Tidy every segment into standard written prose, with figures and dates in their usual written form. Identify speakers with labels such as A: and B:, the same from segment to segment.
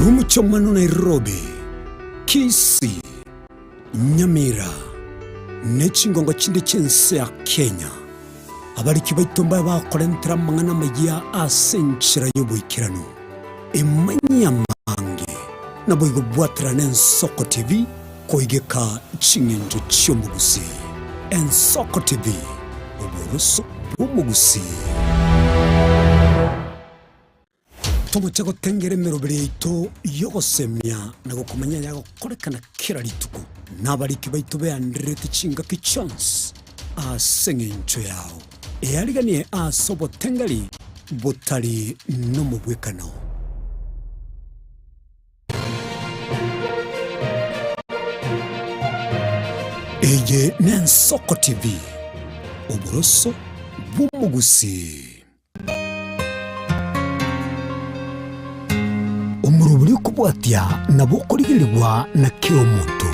A: Korwa omochie omwana o Nairobi, Kisii, Nyamira, ne chingongo chinde chi'ense ya Kenya, abariki baito mbabe bakorentera amang'ana amayia ase enchera y'oboikeranu. Emanyie amange, naboigo bwaterana Ensoko TV koigeka ching'encho chi'omogusii. Ensoko TV, oboroso bw'omogusii. Togocha gotengera emeroberi yaito y'ogosemia na gokomanya ayagokorekana kera rituko, na abariki baito beandererete chingaki chionsi ase engencho yao. Eariganie ase obotengeri botari nomobwekano. Eye n'Ensoko TV, oboroso bw'omogusii. Omorobori okobwatia nabo okorigerigwa na kera omonto.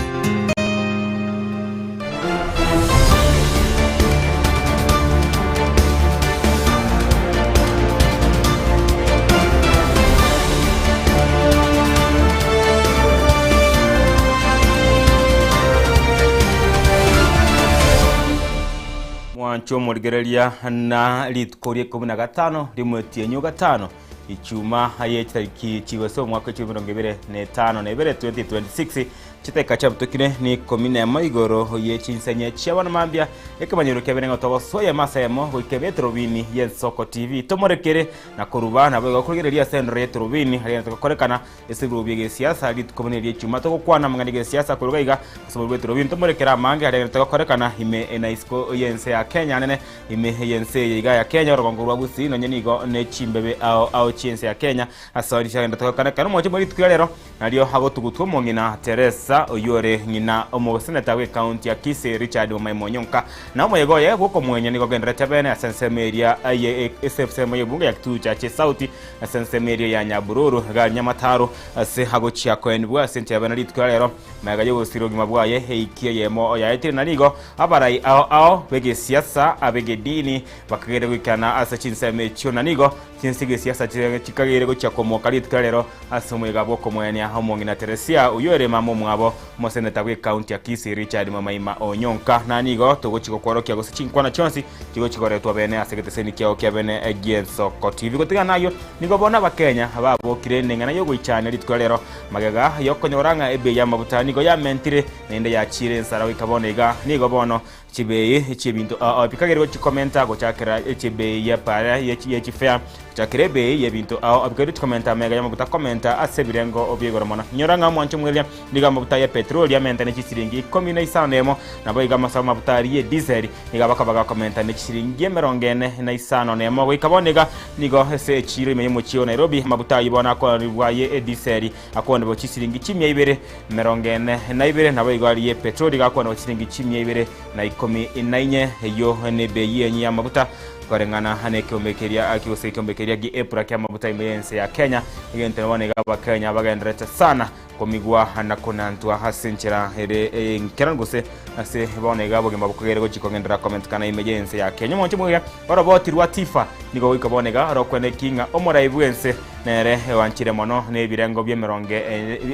B: Mwanche omorigereria na rituko ria ikomi na gatano ri'omotienyi o gatano, Ichuma ye chitariki chigose omwaka w'echilifu emerongo ebere na etano na ebere, 2026, chidakika chiabutokire n'ikomi nemo igoro ye chinsenye chia bono mambia, ekemanyero kiabere ng'a togosoa eyemo ase eyemo goika ebe etorobini y'Ensoko TV. Tomorekere na koruba naboigo korigereria ase endoro y'etorobini aria togokorekana Ase ebirogo bi'egesiasa, rituko buna eria echuma togokwana amang'ana egesiasa korwa iga ase oborwa bw'eturobi ntomorekere amange aria agenderete gokorekana ime na isiko y'ense ya Kenya anene ime y'ense eye iga ya Kenya orogongo rwa Gusii nonye nigo ne chimbebe ao ao chi'ense ya Kenya ase aria chiagenderete gokorekana omochie bwa rituko ria rero nario agotugutwa omong'ina Teresa oyio ore ng'ina omoseneta bw'ecounty ya Kisii Richard Wamae Onyonka na omoyega oye bw'okomwenya nigo ogenderete bene ase ensemo eria ye ase ensemo y'ebunge ya Kitutu Chache South Ase ensemo eria ya Nyabururu, iga Nyamataro, ase agochia koenigwa ase enchera bene rituko ria rero, magega y'ogosira obogima bwaye eiki eyemo yaetire, na nigo abarai ao ao b'egesiasa ab'egedini bakageire goikerana ase chinsemo echio, na nigo chinse gesiasa chikageire gochia komoka rituko ria rero ase omoyega bw'okomoenia omong'ina Teresia, oyio ere mama omwabo omoseneta bw'ecounty ya Kisii Richard Mwamaima Onyonka. Na nigo togochia gokworokia gose chinkwana chionsi Chigochia koretwa bene ase egeteseni kiao kia bene gi'ensoko TV. Gotigana nayio, nigo bono Abakenya babokire neng'ana y'ogoichania rituko ria rero magega y'okonyora ng'a ebei y'amabuta nigo yamentire naende yachiire ensara goika bono iga. Nigo bono chibei chi'ebinto ao ao bikageire gochia komenta gochakera chibei y'epara ye chifare gochakera ebei y'ebinto ao ao bikageire gochia komenta amega y'amabuta komenta ase ebirengo bia igoro mono. Inyora ng'a omwancho omweria nigo amabuta ya petroli amenta ne chisiringi ikomi na isano na emo naboigo amasabo amabuta aria y'ediseli Nigo abakaba bakomenta ne chisiringi emerongo ene na isano nemo. Goika bono iga nigo ase echiiro ime y'omochie o Nairobi amabuta ayio bono akoonigwa aye ediseli akoonigwa chisiringi chimia ibere emerongo ene na ibere, naboigo aria epetroli iga akoonigwa chisiringi chimia ibere na ikomi na inye. Eyio nebei enye y'amabuta koreng'ana nekeombe keria gose ekeombe keria gi'Epra ki'amabuta ime y'ense ya Kenya. Egento bono iga Abakenya bagendererete sana Komigwa na konantwa ase enchera ere enkeranu gose ase bono iga obogima bokogere gochia kogenderera komentekana ime y'ense ya Kenya. Omonche moiga oroboti rwa Tifa nigo goika bono iga rokweneki ng'a omorai bw'ense nere oanchire mono n'ebirengo bi'emerongo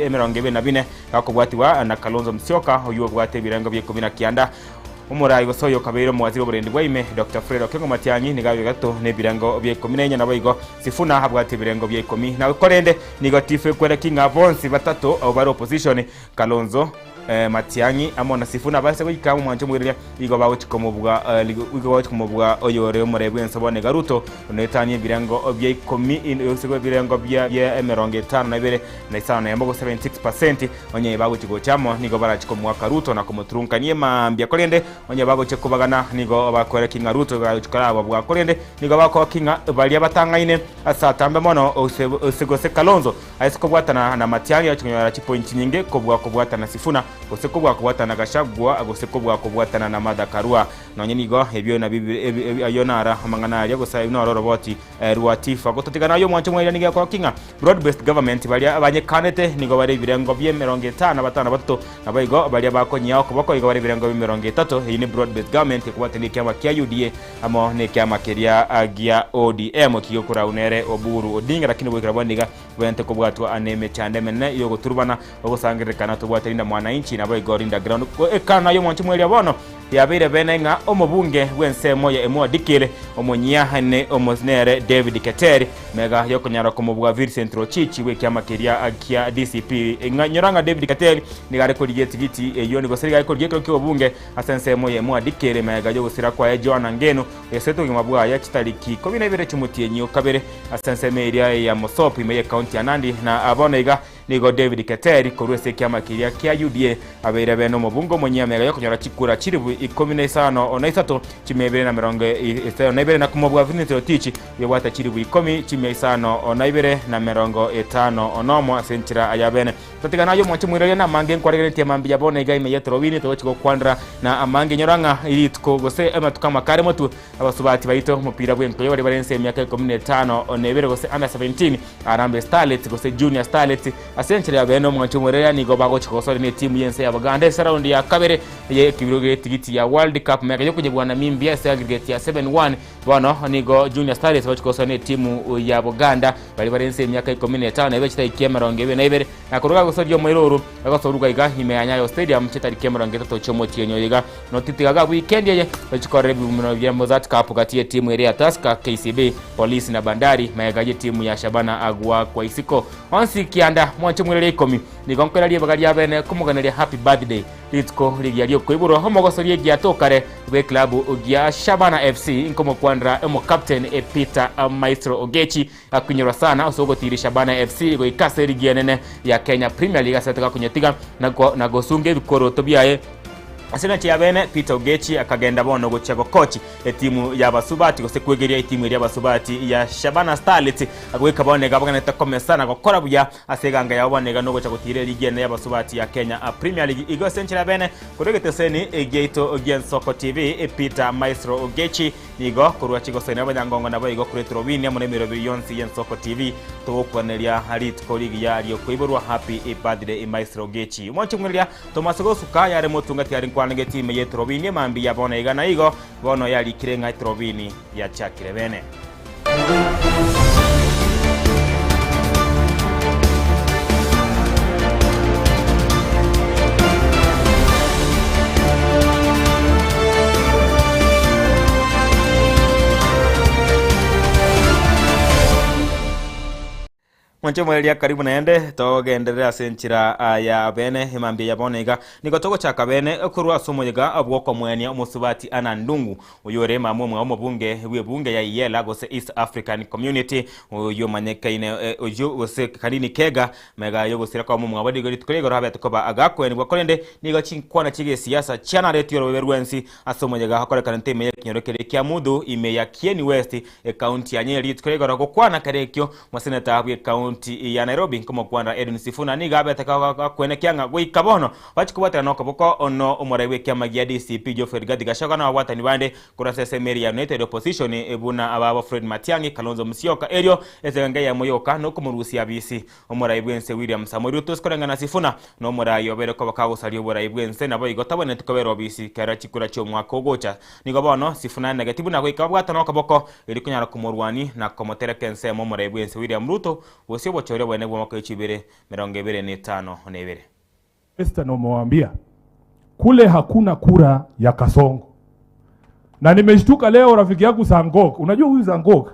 B: emerongo ebere na bine gakobwatigwa na Kalonzo Musyoka oyio obwate ebirengo bia ikomi na kianda. Omorai gose oyo okabeire omowaziri bw'oborendi bwa ime, Doctor Fred Okengo Matiang'i nigo abe gatato nebirengo bia ikomi na inye naboigo Sifuna abwate ebirengo bia ikomi na korende nigo Tifu ekwereki ng'a bonsi batato abwo bare opposition Kalonzo, Matiang'i amo na Sifuna base goika omwancho omoiroria igo bagochi komobua igo bagochi komobua oyore omorai bwense bono iga Ruto onoetanie ebirengo bia ikomi gose ebirengo bia emerongo etano na ibere na isano na emo gose 76%. Onye bagochia gocha amo, nigo barache komoaka Ruto na komoturunkania emambia. Korende onye bagochia kobagana, nigo bakwerekia ng'a Ruto igo agochia korababua. Korende nigo bakogokia ng'a baria batang'aine ase atambe mono, ose gose Kalonzo aise kobwatana na Matiang'i agochia konyora chipointi chinyinge kobua kobwatana na Sifuna. gose kobua kobwatana na Gachagua gose kobua kobwatana na Martha Karua. Nonye nigo ebio nabi ayio naro amang'ana aria gose ayio noro oroboti rwa Tifa. Gototigana ayio omwancho mwaira nigo ekoorokia ng'a broad based government baria banyekanete nigo bare ebirengo bia emerongo etano na batano na batato naboigo baria bakonyia okoboko igo bare ebirengo bia emerongo etato. Eyio ne broad based government ekobwatania ekiama kia UDA amo nekiama keria gia ODM kigokorau nere Oburu Odinga lakini goikera bono iga Bwente kobwatwa nemechando emenene y'ogoturubana, ogosangererekana tobwate Linda Mwananchi naboigo Linda Ground. Ekano y'omwanchi mweria bono yabeire bene ng'a omobunge bw'ensemo ya Emua Dikir omonyia ne nere David Keter mega yokonyara komobua Vincent Rochich bw'ekiama keria kia DCP. Ng'a nyora ng'a David Keter nigo are korigia etigiti eyio gose nigo are korigia ekero ki'obobunge ase ensemo ya Emua Dikir mega y'ogosira kwaye Joanna Ngeno Esete obogima bwaye chitariki 12 chi'omotienyi o kabere ase ensemo eria ya Mosop ime y'ekaunti ya Nandi. Na bono iga nigo David Keter korwa ase ekiama keria kia UDA abeire bene omobunge omonyia amega y'okonyora chikura chilifu ikomi na isano na isato chimia ibere na merongo isano na ibere na komobua Vincent Rotich oyobwate chilifu ikomi chimia isano na ibere na merongo etano nomo ase enchera ya bene. Totiga naye omwanche moiraria na amange nkwaregeretie mambia bono iga ime y'etorobini togochia gokwanera na amange inyora ng'a rituko gose amatuko amake are motwe abasubati baito omopira bw'enkoyo baria bare ense emiaka ikomi na etano na ebere gose under 17 Harambee Starlets gose Junior Starlets ase enchera ya bene omwanche omoiraria nigo bagochia gosoria ne etimu y'ense ya Buganda ase raundi ya kabere ye ekebiro getigiti ya World Cup mega yokonyebwa Namimbia ase aggregate ya 7-1 Bono nigo Junior Starlets bachia gosoa netimu ya Buganda baria bare inse y'emiaka ikomi na etano na ebere chitariki emerongo ebere na ibere na koruga gosoria omoira oru bagosoruga iga ime ya Nyayo Stadium chitariki emerongo etato chi'omotienyi oyo iga notitiga iga weekend eye bachia korora ebibumino bia Mozzart Cup gati y'etimu eria ya Tusker, KCB, Police na Bandari magega y'etimu ya Shabana agoakwa isiko onsi kianda mwanche moira ria ikomi nigo nkoira ribaga ria bene komoganeria happy birthday Rituko rigiya ri'okoiborwa omogosoria egiato kare bw'eklabu gia Shabana FC nkomokwanera omokapteni Peter Maestro Ogechi akwinyorwa sana ase ogotiria Shabana FC goika ase erigi enene ya Kenya Premier League ase atagakonya na gosunga ebikoroto biaye Ase engencho ya bene, Peter Ogechi akagenda bono gochia gokochi etimu y'abasubati gose kwegeria etimu eria y'abasubati ya Shabana Starlets goika bono iga bagenderete komesa na gokora buya Ase eganga yabo bono iga nogocha gotiira eligi ene y'abasubati ya Kenya Premier League. Igo ase enchera bene korwa egeteseni giaito gi'Ensoko TV, Peter Maestro Ogechi nigo korwa chigosoina abanyangongo naboigo korwa eturubini amo nemerobiri yonsi y'Ensoko TV togokwaneria rituko rigiya riokoiborwa Happy Birthday Maestro Ogechi. Omwanchi omwereria Thomas Gosuka yare motungati are nkwana getiime y'eturubini emambia bono iga na igo bono yarikire ng'a eturubini yachakire bene. Mwanche mwereria karibu naende togenderere ase enchera ya bene emambia ya bono iga. Nigo togochaka bene korwa ase omoyega bw'okomwenia omosubati Anna Ndungu Oyore mama omwabo omobunge bw'ebunge ya EALA gose East African Community oyio omanyekaine oyio gose Kanini Kega mega yogosira kwa momwabo nigo rituko ria igoro abete koba agakwenigwa korende nigo chinkwana chi'egesiasa chianaretie orobebe rwensi ase omoyega okorekanete ime y'ekenyoro keria kia Muthu ime ya Kieni West ekaunti ya Nyeri rituko ria igoro gokwana kere ekio Moseneta bw'ekaunti ya Nairobi nkomokwanera Edwin Sifuna nigo abete gakwenekia ng'a goika bono Bachia kobwaterana nokoboko ono omorai bw'ekiama gia DCP Geoffrey Rigathi Gachagua na ababwatani bande korwa ase ensemo eria ya United Opposition buna ababo Fred Matiang'i, Kalonzo Musyoka erio eseganga eyemo yoka nokomorusia abisi omorai bw'ense William Samoei Ruto ase koreng'ana Sifuna nomorai obeire koba kagosaria oborai bw'ense naboigo tabwenereti kobera obisi kera chikura chi'omwaka ogocha. Nigo bono Sifuna anegeti buna goika babwatane okoboko erio konyara komorwania na komotereka ensemo omorai bw'ense William Ruto gose obochori obonene bw'omwaka oechibere 2022.
C: Esther nomewambia kule hakuna kura ya Kasongo, na nimeshtuka leo rafiki yangu Sangok, unajua huyu Sangok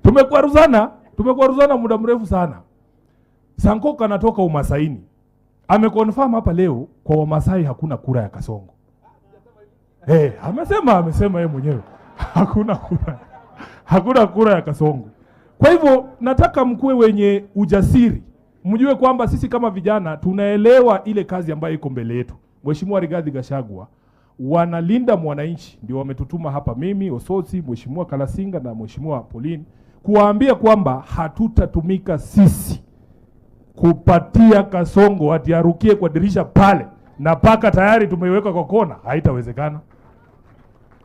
C: tumekwaruzana tumekwaruzana muda mrefu sana. Sangok anatoka Umasaini, ameconfirm hapa leo kwa Wamasai hakuna kura ya Kasongo. Hey, eh, amesema amesema yeye mwenyewe hakuna kura, hakuna kura ya Kasongo. Kwa hivyo nataka mkuwe wenye ujasiri, mjue kwamba sisi kama vijana tunaelewa ile kazi ambayo iko mbele yetu. Mheshimiwa Rigathi Gachagua wanalinda mwananchi, ndio wametutuma hapa, mimi Osotsi, Mheshimiwa Kalasinga na Mheshimiwa Pauline kuwaambia kwamba hatutatumika sisi Kupatia Kasongo ati arukie kwa dirisha pale na paka tayari tumeiweka kwa kona, haitawezekana,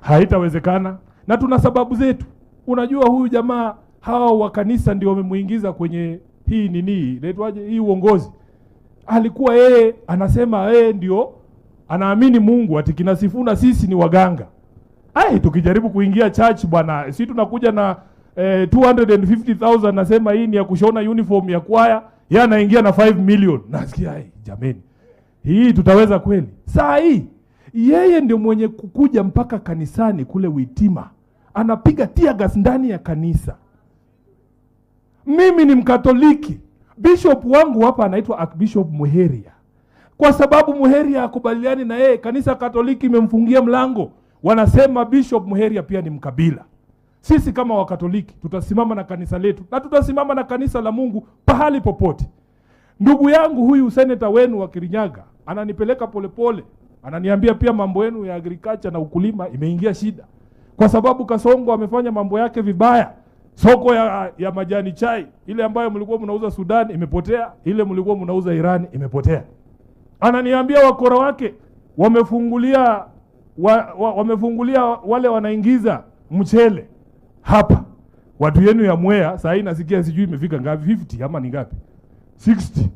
C: haitawezekana. Na tuna sababu zetu. Unajua huyu jamaa, hawa wa kanisa ndio wamemuingiza kwenye hii nini inaitwaje, hii uongozi. Alikuwa yeye anasema yeye ndio anaamini Mungu, ati kina Sifuna sisi ni waganga. Ai, tukijaribu kuingia church bwana, si tunakuja na 250,000 nasema hii ni ya kushona uniform ya kwaya, yeye anaingia na 5 million. Nasikia ai, jameni, hii tutaweza kweli? Saa hii yeye ndio mwenye kukuja mpaka kanisani kule Witima, anapiga tear gas ndani ya kanisa. Mimi ni Mkatoliki, bishop wangu hapa anaitwa Archbishop Muheria. Kwa sababu Muheria akubaliani na yeye, kanisa Katoliki imemfungia mlango. Wanasema Bishop Muheria pia ni mkabila. Sisi kama Wakatoliki tutasimama na kanisa letu na tutasimama na kanisa la Mungu pahali popote. Ndugu yangu huyu seneta wenu wa Kirinyaga ananipeleka polepole, ananiambia pia mambo yenu ya agriculture na ukulima imeingia shida, kwa sababu Kasongo amefanya mambo yake vibaya. Soko ya majani chai ile ambayo mlikuwa mnauza Sudan imepotea, ile mlikuwa mnauza Iran imepotea. Ananiambia wakora wake wamefungulia wamefungulia wale wanaingiza mchele hapa. Watu yenu ya Mwea saa hii nasikia sijui imefika ngapi, 50 ama ni ngapi, 60,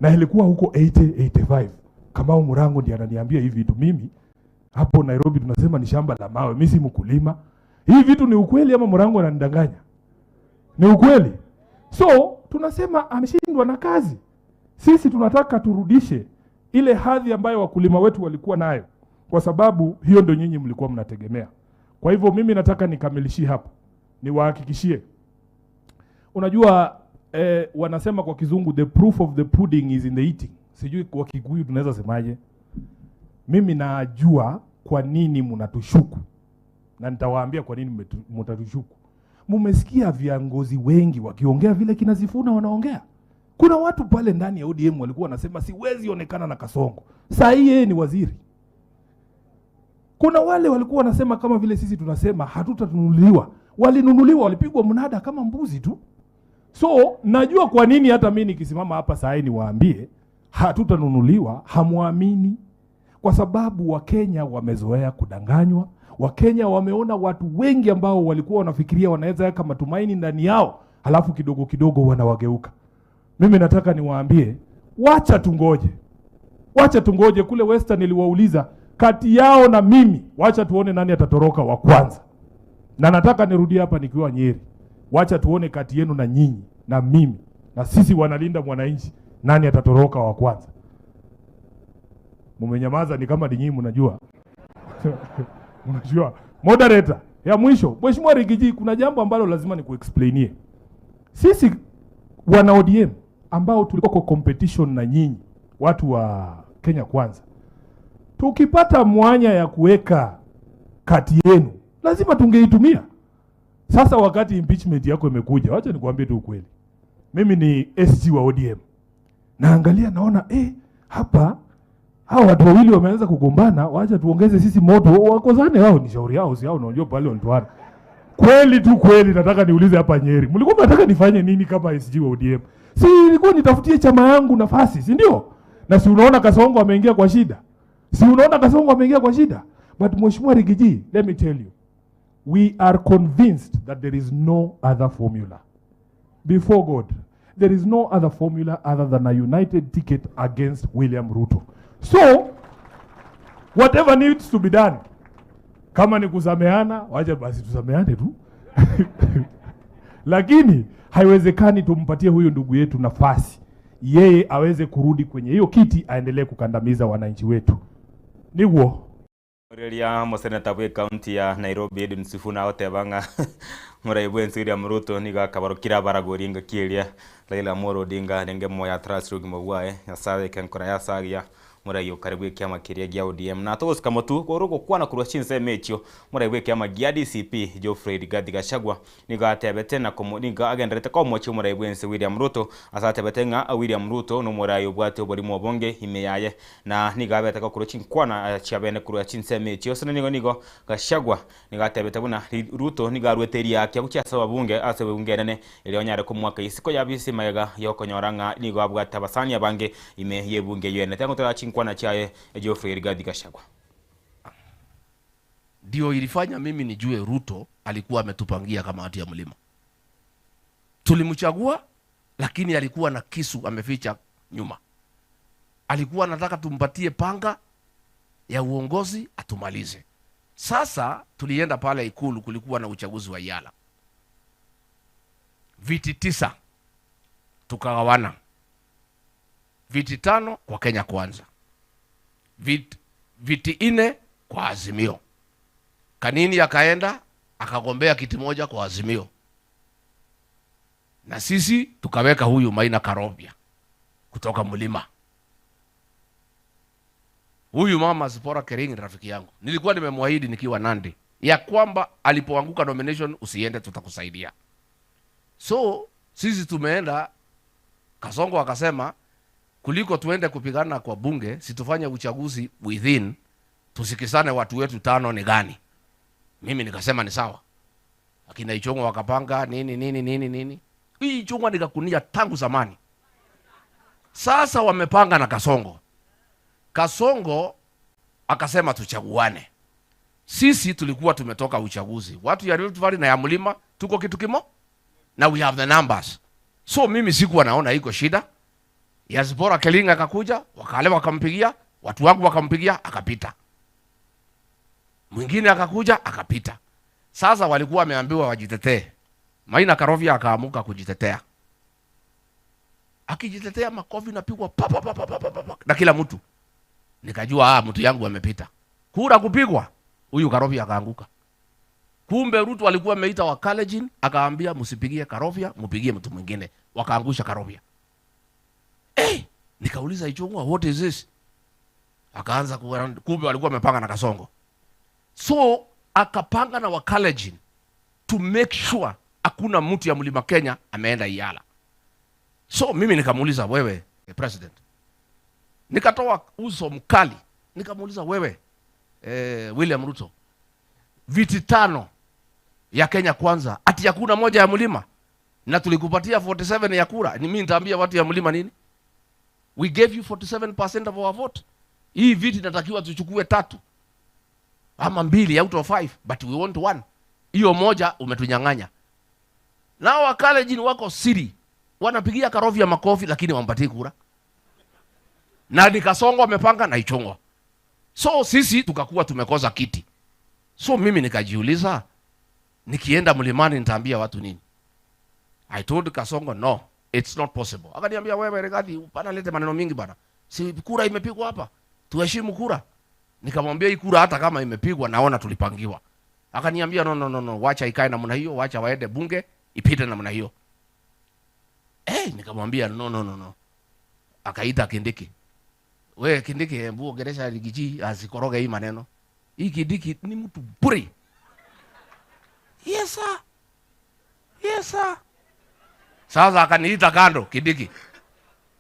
C: na ilikuwa huko 80 85. Kamau Murango ndiye ananiambia hivi vitu. Mimi hapo Nairobi tunasema ni shamba la mawe, mimi si mkulima. Hii vitu ni ukweli ama Murango ananidanganya? Ni ukweli. So tunasema ameshindwa na kazi. Sisi tunataka turudishe ile hadhi ambayo wakulima wetu walikuwa nayo, kwa sababu hiyo ndio nyinyi mlikuwa mnategemea. Kwa hivyo mimi nataka nikamilishie hapo, niwahakikishie. Unajua wanasema kwa kizungu the proof of the pudding is in the eating. Sijui kwa Kikuyu tunaweza semaje. Mimi najua kwa nini mnatushuku, na nitawaambia kwa nini mtatushuku. Mumesikia viongozi wengi wakiongea vile kina Sifuna wanaongea. Kuna watu pale ndani ya ODM walikuwa wanasema siwezi onekana na Kasongo. Saa hii yeye ni waziri. Kuna wale walikuwa wanasema kama vile sisi tunasema hatutanunuliwa. Walinunuliwa, walipigwa mnada kama mbuzi tu. So najua kwa nini hata mimi nikisimama hapa saa hii niwaambie hatutanunuliwa, hamuamini. Kwa sababu Wakenya wamezoea kudanganywa. Wakenya wameona watu wengi ambao walikuwa wanafikiria wanaweza weka matumaini ndani yao, halafu kidogo kidogo wanawageuka. Mimi nataka niwaambie, wacha tungoje. Wacha tungoje. Kule Western niliwauliza kati yao na mimi, wacha tuone nani atatoroka wa kwanza. Na nataka nirudie hapa nikiwa Nyeri. Wacha tuone kati yenu na nyinyi na mimi na sisi wanalinda mwananchi, nani atatoroka wa kwanza. Mumenyamaza ni kama ni nyinyi mnajua. Mnajua. Moderator, ya mwisho, Mheshimiwa Riggy G, kuna jambo ambalo lazima nikuexplainie. Sisi wana ODM ambao tulikuwa kwa competition na nyinyi watu wa Kenya Kwanza, tukipata mwanya ya kuweka kati yenu lazima tungeitumia. Sasa wakati impeachment yako imekuja, wacha nikwambie tu ukweli, mimi ni SG wa ODM, naangalia naona hapa hao watu wawili wameanza kugombana, wacha tuongeze sisi moto, wakozane wao, ni shauri yao, si hao, unajua pale walitoana. Kweli tu kweli, nataka niulize hapa Nyeri, mlikuwa mnataka nifanye nini kama SG wa ODM? Si ilikuwa nitafutie chama yangu nafasi, si ndio? Na si unaona Kasongo ameingia kwa shida? Si unaona Kasongo ameingia kwa shida? But Mheshimiwa Riggy G, let me tell you, we are convinced that there is no other formula. Before God, there is no other formula other than a united ticket against William Ruto. So, whatever needs to be done, kama ni kusameana, wacha basi tusameane tu. Lakini haiwezekani tumpatie huyu ndugu yetu nafasi yeye aweze kurudi kwenye hiyo kiti aendelee kukandamiza wananchi wetu. Niguo.
B: Riria moseneta bwe county ya Nairobi Edwin Sifuna agoteba ng'a morai bwa ense William Ruto nigo akabarokire abaragori engaki eria Raila Amolo Odinga arenge moyo atarasire obogima bwaye, Nyasaye abeke enkora ya ase agiya. Morai okare bw'ekiama keria gia ODM na togosika motwe korwa ogokwana korwa chinsemo echio, morai bw'ekiama gia DCP Geoffrey Rigathi Gachagua nigo atebete na komo nigo agendererete komochia omorai bw'ense William Ruto ase atebete ng'a William Ruto nomorai obwate oborimo obonge ime yaye na nigo abete gokorwa chinkwana chiabene korwa chinsemo echio ase nigo nigo Gachagua Nigo atebete buna Ruto nigo aruete eriakia gochia ase ababunge ase ebunge enene erio anyare komoaka isiko y'abisi magega y'okonyora ng'a nigo abwate abasani abange ime y'ebunge eyio enene. Tengotera chinkwana chiaye Geoffrey Rigathi Gachagua.
D: Ndio ilifanya mimi nijue Ruto alikuwa ametupangia kama watu ya mlima. Tulimchagua lakini alikuwa na kisu ameficha nyuma. Alikuwa anataka tumpatie panga ya uongozi atumalize. Sasa tulienda pale Ikulu, kulikuwa na uchaguzi wa Yala, viti tisa tukagawana, viti tano kwa Kenya Kwanza, viti, viti ine kwa Azimio. Kanini akaenda akagombea kiti moja kwa Azimio, na sisi tukaweka huyu Maina Karobia kutoka Mlima. Huyu mama Zipporah Kering rafiki yangu, nilikuwa nimemwahidi nikiwa Nandi ya kwamba alipoanguka nomination usiende, tutakusaidia. So sisi tumeenda, Kasongo akasema kuliko tuende kupigana kwa bunge, situfanye uchaguzi within, tusikizane watu wetu tano ni gani. Mimi nikasema ni sawa. Akina Ichung'wa wakapanga nini nini nini nini. Hii Ichung'wa nikakunia tangu zamani. Sasa wamepanga na Kasongo. Kasongo akasema tuchaguane. Sisi tulikuwa tumetoka uchaguzi, watu ya Rift Valley na ya mlima tuko kitu kimo, na we have the numbers. So mimi sikuwa naona iko shida. Ya Zipporah Kelinga akakuja, wakale wakampigia, watu wangu wakampigia, akapita. Mwingine akakuja akapita. Sasa walikuwa wameambiwa wajitetee. Maina Karovia akaamuka kujitetea. Akijitetea makofi napigwa pa pa pa pa pa pa pa na kila mtu. Nikajua ah, mtu yangu amepita. Kura kupigwa, huyu Karovia akaanguka. Kumbe Ruto alikuwa ameita wa Kalenjin akaambia msipigie Karovia, mpigie mtu mwingine. Wakaangusha Karovia. Eh, nikauliza Ichung'wa, what is this? Akaanza kumbe walikuwa wamepanga na Kasongo. So akapanga na Wakalenjin to make sure hakuna mtu ya Mlima Kenya ameenda Iala. So mimi nikamuuliza wewe, eh, president. Nikatoa uso mkali. Nikamuuliza wewe, eh, William Ruto. Viti tano ya Kenya Kwanza, ati hakuna moja ya mlima? Na tulikupatia 47 ya kura. Ni mimi nitaambia watu ya mlima nini? We gave you 47% of our vote. Hii viti natakiwa tuchukue tatu ama mbili out of 5, but we want one. Hiyo moja umetunyang'anya. Nao Wakalenjin wako siri, wanapigia Karovia makofi lakini wampatii kura. Na ni Kasongo amepanga na Ichung'wa. So sisi tukakuwa tumekosa kiti. So mimi nikajiuliza, nikienda mlimani nitaambia watu nini? I told Kasongo no, it's not possible. Akaniambia wewe Rigathi, bana lete maneno mingi bana. Si kura imepigwa hapa. Tuheshimu kura. Nikamwambia hii kura hata kama imepigwa naona tulipangiwa. Akaniambia no, no, no, no, wacha ikae namna hiyo, wacha waende bunge ipite namna hiyo. Eh, nikamwambia no, no, no, no. Akaita Kindiki. We Kindiki, hebu ongelesha Riggy G asikoroge hii maneno. Hii Kindiki ni mtu bure. Yes sir. Yes sir. Sasa akaniita kando Kindiki.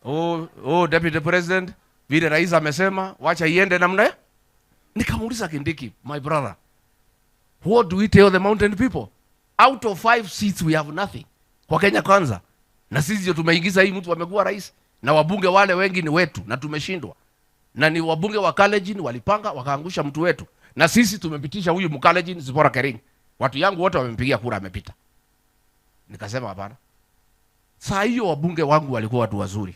D: Oh, oh, Deputy President, vile rais amesema wacha iende namna hiyo. Nikamuuliza Kindiki, my brother, what do we tell the mountain people? Out of 5 seats we have nothing. Kwa Kenya Kwanza. Na sisi ndio tumeingiza hii mtu amekuwa rais, na wabunge wale wengi ni wetu na tumeshindwa. Na ni wabunge wa Kalenjin walipanga wakaangusha mtu wetu. Na sisi tumepitisha huyu Mkalenjin Zipporah Kering. Watu yangu wote wamempigia kura amepita. Nikasema hapana. Saa hiyo wabunge wangu walikuwa watu wazuri.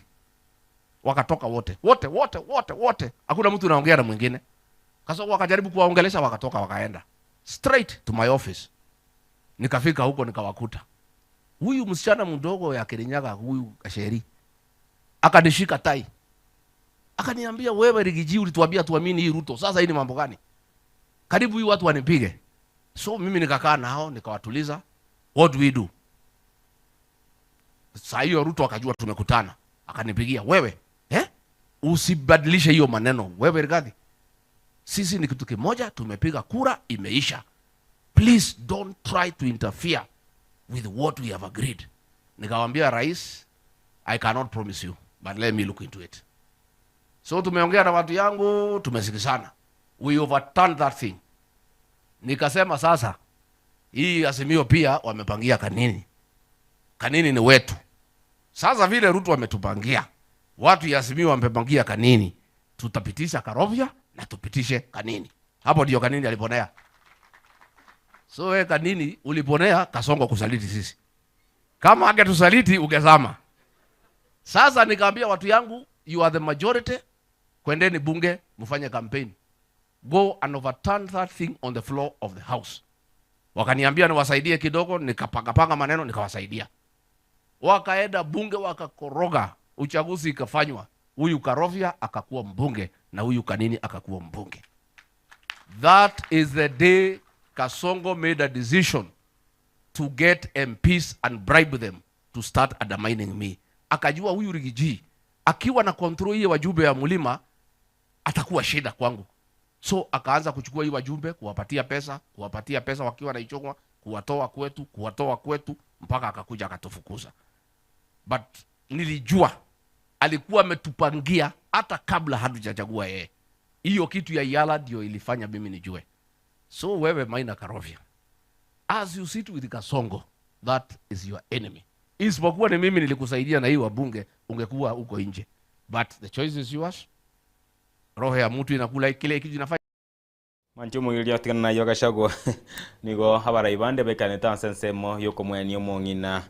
D: Wakatoka wote. Wote, wote, wote, wote. Hakuna mtu anaongea na mwingine. Kasongo wakajaribu kuwaongelesha wakatoka wakaenda. Straight to my office. Nikafika huko nikawakuta. Huyu msichana mdogo ya Kirinyaga huyu Kasheri akanishika tai. Akaniambia wewe Riggy G ulituambia tuamini hii Ruto. Sasa hii ni mambo gani? Karibu hii watu wanipige. So mimi nikakaa nao nikawatuliza. What do we do? Saa hiyo Ruto akajua tumekutana. Akanipigia wewe, eh? Usibadilishe hiyo maneno wewe Rigathi. Sisi ni kitu kimoja, tumepiga kura imeisha. Please don't try to interfere with what we have agreed. Nikamwambia rais, I cannot promise you, but let me look into it. So tumeongea na watu yangu, tumesikizana. We overturned that thing. Nikasema sasa hii Azimio pia wamepangia Kanini. Kanini ni wetu. Sasa vile Ruto ametupangia, watu ya Azimio wamepangia Kanini, tutapitisha Karovia na tupitishe Kanini. Hapo ndio Kanini aliponea. So wewe Kanini uliponea Kasongo kusaliti sisi. Kama angetusaliti ungezama. Sasa nikaambia watu yangu, you are the majority, kwendeni bunge mfanye campaign. Go and overturn that thing on the floor of the house. Wakaniambia niwasaidie kidogo, nikapangapanga maneno nikawasaidia. Wakaenda bunge wakakoroga, uchaguzi ikafanywa. Huyu Karovia akakuwa mbunge na huyu Kanini akakuwa mbunge. That is the day Kasongo made a decision to get MPs and bribe them to start undermining me. Akajua huyu Rigiji akiwa na control hii wajumbe ya mlima atakuwa shida kwangu. So akaanza kuchukua hii wajumbe, kuwapatia pesa, kuwapatia pesa wakiwa na Ichung'wa, kuwatoa kwetu, kuwatoa kwetu mpaka akakuja akatufukuza. But nilijua alikuwa ametupangia hata kabla hatujachagua yeye. Hiyo kitu ya Yala ndio ilifanya mimi nijue. So wewe Maina Karovia, as you sit with Kasongo, that is your enemy. Isipokuwa ni mimi nilikusaidia na hii wabunge, ungekuwa huko nje. But the choice is yours. Roho ya mtu inakula kile kitu inafanya.
B: Mwanche omogiria otigana naye Gachagua nigo abarai bande baikanete ase ensemo yokomwenia omong'ina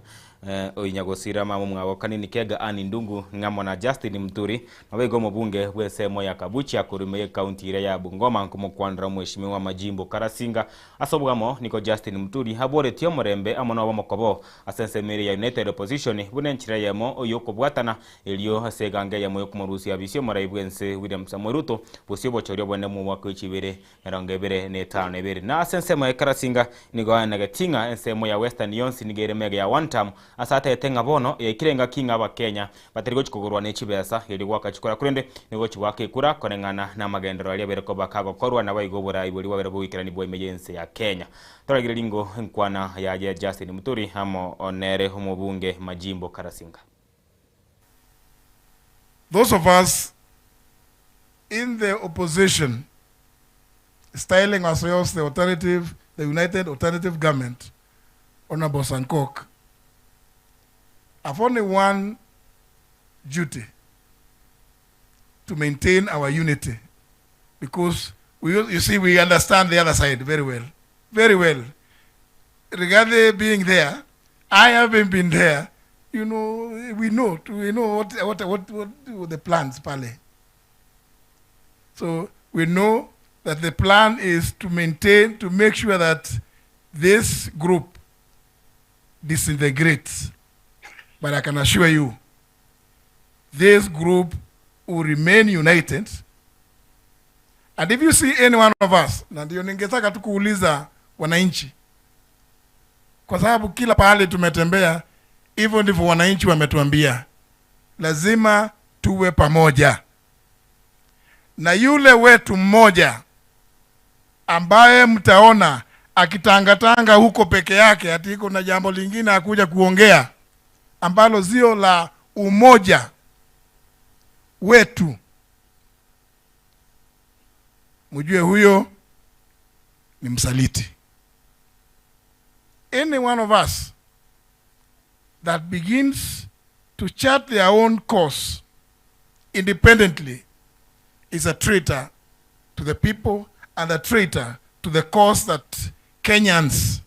B: eh, oinya gosira mama omwabo Kanini Kega Ann Ndungu ng'amo na Justin Muturi nabo iga omobunge bwa ensemo ya Kabuchia korwa ime y'ecounty ere ya Bungoma nkomokwanera omweshimiwa Majimbo Karasinga ase obwamo nigo Justin Muturi aboretie omorembe amo na obomokobo ase ensemo ere ya United Opposition buna enchera eyemo oyokobwatana erio ase egango eyemo yokomorusia abisi omorai bwense William Samoei Ruto bosio obochori obonene bw'omwaka w'echibere 25. Na ase ensemo ya Karasinga nigo aenegeti ng'a ensemo ya Western yonsi nigo ere mega ya one term ase atagete ng'a bono yaikire engaki ng'a Abakenya batari gochi kogorwa ne chibesa erio goaka chikura korende nigo gochi goaka ekura koreng'ana namagenderero aria abere koba kagokorwa naboigo oborai boria bwabere bogoikeranigwa ime y'ense ya Kenya. Toragire ringo enkwana yaye Justin Muturi amo nere omobunge Majimbo Karasinga.
E: Those of us in the opposition styling ourselves the alternative, the United Alternative Government, Honorable Sankok, have only one duty to maintain our unity because we, you see, we understand the other side very well, very well. Regardless being there, I haven't been there. You know, we know what the plans pale. So we know that the plan is to maintain, to make sure that this group disintegrates. But I can assure you, this group will remain united. And if you see any one of us, na ndio ningetaka tu kuuliza wananchi, kwa sababu kila pahali tumetembea, hivyo ndivyo wananchi wametuambia, lazima tuwe pamoja. Na yule wetu mmoja ambaye mtaona akitangatanga huko peke yake, ati iko na jambo lingine akuja kuongea ambalo sio la umoja wetu, mjue huyo ni msaliti. Any one of us that begins to chart their own course independently is a traitor to the people and a traitor to the cause that Kenyans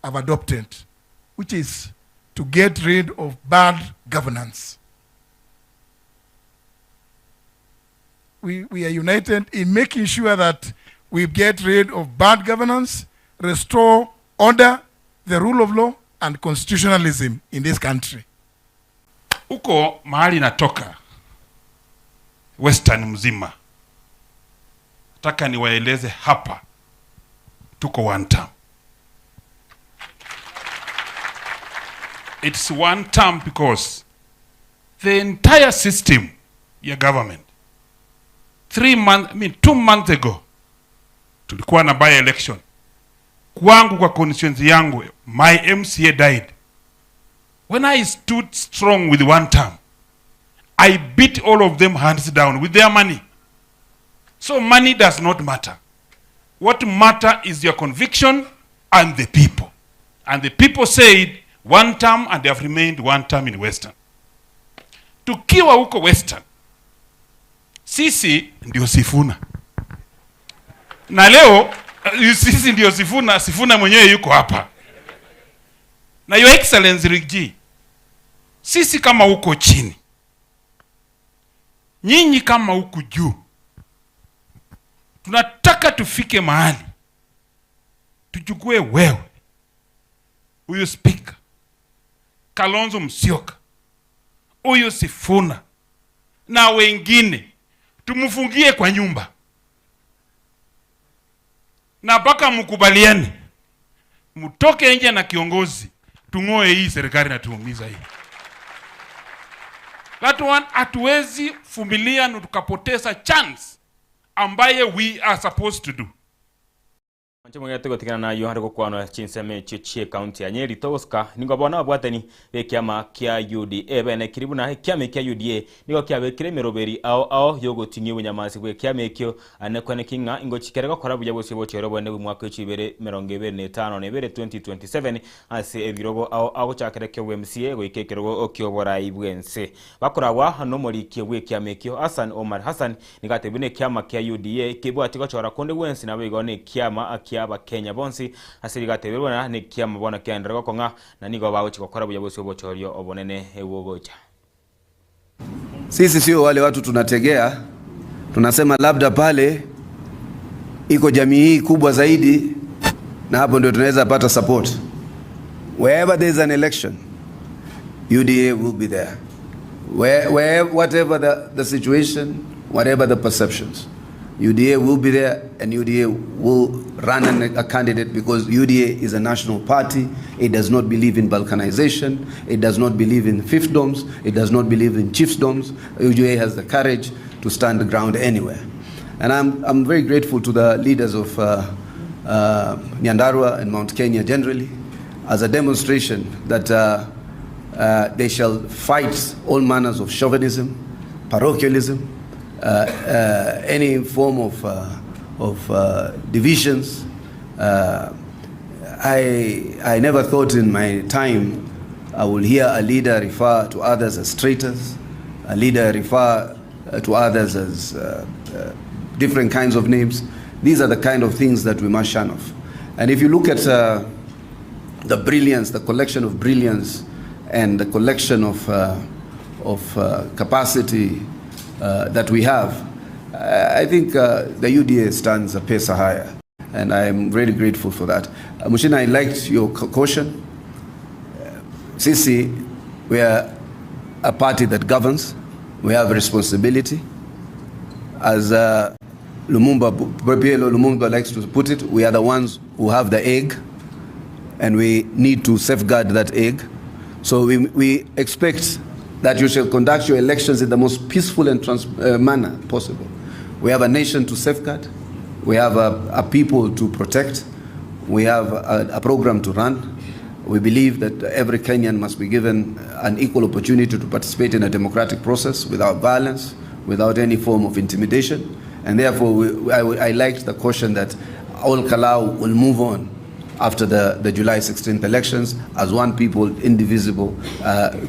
E: have adopted, which is to get rid of bad governance. We are united in making sure that we get rid of bad governance, restore order, the rule of law, and constitutionalism in this country.
F: Huko mahali natoka Western mzima, nataka niwaeleze hapa, tuko one term. It's one term because the entire system ya government 3 month, I mean 2 months ago tulikuwa na by election kwangu kwa constituency yangu, my MCA died. When I stood strong with one term, I beat all of them hands down with their money. So money does not matter. What matter is your conviction and the people. And the people said one term and they have remained one term in Western. Tukiwa huko Western, sisi ndio Sifuna. Na leo sisi ndio Sifuna, Sifuna mwenyewe yuko hapa. Na Your Excellency Riggy G, sisi kama huko chini, nyinyi kama huku juu, tunataka tufike mahali tuchukue wewe, huyu speaker Kalonzo Musyoka, huyu Sifuna na wengine, tumfungie kwa nyumba na mpaka mkubaliane, mtoke nje na kiongozi, tung'oe hii serikali na tuumiza hii. That one hatuwezi vumilia na tukapoteza chance ambaye we are supposed to do.
B: Inche mogete gotigana nayio are gokwanwa chinsemo echio chie county ya Nyeri togosuka nigo bono abwatani b'ekiama kia UDA benekiri buna ekiama ekia UDA nigo kiabekire emeroberi ao ao yogoting'ia obonyamasi bwa ekiama ekio ane kweneki ng'a ingochikere gokora buya bosio bochero obonene bwa omwaka echio ibere 20 na 25 2027 ase ebirogo ao ao gochakera ekio bwa MCA goika ekerogo kioborai bwense bakoragwa nomorikia bwa ekiama ekio Hassan Omar Hassan nigo atebire buna ekiama kia UDA kebwati gochora konde bwensi nabo igo na ekiama kia abakenya bonsi ase rigatebire buna na ekiama bono kiaendere gokong'a na nigo bagochi gokora buya bosio obochorio obonene bwogocha.
G: Sisi sio wale watu tunategea, tunasema labda pale iko jamii hii kubwa zaidi na hapo ndio tunaweza pata support. Wherever there is an election, UDA will be there. Whatever the situation, whatever the perceptions, UDA will be there and UDA will run a candidate because UDA is a national party. It does not believe in balkanization. It does not believe in fiefdoms. It does not believe in chiefdoms. UDA has the courage to stand ground anywhere. And I'm very grateful to the leaders of Nyandarua and Mount Kenya generally as a demonstration that they shall fight all manners of chauvinism, parochialism, any form of divisions. I never thought in my time I will hear a leader refer to others as traitors, a leader refer to others as different kinds of names. These are the kind of things that we must shun off. And if you look at the brilliance, the collection of brilliance and the collection of capacity that we have, I think the UDA stands a pace higher. And I am really grateful for that. Muchina, I liked your caution. Sisi, we are a party that governs. We have responsibility. As Lumumba, PLO Lumumba likes to put it, we are the ones who have the egg, and we need to safeguard that egg. So we expect that you shall conduct your elections in the most peaceful and manner possible. We have a nation to safeguard. We have a people to protect. We have a program to run. We believe that every Kenyan must be given an equal opportunity to participate in a democratic process without violence, without any form of intimidation. And therefore, I liked the caution that Ol Kalou will move on after the July 16th elections as one people, indivisible,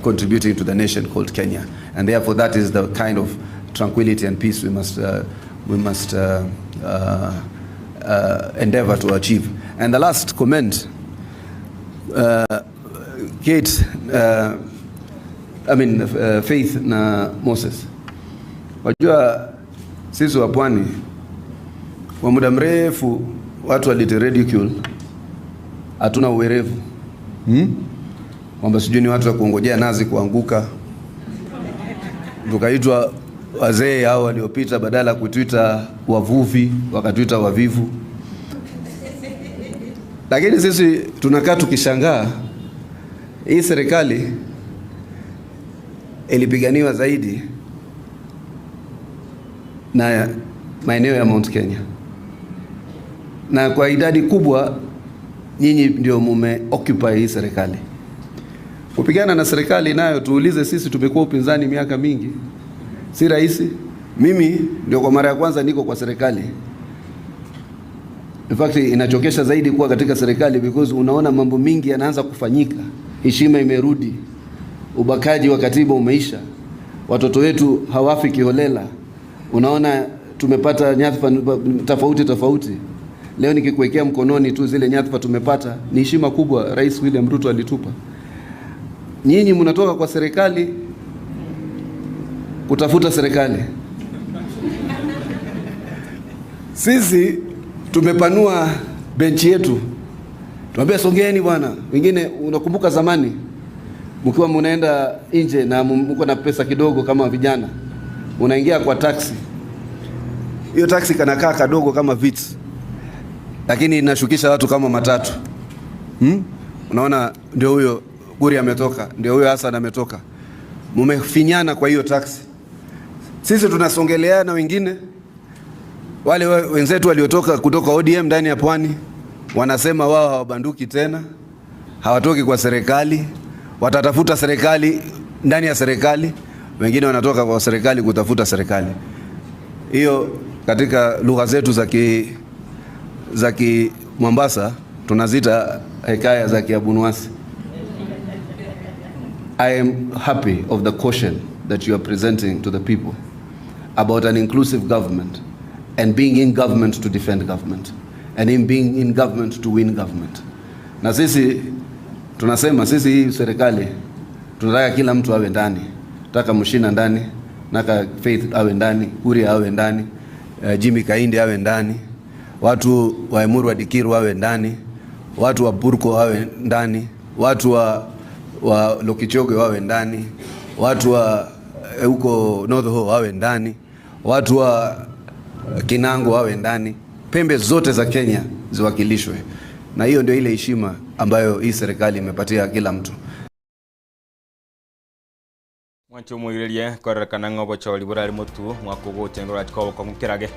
G: contributing to the nation called Kenya. And therefore, that is the kind of tranquility and peace we must endeavor to achieve. And the last comment, Kate, I mean, Faith na Moses, wajua sisi wa pwani kwa muda mrefu watu waliti ridicule, hatuna uwerevu, Kwamba sijui ni watu wa kuongojea nazi kuanguka, tukaitwa wazee hao waliopita, badala ya kutuita wavuvi wakatuita wavivu. Lakini sisi tunakaa tukishangaa, hii serikali ilipiganiwa zaidi na maeneo ya Mount Kenya, na kwa idadi kubwa nyinyi ndio mume occupy hii serikali. Kupigana na serikali nayo tuulize sisi, tumekuwa upinzani miaka mingi, si rahisi. Mimi ndio kwa mara ya kwanza niko kwa serikali. In fact inachokesha zaidi kuwa katika serikali because unaona mambo mingi yanaanza kufanyika, heshima imerudi, ubakaji wa katiba umeisha, watoto wetu hawafi kiholela. Unaona tumepata nyadhifa tofauti tofauti. Leo nikikuwekea mkononi tu zile nyadhifa tumepata, ni heshima kubwa Rais William Ruto alitupa. Nyinyi mnatoka kwa serikali kutafuta serikali. Sisi tumepanua benchi yetu, tuambia songeni bwana. Wengine unakumbuka zamani mkiwa mnaenda nje na mko na pesa kidogo kama vijana, unaingia kwa taksi, hiyo taksi kanakaa kadogo kama Vitz, lakini inashukisha watu kama matatu Unaona, ndio huyo Guri ametoka, ndio huyo Hassan ametoka, mumefinyana kwa hiyo taksi. Sisi tunasongeleana wengine wale wenzetu waliotoka kutoka ODM ndani ya pwani wanasema wao hawabanduki tena, hawatoki kwa serikali, watatafuta serikali ndani ya serikali. Wengine wanatoka kwa serikali kutafuta serikali. Hiyo katika lugha zetu za ki Mombasa tunazita hekaya za Kiabunuwasi. I am happy of the caution that you are presenting to the people about an inclusive government and being in government to defend government and in being in government to win government. Na sisi tunasema sisi hii serikali tunataka kila mtu awe ndani, nataka Mshina ndani, nataka Faith awe ndani, Kuria awe ndani, Jimmy Kaindi awe ndani, watu wa Emuru wa Dikiru wawe ndani, watu wa Burko wawe ndani, watu wa Lokichoge wawe ndani, watu wa huko North Ho wawe ndani, watu wa Kinango wawe ndani, pembe zote za Kenya ziwakilishwe, na hiyo ndio ile heshima ambayo hii serikali imepatia kila mtu.
B: Mwanche omoirerie kororekana ng'a obochori borare motu mwaka ogocha nkorachike obokong'u kerage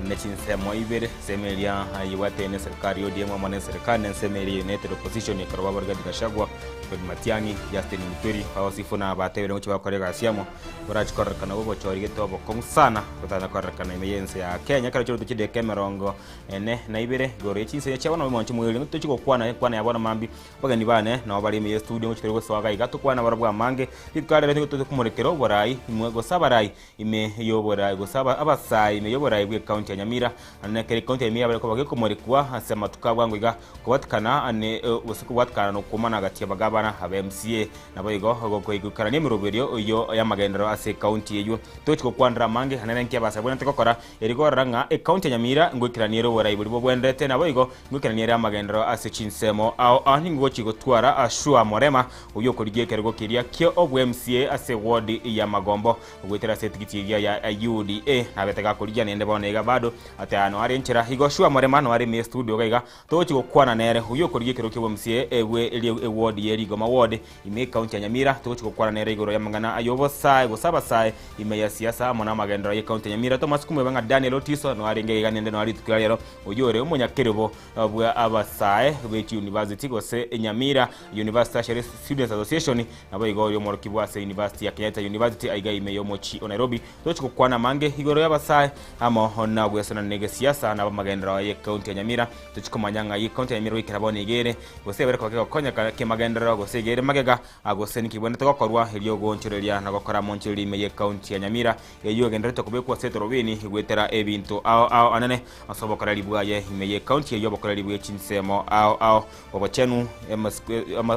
B: ne chinsemo ibere ensemo eria yebwatene eserikari ya ODM amo na eserikari na ensemo eria United Opposition ekero babo Rigathi Gachagua, Fred Matiang'i, Justin Muturi, Pao Sifuna batebire ngochia bakore egasi amo borachi kororekana bwa obochori gete obokong'u sana botana kororekana ime y'ense ya Kenya ekero chiroto chideka emerongo ene na ibere igoro ye chinsa chia bono mwanche moirerie tochi gokwana enkwana ya bono mambia Abageni bane nao bare ime y'estudio ngochia tore gosoa iga iga tokwane nabarabwo amange. Rituko riarero nigo tokomorekera oborai imwe gose abarai ime y'oborai gose abasae ime y'oborai bw'ecounty ya Nyamira. Ande ekero ecounty ya Nyamira bare koba gekomorekwa ase amatuko a bwango iga kobwatikana ane gose kobwatikana nokomana gati y'abagabana aba MCA naboigo gokoigoikerania emeroberio oyio y'amagenderero ase ecounty eyio. Tochi gokwanera amange ande ninki abasae bwenerete gokora erio korora ng'a ecounty ya Nyamira ngoikerania ere oborai boria bobwenerete naboigo Ngoikeranie ere amagenderero ase chinsemo ao ao nigo gochia gotwara Ashua Morema, oyio okorigia ekerogo keria kia obwa-MCA ase ward ya Magombo goetera ase etigiti eria ya UDA. Nabete gakorigia naende bono iga bado ate noare enchera. Igo Ashua Morema noare ime estudio iga iga togochia gokwana nere oyio okorigia ekerogo kia obwa-MCA ebwe eward ye Rigoma ward ime ecounty ya Nyamira. Togochia gokwana nere igoro y'amang'ana ay'obosae gose abasae ime ya siasa amo namagenderero y'ecounty ya Nyamira. Thomas Kumweba ng'a Daniel Otiso noarenge iga naende noare rituko ria rero. Oyio ore omonyakerobo bwa abasae be chiuniversity gose Nyamira University Tertiary Students Association, naboigo ore omworokigwa ase University ya Kenyatta University aiga ime y'omochie o Nairobi. Tochi gokwana amange igoro y'abasae amo na ogwesona negesiasa na abamagenderero y'ecounty ya Nyamira. Tochi komanya ng'ai ecounty ya Nyamira goikera bono iga ere, gose ebere koba kegokonyeka kemagenderero gose iga ere magega, gose ninki kebwenerete gokorwa erio goonchoreria na gokora amonchorerio ime y'ecounty ya Nyamira eyio egendererete kobekwa ase etorobini goetera ebinto ao ao anene Ase obokoreri bwaye ime y'ecounty eyio obokoreri bwe chinsemo ao ao, obochenu,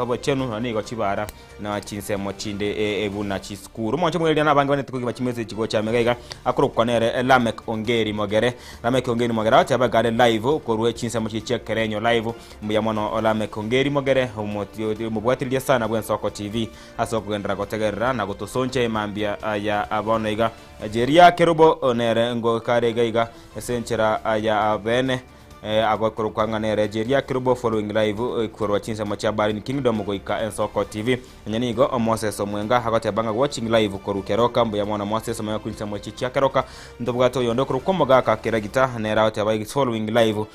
B: obochenu na nigo chibara na chinsemo chinde buna chisukuru. Omonche mweria na abange banete kogima chimessage gocha amega iga akorokwa nere Lameck Ongeri Mogere. Lameck Ongeri Mogere agoteba iga are live korwa chinsemo chiria chia Kerenyo live. Mbuya mono Lameck Ongeri Mogere omobwatireria sana bw'Ensoko TV ase okogenderera gotegerera na gotosoncha emambia ya bono iga. Jeria Kerubo nere ngokare iga iga Ase enchera ya beene. Agokorokwa ng'a nere Jeria Kerubo following live korwa chinsemo chia Barin Kingdom goika Ensoko TV. Onye nigo Moses Omwenga agoteba ng'a watching live korwa Keroka mbuya mono Moses Omwenga korwa chinsemo echi chia Keroka. Ntobwate oyonde okorokwa Omogaka Keragita nere agoteba is following live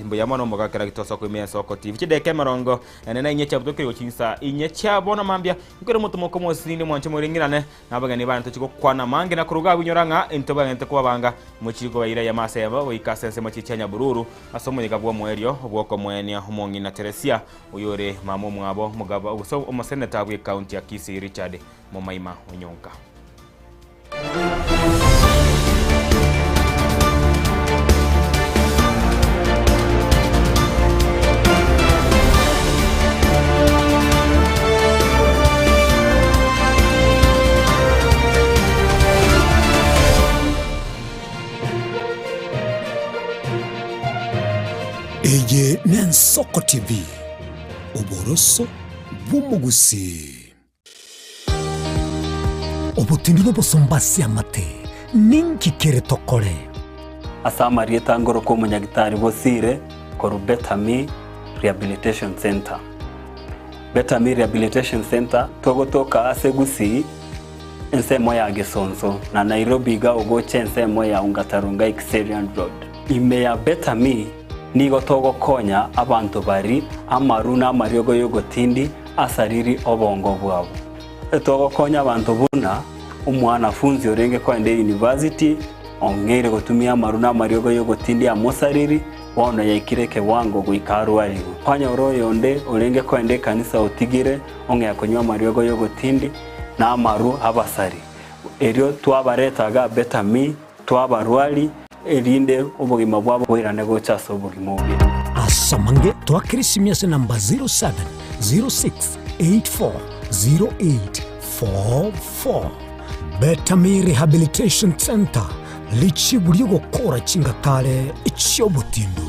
B: mbuya mono Omogaka Keragita ase ime Ensoko TV. Chidakika emerongo ene na inye chiabutokire gochia chinsa inye chia bono mambia nkwere omotomoko omosindi mwanche moring'irane Na abageni baane tochie gokwana amange, na koruga agwo inyora ng'a intwe bagente kobabanga, mochie kobaira eyemo ase eyemo goika ase ensemo chia Nyabururu, ase omoyega bw'omoerio bw'okomoenia omong'ina Teresia, oyore mama omwabo omogaba gose omoseneta bw'ekaunti ya Kisii Richard Momaima Onyonka.
A: Eye n'Ensoko TV, oboroso bw'omogusii. Obotindi n'obosomba ase amate, ninki kere tokore?
H: Ase amarieta ngoroka omonyagitari Bosire korwa Betami Rehabilitation Centre. Betami Rehabilitation Centre togotoka ase Gusii ensemo ya Gesonso na Nairobi iga ogocha ensemo ya Ongata Rongai Kiserian Road. Ime ya Betami nigo togokonya abanto bari amaru na amariogo y'ogotindi asariri obongo bwabo. Togokonya abanto buna omwanafunzi orenge koenda eyunivasiti ong'eire gotumia amaru na amariogo y'ogotindi amosariri, bono yaikire ekewango goika arwarigwe. Kwanyora oyonde orenge koenda ekanisa otigire ong'ea konywa amariogo y'ogotindi na amaru abasari. Erio twabareta iga Betami, twabarwari, erinde obogima bwabo boirane gocha ase obogima obuya.
A: Ase amange twakere esimi ase namba 0706840844. Betami Rehabilitation Centre, richibu ri'ogokora chingakare chi'obotindu.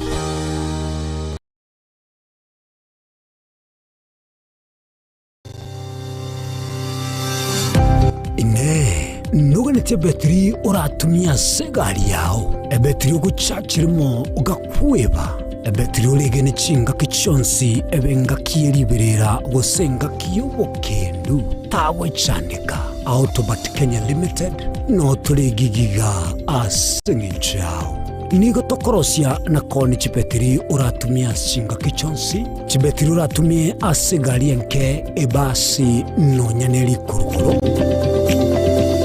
A: Inee! Noganetie ebetiri oratumie ase egari yao, ebetiri ogochachirimo ogakweba, ebetiri oregene chingaki chionsi ebe engaki ye riberera gose engaki y'obokendu? Tagwechandeka. Autobat Kenya Limited notore egigiga ase eng'encho yao. Nigo tokorosia na koonia chibetiri oratumie ase chingaki chionsi. Chibetiri oratumie ase egari enke, ebasi, nonya ne rikurukuru.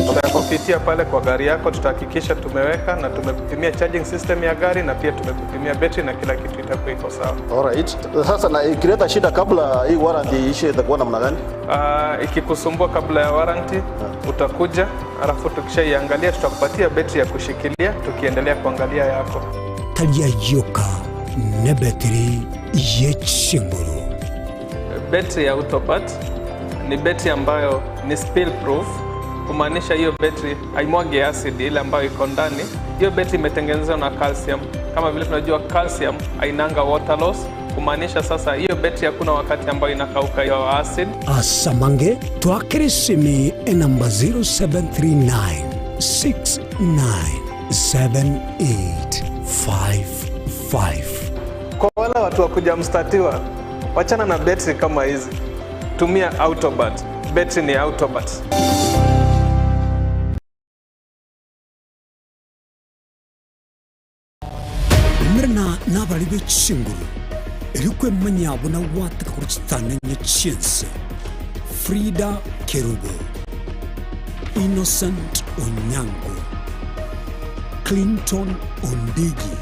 I: Tutakupitia pale kwa gari yako, tutahakikisha tumeweka na tumekupimia charging system ya gari na pia tumekupimia betri na kila kitu itakuwa iko sawa.
J: Alright. Sasa na ikileta shida kabla hii warranty iishe itakuwa namna gani?
I: Uh, ikikusumbua kabla ya warranty utakuja, alafu tukishaiangalia tutakupatia betri ya kushikilia tukiendelea kuangalia yako.
A: Tari ayio ka nebetiri ye chinguru.
I: Betri ya Autopat ni betri ambayo ni spill proof, kumaanisha hiyo betri haimwagi acid ile ambayo iko ndani. Hiyo betri imetengenezwa na calcium. Kama vile tunajua calcium hainanga water loss, kumaanisha sasa hiyo betri hakuna wakati ambayo inakauka hiyo acid.
A: Asamange twakere esimi enamba 0739 697855.
I: Kwa wale watu wa kuja mstatiwa, wachana na betri kama hizi, tumia Autobat. Betri ni Autobat.
A: Umerana nabari be chinguru, erio kwemanyia buna gwateka korwa chitanenye chi'ense. Frida Kerubo, Innocent Onyango, Clinton Ondigi,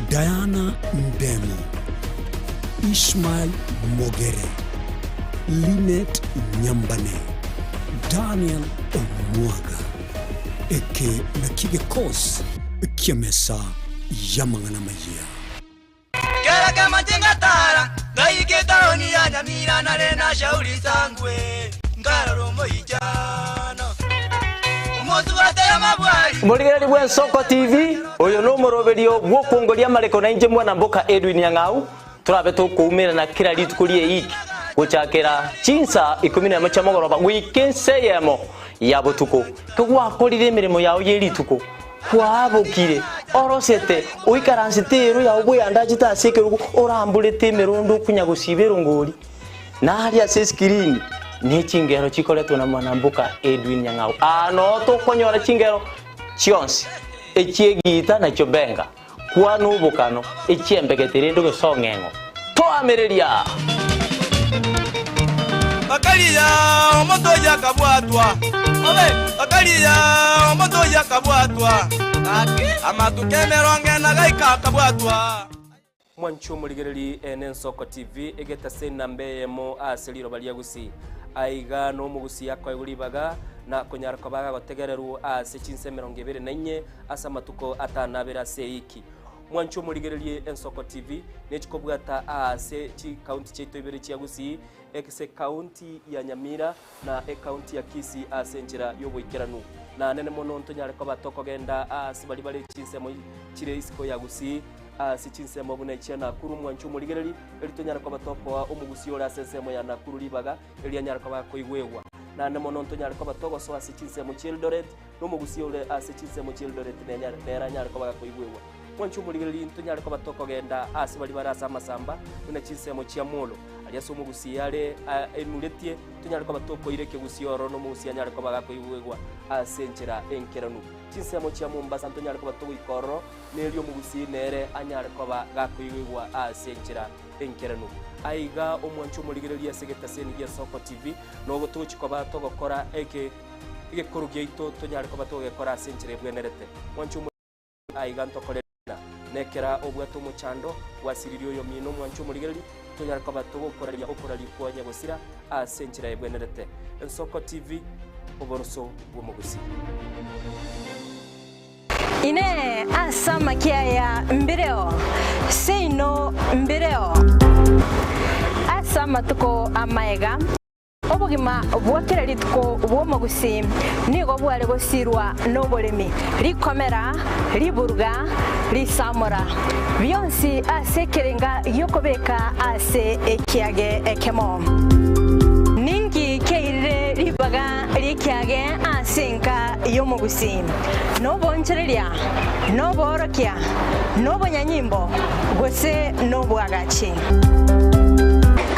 A: Diana Ndemo, Ishmael Mogere, Linet Nyambane, Daniel Omwaga. Eke nakio gekosi ki'emesa y'amang'ana amayia.
K: Kera kemache ngatara, ngaika etaoni ya Nyamira nare na Shauri Sangwe, nkarora omoichano, omosubati amabwari.
L: Omorigereria bw'Ensoko TV, oyo nomoroberio bw'okwongoria amareko na inche mwana mboka Edwin Nyang'au, torabe tokoumerana kera rituko ri'eiki gochakera chinsa ikomi nemo chia mogoroba goika ensa eyemo ya botuko. Kegwakorire emeremo yao ye rituko. Kwabokire, orosete, oikaransete eero yao bweyandachete ase ekerogo, oramborete emerondo okunya gosiba erongori, na aria ase esikirini ne chingero chikoretwe na mwanamboka Edwin Nyang'au. Aa noo tokonyora chingero chionsi, echi'egiita na chiobenga, kwana obokano, echi'embegete rende ogesong'eng'o. Toamereria!
K: Bakaria omonto oyio akabwatwa, bakaria omonto oyio akabwatwa, amatuko emerongo ena gaika akabwatwa.
M: Mwanche omorigereri ene Ensoko TV egetase enamba eyemo ase riroba ria Gusii. Aiga nomogusii akoegwa ribaga na konyara koba agagotegererwa ase chinsa 24 ase amatuko atanabere ase eiki. Mwanche omorigererie Ensoko TV nechikobwata aase chikaunti chiaito ibere chia Gusii, ase ekaunti ya Nyamira na ekaunti ya Kisii ase enchera y'oboikeranu. Na nene mono ntonyare koba tokogenda aase baria bare chinsemo chire isiko ya Gusii, ase chinsemo buna echia Nakuru. Mwanche omorigereri, eri tonyare koba tokoa omogusii ore ase ensemo ya Nakuru ribaga eri anyare koba akoigwegwa. Naende mono ntonyare koba togosoa ase chinsemo chi'Eldoret, na omogusii ore ase chinsemo chi'Eldoret nenyare nere anyare koba gakoigwegwa. Mwanche omorigereria ntonyare koba tokogenda aase baria bare ase amasamba, buna chinsemo chia Molo, aria ase omogusii are enuretie, tonyare koba tokoira ekegusii ororo na omogusii anyare koba gakoigwegwa ase enchera enkeranu. Chinsemo chia Mombasa ntonyare koba togoika ororo, na erio omogusii nere anyare koba gakoigwegwa ase enchera enkeranu. Aiga omwanche omorigereria ase egetaseni gia Soko TV, nogo togochia koba togokora eke egekoro giaito tonyare koba togekora ase enchera ebwenerete. Mwanche omorigereria aiga ntokore ring'ana, na ekera obwate omochando gwasiririe oyomino omwanche omorigereria, tonyare koba togokoraria okoraria kwa nyagosira ase enchera ebwenerete. Ensoko TV, oboroso bw'omogusii.
N: Inee! Ase amakia aya mbireo? Seino mbireo? Ase amatuko amaega, obogima bwa kera rituko bw'omogusii nigo bware gosiirwa noboremi, rikomera, riburuga, risamora, bionsi ase ekerenga gi'okobeka ase ekiage ekemo. Ninki kiairire ribaga ri'ekiage ase enka y'omogusii, noboonchoreria, noboorokia, nobonyanyimbo, gose nobwagachi.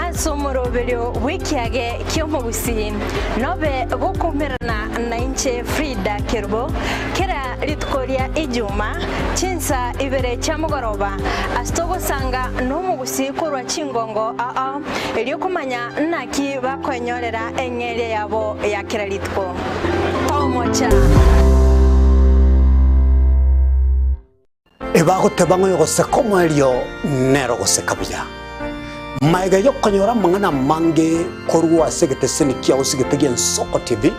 N: Ase omoroberio bw'ekiage ki'omogusii, nobe gokoumerana nainche Frida Kerubo, kera rituko ria Ijuma, chinsa ibere chia mogoroba, ase togosanga nomogusii korwa chingongo ao erio komanya Naki bakoenyorera eng'eria yabo ya kera rituko? Tomocha.
A: Ebagoteba ng'a oyogoseka omoerio nere ogoseka buya. Magega y'okonyora amang'ana amange korwa ase egeteseni kiao ase egete gi'Ensoko TV,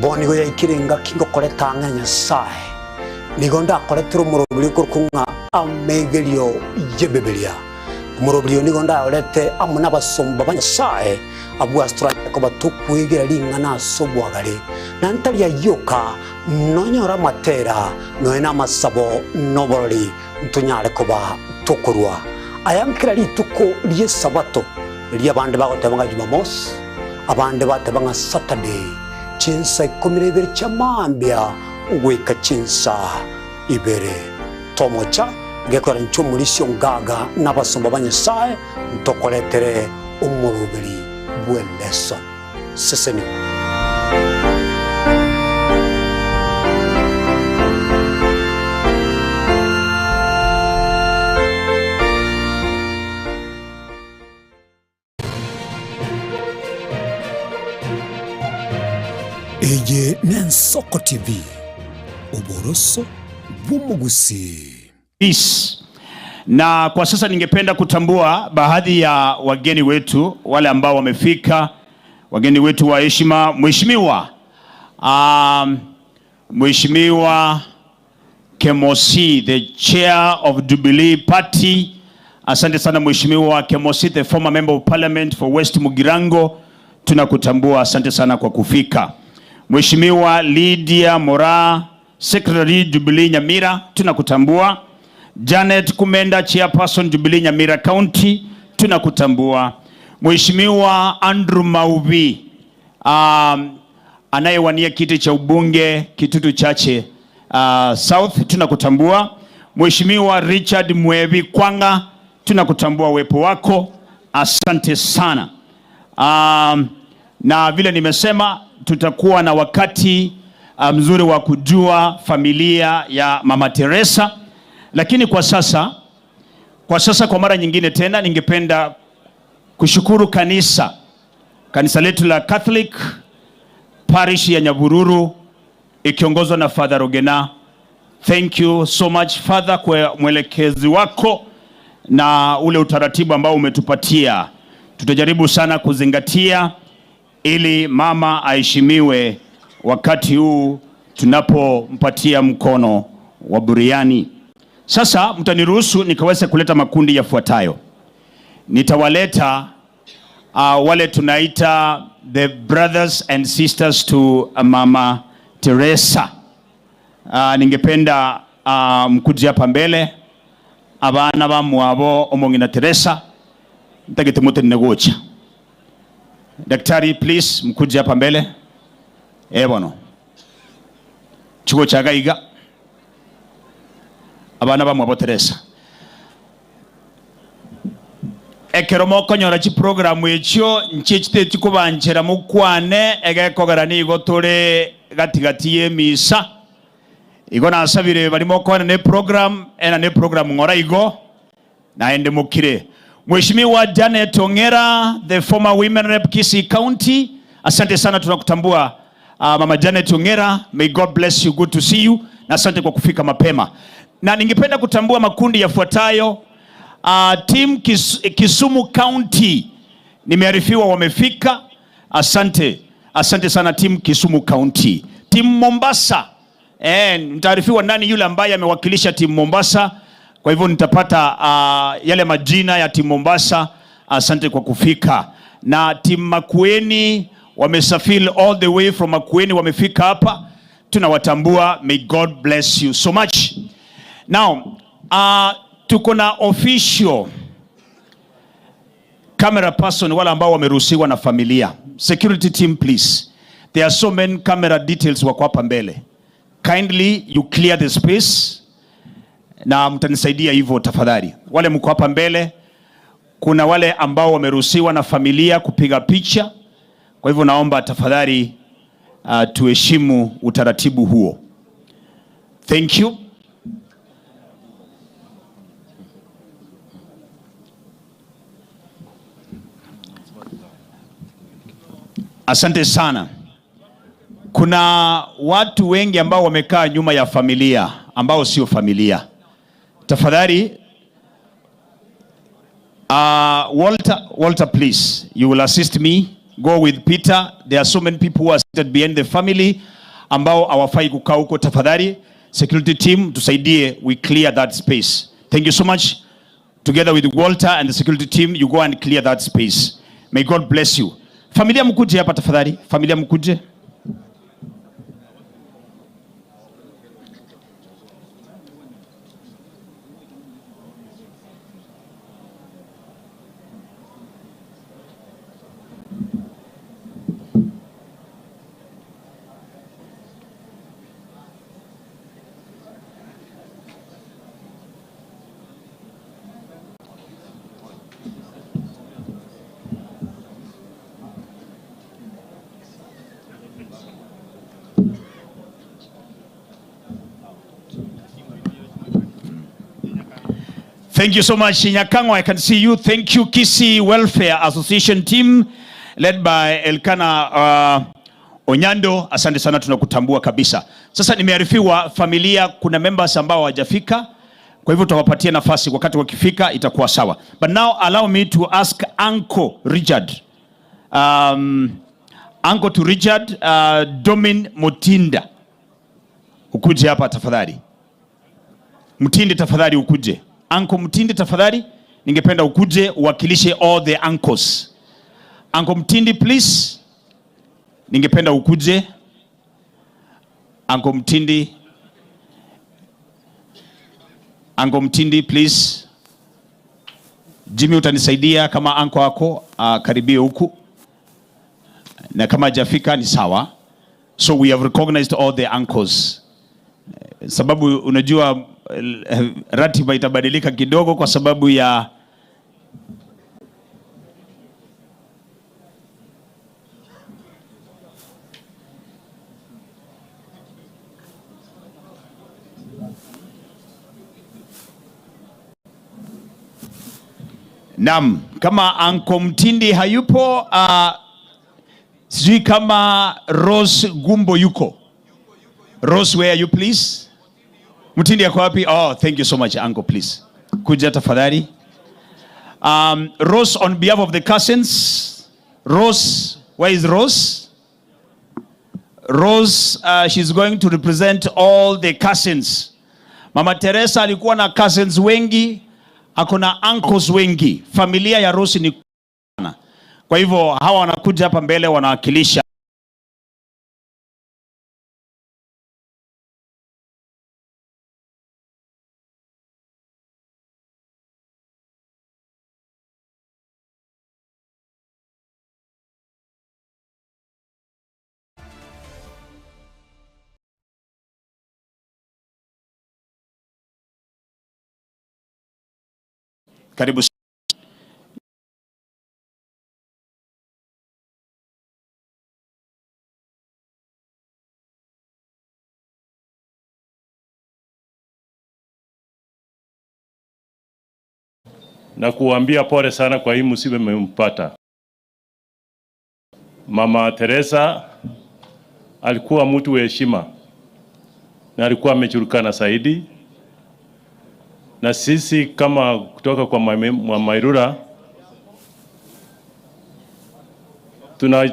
A: bono nigo yaikire engaki ngokoreta ang'e Nyasae. Nigo ndakoretere omoroberi okorokwa ng'a Amegerio y'Ebibilia. Omoroberi oyo nigo ndaorete amo nabasomba ba Nyasae, abwo ase toranyare koba tokwegera ring'ana ase obwagare, na ntari ayio oka, nonyore amatera, nonya namasabo, na oborori, ntonyare koba tokorua aya nkera rituko ri'Esabato, erio abande bagoteba ng'a Jumamosi, abande bateba ng'a Saturday, chinsa ikomi na ibere chia mambia goika chinsa ibere. Tomocha, ngekora inche omorisia o ngaga na abasomba ba Nyasae, ntokoretere omoroberi bw'eleso. Sesenigwa. Eye n'Ensoko TV, oboroso bw'omogusii.
O: Peace. Na kwa sasa ningependa kutambua baadhi ya wageni wetu wale ambao wamefika, wageni wetu wa heshima, Mheshimiwa um, Mheshimiwa Kemosi, the chair of Jubilee Party. Asante sana Mheshimiwa Kemosi, the former member of parliament for West Mugirango, tunakutambua. Asante sana kwa kufika. Mheshimiwa Lydia Mora, Secretary Jubilee Nyamira, tunakutambua. Janet Kumenda, chairperson Jubilee Nyamira County, tunakutambua. Mheshimiwa Andrew Mauvi, um, anayewania kiti cha ubunge Kitutu Chache. South, tunakutambua. Mheshimiwa Richard Mwevi Kwanga, tunakutambua uwepo wako, asante sana. Na vile nimesema tutakuwa na wakati mzuri wa kujua familia ya Mama Teresa, lakini kwa sasa kwa mara nyingine tena ningependa kushukuru kanisa letu la Catholic Parish ya Nyabururu ikiongozwa na Father Rogena. Thank you so much Father kwa mwelekezi wako na ule utaratibu ambao umetupatia. Tutajaribu sana kuzingatia ili mama aheshimiwe wakati huu tunapompatia mkono wa buriani. Sasa mtaniruhusu nikaweze kuleta makundi yafuatayo. Nitawaleta wale tunaita the brothers and sisters to Mama Teresa. Ningependa mkuje hapa mbele abana bamwabo omong'ina Teresa ntagete mute negocha. Daktari please mkuje hapa mbele. Bono. Chugo cha gaiga. Abana bamwabo Teresa. Ekero mokonyora chi program echio nchichite chikubanchera mukwane egekogera nigo tore gatigati y'emisa. Igo nasabire barimo kwana ne program ena ne program ng'ora igo naende mukire. Mheshimiwa Janet Ongera, the former women rep Kisii County, asante sana, tunakutambua. Mama Janet Ongera, may God bless you, good to see you, na asante kwa kufika mapema. Na ningependa kutambua makundi yafuatayo. Team Kisumu County nimearifiwa wamefika, asante, asante sana team Kisumu County. Team Mombasa, nitaarifiwa nani yule ambaye amewakilisha team Mombasa. Kwa hivyo nitapata yale majina ya team Mombasa. Asante kwa kufika. Na team Makueni wamesafiri all the way from Makueni, wamefika hapa, tunawatambua. May God bless you so much. Now, tuko na official camera person, wale ambao wameruhusiwa na familia. Security team please. There are so many camera details wako hapa mbele. Kindly you clear the space na mtanisaidia hivyo tafadhali. Wale mko hapa mbele, kuna wale ambao wameruhusiwa na familia kupiga picha. Kwa hivyo naomba tafadhali tuheshimu utaratibu huo. Thank you. Asante sana. Kuna watu wengi ambao wamekaa nyuma ya familia ambao sio familia. Tafadhali, Walter, please, you will assist me. Go with Peter. There are so many people who are seated behind the family ambao hawafai kukaa huko. Tafadhali, security team, tusaidie, we clear that space. Thank you so much. Together with Walter and the security team, you go and clear that space. May God bless you. Familia mkuje hapa tafadhali. Familia mkuje. Thank you so much, Nyakango. I can see you. Thank you, Kisii Welfare Association team led by Elkana Onyando. Asante sana, tunakutambua kabisa. Sasa nimearifiwa familia kuna members ambao hawajafika, kwa hivyo tutawapatia nafasi wakati wakifika itakuwa sawa. But now allow me to ask Uncle Richard. Uncle to Richard, Domin Mutinda. Ukuje hapa tafadhali. Mutindi tafadhali ukuje. Uncle Mutindi tafadhali, ningependa ukuje uwakilishe all the uncles. Uncle Mutindi please, ningependa ukuje. Uncle Mutindi. Uncle Mutindi please. Jimmy utanisaidia kama uncle wako akaribie huku. Na kama hajafika ni sawa. So we have recognized all the uncles. sababu unajua eh, ratiba itabadilika kidogo kwa sababu ya Naam, kama Anko Mtindi hayupo, sijui kama Rose Gumbo yuko. Rose, where are you please? Mtindi ako wapi? Oh, thank you so much Uncle, please. Kuja tafadhali. Rose on behalf of the cousins. Rose, where is Rose? Rose, she's going to represent all the cousins. Mama Teresa alikuwa na cousins wengi, ako na uncles wengi. Familia ya Rose ni sana. Kwa hivyo hawa wanakuja hapa mbele wanawakilisha. Karibu.
P: Na kuambia pole sana kwa hii msiba imempata. Mama Teresa alikuwa mtu wa heshima na alikuwa amejulikana zaidi, na sisi kama kutoka kwa Mama Irura tuna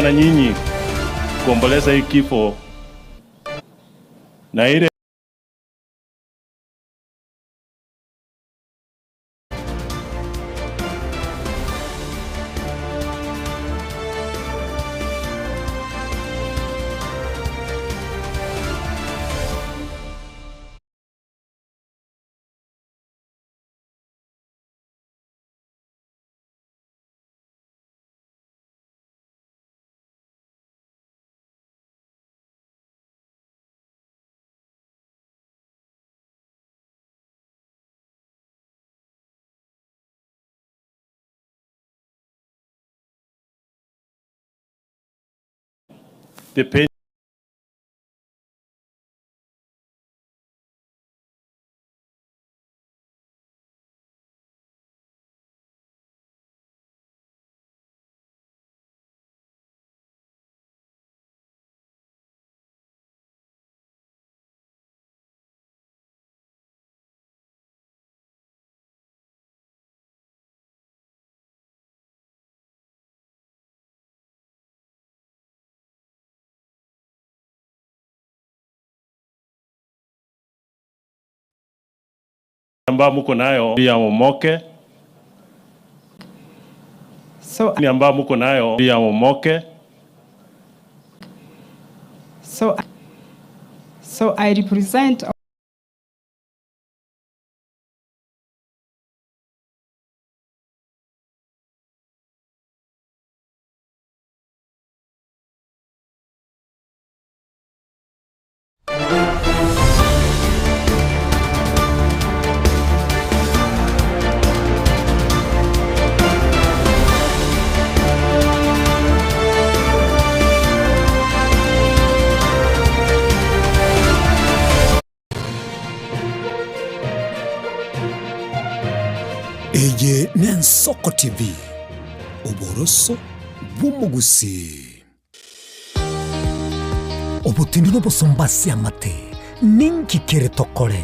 P: na nyinyi kuomboleza hii kifo na ile the pain ambayo mko nayo ya Omoke.
Q: So,
P: ni ambayo mko nayo ya Omoke.
Q: So I represent
A: Eye n'Ensoko TV, oboroso bw'omogusii. Obotindi n'obosomba ase amate, ninki kere tokore?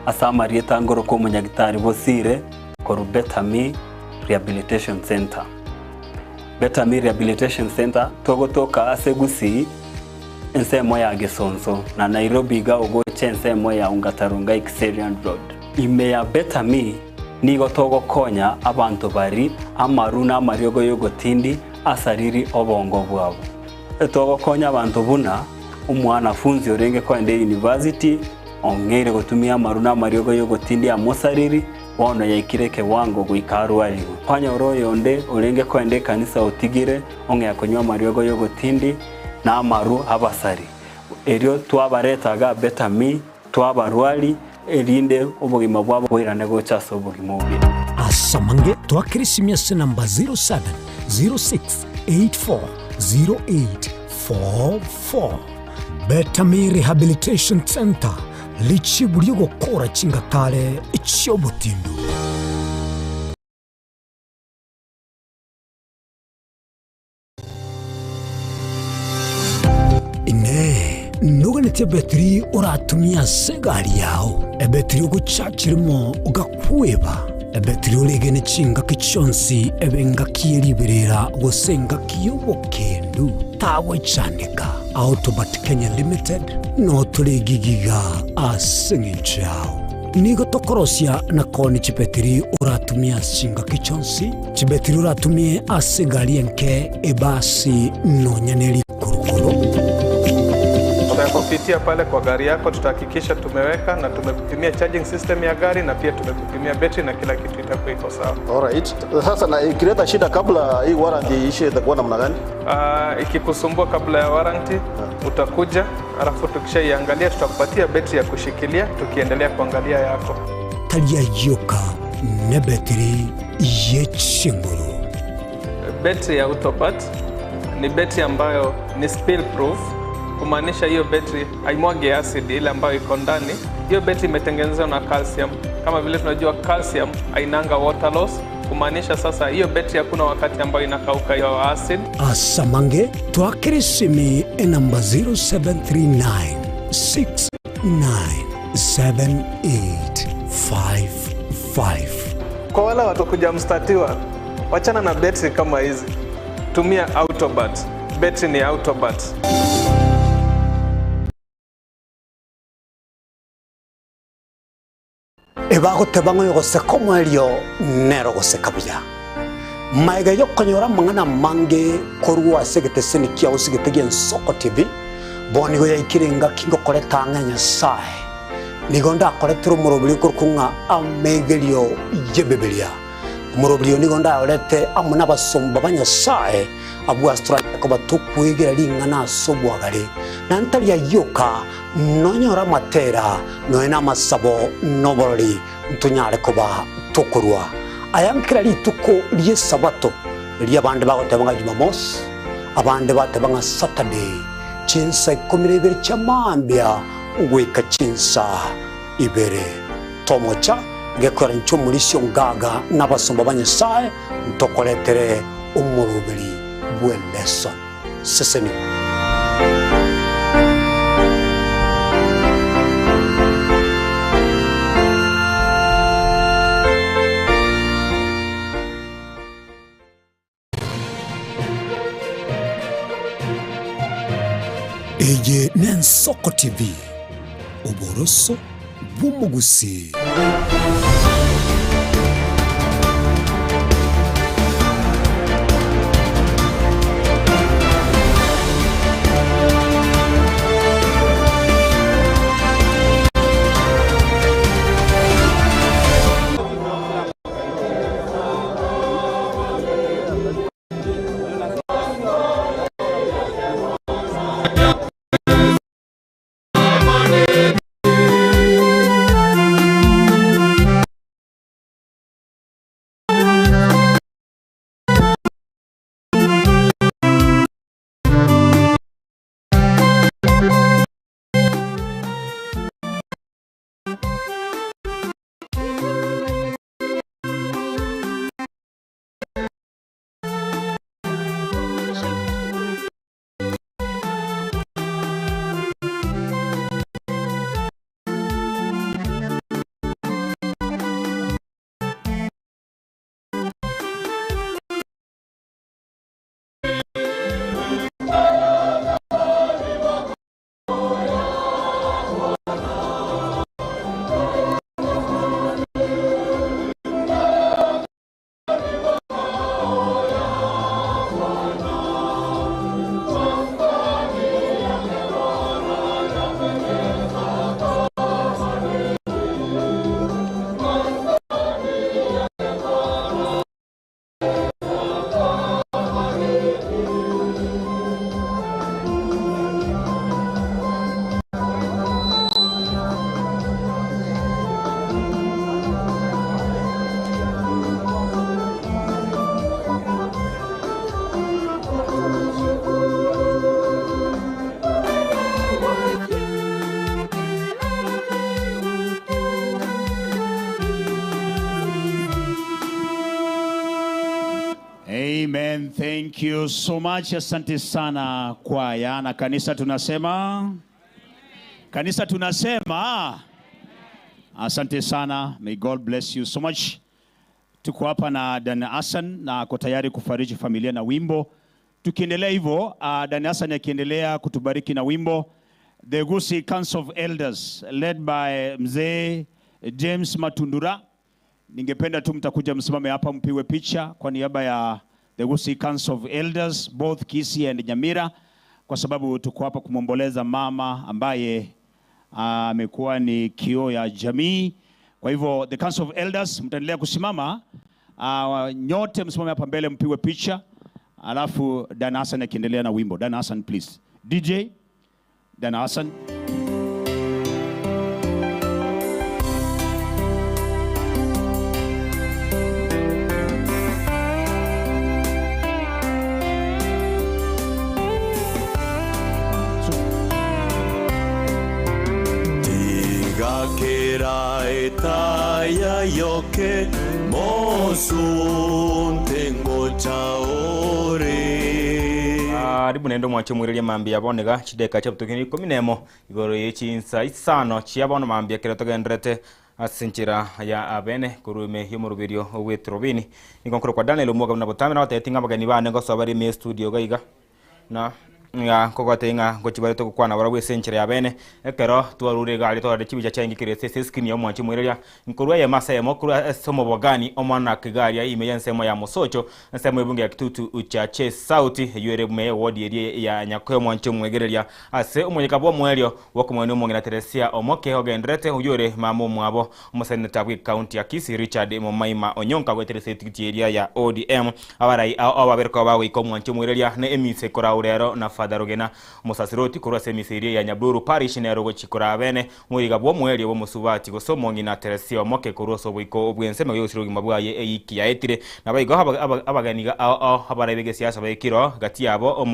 H: Ase amarieta ngoro kwa omonyagitari Bosire. korwa Better Me Rehabilitation Centre. Better Me Rehabilitation Centre togotoka ase Gusii ensemo ya Gesonso na Nairobi iga ogocha ensemo ya Ongata Rongai Kiserian Road. Ime ya Better Me nigo togokonya abanto bari amaru na amariogo y'ogotindi asariri obongo bwabo. Togokonya abanto buna omwanafunzi orenge koenda eyunivasiti ong'eire gotumia amaru na amariogo y'ogotindi amosariri bono yaikire ekewango goika arwarigwe. Kwanyora oyonde orenge koenda ekanisa otigire ong'ea konywa amariogo y'ogotindi na amaru abasari. Erio twabareta iga Better Me twabarwari erinde obogima bwabo boirane gocha ase obogima obuya.
A: Asamange twakere esimi ase namba 0706840844. Better Me Rehabilitation Centre, richibu ri'ogokora chingatare chi'obotindu. Inee! Noganetie ebetiri oratumie ase egari yao, ebetiri ogochachera imo ogakweba, ebetiri oregene chingaki chionsi ebe engaki ye riberera gose engaki y'obokendu? Tagwechandeka. Autobat Kenya Limited notore egigiga ase eng'encho yao. Nigo tokorosia na koonia chibetiri oratumie ase chingaki chionsi, chibetiri oratumie ase egari enke, ebasi, nonya ne rikurukuru.
I: Tutakupitia pale kwa gari yako, tutahakikisha tumeweka na tumekupimia charging system ya gari na pia tumekupimia betri na kila kitu itakuwa iko sawa.
J: Alright. Sasa na ikileta shida kabla hii warranty iishe itakuwa namna gani?
I: Ikikusumbua kabla ya warranty utakuja, alafu tukishaiangalia tutakupatia betri ya kushikilia tukiendelea kuangalia yako.
A: Tari ayioka nebetiri ye chinguru.
I: Betri ya Autopat ni betri ambayo ni spill proof, kumaanisha hiyo betri haimwagi acid ile ambayo iko ndani. Hiyo betri imetengenezwa na calcium. Kama vile tunajua calcium hainanga water loss, kumaanisha sasa hiyo betri hakuna wakati ambayo inakauka hiyo acid.
A: Asamange twakere esimi enamba 0739 697855.
I: Kwa wale watakuja mstatiwa, wachana na betri kama hizi, tumia Autobat. Betri ni Autobat.
A: Ebagoteba ng'a oyogoseka omoerio nere ogoseka buya. Magega y'okonyora amang'ana amange korwa ase egeteseni kiao ase egete gi'Ensoko TV, bono nigo yaikire engaki ngokoreta ang'e Nyasae. Nigo ndakoretere omoroberi okorokwa ng'a Amegerio y'Ebibilia. Omoroberi oyo nigo ndayorete amo nabasomba ba Nyasae, abwo ase toranyare koba tokwegera ring'ana ase obwagare, na ntari ayio oka, Nonyore amatera, nonya namasabo, na oborori, ntonyare koba tokorua aya nkera rituko ri'Esabato, riria abande bagoteba ng'a Jumamosi, abande bateba ng'a Saturday, chinsa ikomi na ibere chia mambia goika chinsa ibere. Tomocha gekwera inche omorisia ongaga na abasomba ba Nyasae, ntokoretere omoroberi bw'eleson. Sesenigwa. Eye n'Ensoko TV, oboroso bw'omogusii.
O: Amen. Thank you so much. Asante sana kwaya na kanisa tunasema. Kanisa tunasema. Asante sana. May God bless you so much. Tuko hapa na Dan Hassan na ako tayari kufariji familia na wimbo. Tukiendelea hivyo, Dan Hassan akiendelea kutubariki na wimbo, The Gusii Council of Elders led by Mzee James Matundura. Ningependa tu mtakuja msimame hapa mpigwe picha kwa niaba ya The Gusii Council of Elders both Kisii and Nyamira, kwa sababu tuko hapa kumwomboleza mama ambaye amekuwa ni kioo ya jamii. Kwa hivyo the Council of Elders mtaendelea kusimama, nyote msimame hapa mbele mpigwe picha, alafu Dan Hassan akiendelea na wimbo. Dan Hassan please. DJ Dan Hassan.
R: Tigakera etaya yoke mosunte ngochaore.
B: Karibu naende omwanche omwereria mambia bono iga chidakika chia botuko ikomi na emo igoro ye chinsa isano chia bono mambia ekero togendererete ase enchera ya abene korwa ime y'omoroberio bw'eturubini. Nigo nkorokwa Daniel Omuga buna botambe nagotebetie ng'a abageni bane ngosoa bare ime y'estudio iga iga na ng'a nkogotebia ng'a ngochia bare togokwana barabwo ase enchera ya bene ekero twarure iga aria twarorire chibicha chiaye ngikere ase ase escreen ya omwanchi omwereria nkorwa eyemo ase eyemo korwa ase omobogani omwana iga aria ime y'ensemo ya Mosocho ensemo y'ebunge ya Kitutu Chache South eywo ere ime y'eward eria ya Nyakoe omwanchi omwegereria ase omoyega bw'omoerio bw'okomoenia omong'ina Teresia Omoke ogendererete oywo ore mama omwabo omoseneta bw'ecounty ya Kisii Richard Momaima Onyonka goetera ase etigiti eria ya ODM. Abarai ao babere koba bagoika omwanchi omwereria na emisa ekoraura ero na Father Rugena omosasiroti korwa ase emisa eria ya Nyabururu Parish nero ogochia koraa bene omoyega bw'omoerio bw'omosubati gose omong'ina Teresia Omoke korwa ase oboiko bw'ensemo y'ogosira obogima bwaye eyiki yaetire. Naboigo abageni ao ao abarai b'egesiasa baikire oo gati yabo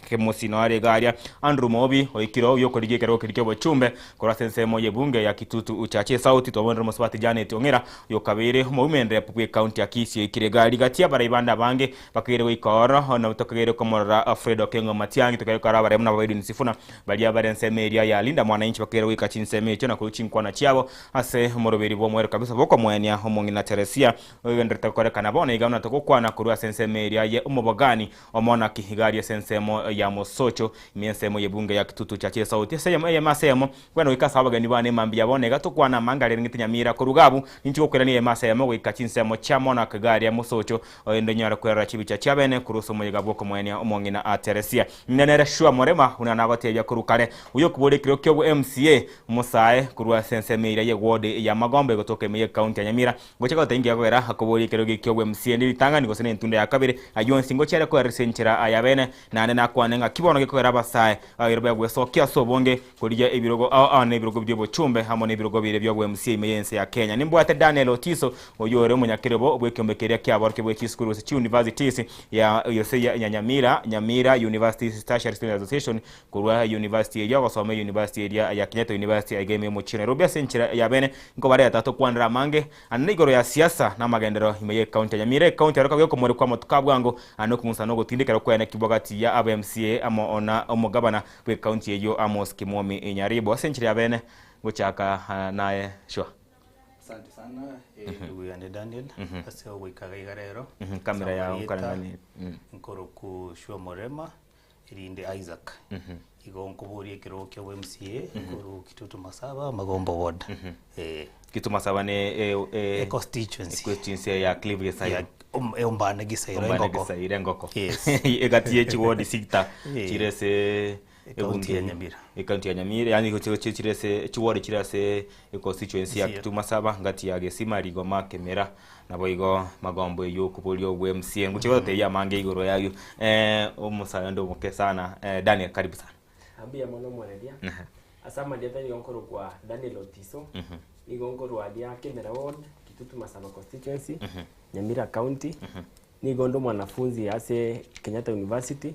B: Kemosino are iga aria Andrew Moobi oikire oo oyokorigia ekerogo keria ki'obochumbe Korwa ase ensemo y'ebunge ya Kitutu Uchache South twabonire omosubati Janet Ong'era oyokabeire omoumen rep bw'ecounty ya Kisii oikire egari gati y'abarai bande abange bakageire goika ororo nabo tokageire komorora Fred Okengo Matiang'i tokageire korora abarai buna aba Edwin Sifuna baria bare ensemo eria ya Linda Mwananchi bakageire goika chinsemo echio na korwa chinkwana chiabo ase omoroberi bw'omoerio kabisa bw'okomoenia omong'ina Teresia oyogendererete gokorekana bono iga buna togokwana korwa ase ensemo eria ye omobogani Omonaki iga aria ase ensemo ya mosocho, ime ensemo y'ebunge ya Kitutu Chache Esauti, ase eyemo eyemo ase eyemo, kwenda goika ase abageni bane mambia bono iga tokwana amanga aria reng'ete nyamira korwa iga abwo, ninche gokoirania eyemo ase eyemo goika chinsemo chia monarch iga aria mosocho, erinde onyare kwerora chibicha chiabene korwa ase omoyega bw'okomoenia omong'ina a Teresia. Inde nere Shua Morema, buna nagotebia korwa kare, oyokobora ekero ki'obwo MCA, omosae korwa ase ensemo eria ye ward ya Magombo egotoka ime y'ecounty ya Nyamira, Ngochia goteba inki gekogera akoboria ekerogo eke ki'obwe MCA ne ritang'ani gose nentunda ya kabere, ayio onsi ngochia are koeresa enchera aya bene, naende nakwane ng'aki bono gekogera abasae bagere bagwesokia ase obonge korigia ebirogo ao ao na ebirogo bi'obochumbe amo nebirogo biria bi'obwe MCA ime y'ense ya Kenya. Nimbwate Daniel Otiso oyio ore omonyakerobo bw'ekeombe keria kiaborokigwa bwe chisukuru gose chiuniversities ya gose ya Nyamira Nyamira Universities Tertiary Students Association Korwa University eria ogosoma University eria ya Kenyatta University aiga ime y'omochie o Nairobi ase enchera ya bene nkobareta tokwanere amange ande igoro ya siasa na amagenderero ime ye county ya Nyamira ecounty ero kaba okomorikwa amatuko a bwango ande okong'usa na ogotindekera okweanekigwa gati ya aba MCA amo na omogabana bwe county eyio Amos Kimwomi Nyaribo ase enchera ya bene ngochaka naye Shua.
S: Asante sana ndugu yane Daniel ase ogoika iga iga rero.
B: Kamera yao
S: Ase amarieta,
B: nkareng'anie.
S: Nkoroku Shua Morema erinde Isaac. Igo nkoboria ekerogo kia obo MCA korwa Kitutu Masaba Magombo ward. Eh.
B: Kitutu Masaba ne e e
S: E constituency.
B: Constituency ya Cliff Gisairo.
S: Ya Ombane Gisairo
B: Ombane
S: engoko.
B: Gisairo engoko.
S: Yes.
B: Egati ye chiward sita
S: Eh.
B: chire ase
S: Ekaunti ya Nyamira.
B: Ekaunti ya Nyamira yaani chire ase chiward chire ase econstituency ya
S: Sia.
B: Kitutu Masaba ngati ya Gesima Rigoma Kemera Naboigo magombo eyio okoboria obwe MCA ngochia gototebia amange igoro yayio eh, omosae onde omoke sana eh, Daniel karibu sana.
M: Mbuya mono omoreria. Ase amarieta nigo nkorokwa Daniel Otiso, nigo nkorwa aria Kemera Ward, Kitutu Masaba Constituency, Nyamira County. Nigo nde omwanafunzi ase Kenyatta University,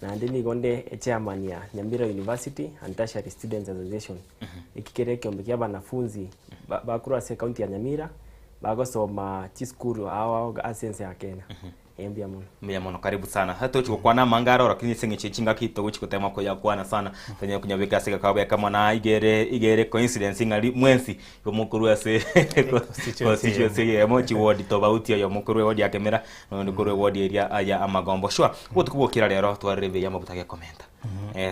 M: naende nigo nde echairman ya Nyamira University and Tertiary Students Association. Eki kere ekeombe kia abanafunzi bakorwa ase ecounty ya Nyamira, bagosoma chisukuru ao ao ase ense ya Kenya. Eh, mbuya mono.
B: Mbuya mono, karibu sana. Sasa tochi gokwana amanga aroro lakini ase eng'encho ye chingaki togochi gotema koyakwana sana. Tonyare konyabeka ase egekao bekamo na igere igere coincidence ng'a ri mwensi igo mokorwa ase constituency eyemo chiward tofauti oyomo okorwa eward ya Kemera na oyonde okorwa eward eria ya Amagombo. Sure, obotuko bwa kera rero twarire ebei ya amabuta gekomenta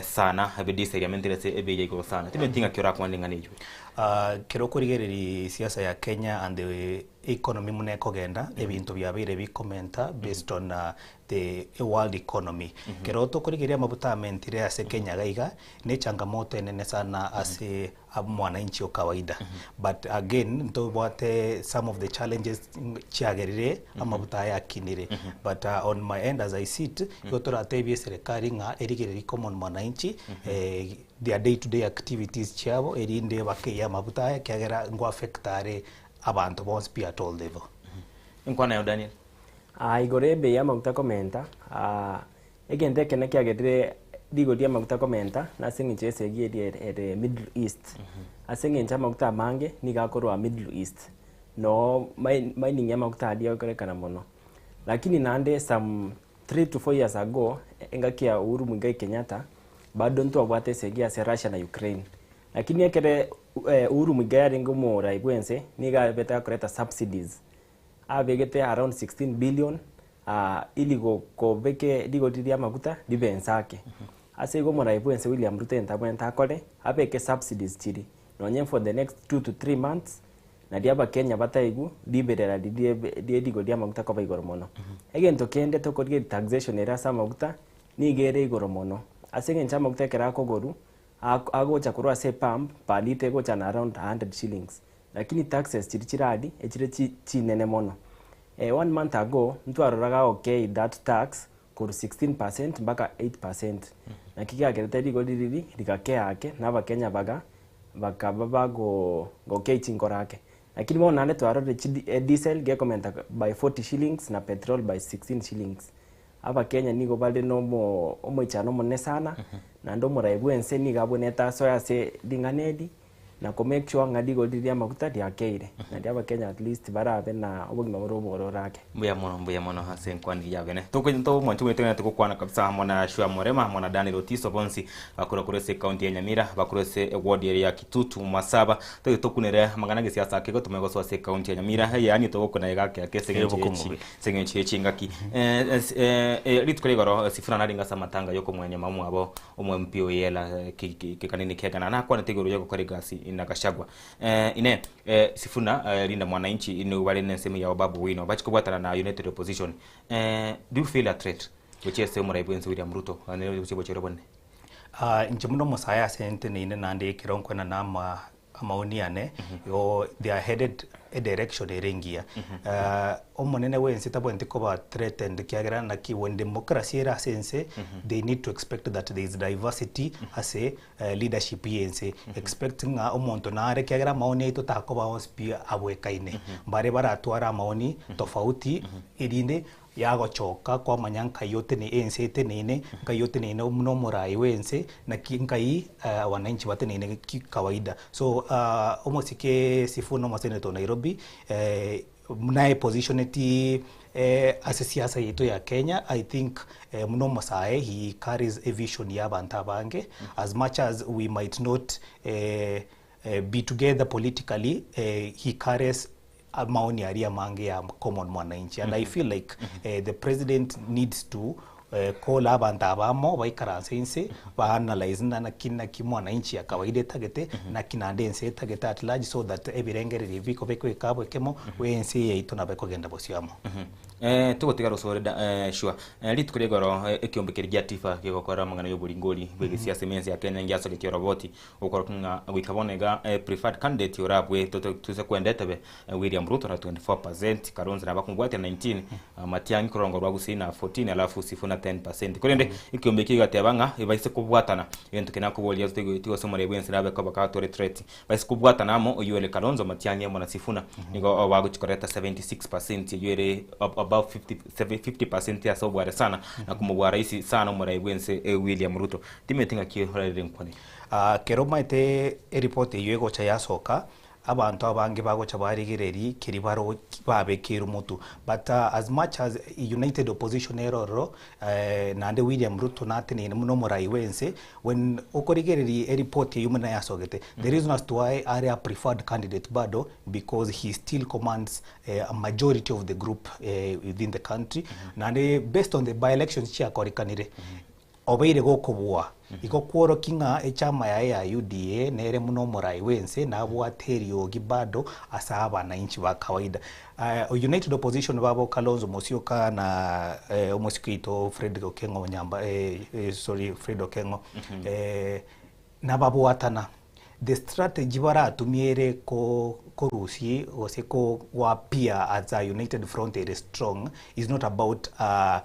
B: sana, ebidisel yamentire ase ebei ya igoro sana. Timanyeti ng'aki orakwane ring'ana erio.
S: Kero okorigereria siasa ya Kenya and the economy buna ekogenda, ebinto biabeire bikomenta based on the world economy. Kero tokorigereria amabuta amentire ase Kenya iga iga, ne echangamoto enene sana ase mwananchi o kawaida. But again, ntobwate some of the challenges chiagerire amabuta aya akinire. But on my end as I sit, igo toratebie eserekari ng'a erigererie common mwananchi, their day to day activities chiabo erinde bakeye amabuta aya ekiagera ngo affect are abanto bonsi pi at all level.
B: Enkwana yao Daniel.
M: Aa igoro ebei y'amaguta komenta, aa egento ekene kiagerire rigori ri'amaguta komenta nase eng'encho y'esegi eria ere ere Middle East. Ase eng'encho amaguta amange nigo akorwa Middle East, noo mi mining y'amaguta aria egokorekana mono. Lakini naende some 3 to 4 years ago, engaki ya Uhuru Muigai Kenyatta, bado ntwabwate esegi ase Russia na Ukraine. Lakini ekere Uhuru Muigai arenge omorai bwense, nigo abete akoreta subsidies, abegete around 16 billion ili kobeke rigori ri'amaguta ribe ense ake. Ase igo omorai bwense William Ruto egento abwenerete akore, abeke subsidies chiria, nonye for the next 2 to 3 months, Nario Abakenya bataigwe riberera riria rie rigori ri'amaguta koba igoro mono. Egento kende tokorigereria taxation ere ase amaguta nigo ere igoro mono. Ase eng'encho amaguta ekero akogorwa, agocha korwa ase epump, per litre egocha na around 100 shillings. Lakini taxes chiria chiradi, echire chinene mono. One month ago, ntwaroraga okay that tax korwa 16% mpaka 8%. Naki kiagerete rigori riria rigakea ake, na Abakenya baga bakaba bago gokei chinkoro ake. Lakini bono naende twarorire chi diesel gekomenta by 40 shillings na petrol by 16 shillings. Abakenya nigo bare na omo omoichano omonene sana, naende omorai bwense nigo abwenerete asoe ase ring'ana eri, na ko make sure ng'a rigori riria ri'amaguta riakeire, naende Abakenya at least barabe na obogima bore obororo ake.
B: Mbuya mono, mbuya mono ase enkwani eyio yabene. Toko mwanche gwetegerera togokwana kabisa amo na Shua Morema amo na Daniel Otiso bonsi bakorwa korwa ase ecounty ya Nyamira, bakorwa ase eward ere ya Kitutu Masaba. Toge tokunere amang'ana gesiasa ake igo tomanye gosoa ase ecounty ya Nyamira eye yaani togokuna iga ake ake ase eng'encho ye chi ase eng'encho ye chingaki. Rituko ria igoro Sifuna narenge ase amatanga yokomwenia mama omwabo Omo MP oyela kekanini kiagana nakwanete igoro yogokora egasi na Gachagua. Inee, Sifuna, Linda Mwananchi nigo bare nensemo yabo Babu Owino bachi kobwatana na United Opposition. Do you feel a threat gochia ase omorai bwense William Ruto gochia obochore bonene?
S: Inche buna omosae ase nteneine naende ekero nkoenana ama amaoni ane, igo they are headed a direction ere engiya. Omonene bwense tabwenereti koba threatened ekiagera naki when democracy ere ase ense, they need to expect that there is diversity ase leadership ya ense. Expect ng'a omonto nare ekiagera amaoni aito takoba onsi pi abwekaine. Mbare baratware amaoni tofauti erinde Yagochoka kwamanya nkai otene ense eteneine, nkai oteneine buna omorai bw'ense, naki nkai wananchi bateneine ki kawaida. So omosike Sifuna omosenetor o Nairobi buna aepositioneti ase siasa yaito ya Kenya, I think buna omosae he carries a vision ya abanto abange, as much as we might not be together politically, he carries amaoni aria amange ya common mwananchi and I feel like the president needs to call abanto aba amo baikaranse inse ba analyse ng'a naki naki mwananchi ya kawaida etagete naki naende ense etagete at large so that ebirengererio ebi bikoba ekoika abo ekemo ense eye yaito nabo ekogenda bosio amo.
B: Togotiga rosore da sure. Rituko ria igoro ekiombe keria gia Tifa gegokora amang'ana y'oboringori bw'egesiasa ime ense ya Kenya ngiasogetie oroboti Okorokwa ng'a goika bono iga preferred candidate orabue toise kwenda etebe William Ruto na 24%, Kalonzo nabo akomobwatia 19, Matiang'i korongo rwa Gusii na 14 alafu Sifuna 10%. Korende ekiombe ekio egateba ng'a ebaise kobwatana egento keria nakoboria tigose omorei bwensi rabe koba katware threat. Baise kobwatana amo oyio ore Kalonzo, Matiang'i amo na Sifuna nigo bagochi koreta 76% eyio ere above 50% ase obware sana na komobua rahisi sana omorai bwense William Ruto. Timanyeti ng'aki orarire nkwane.
S: Kero omaete eripoti eyio egocha yasoka, abanto abange bagocha barigereria keria baro babekeirwe motwe. But as much as united opposition ere ororo, naende William Ruto nateneine buna omorai bwa ense, when okorigereria eripoti eywo buna yasogete, the reason as to why are a preferred candidate bado because he still commands a majority of the group within the country, naende based on the by elections chiakorekanire, Obeire gokobua, igo kworokia ng'a echama yaye ya UDA nere buna omorai bw'ense nabwate eriogi bado ase abanainchi ba kawaida. United Opposition babo Kalonzo Musyoka na omosike oito Fred Okengo Nyamba sorry Fred Okengo nababwatana. The strategy baratumie ere korusia gose ko appear as a united front ere strong is not about a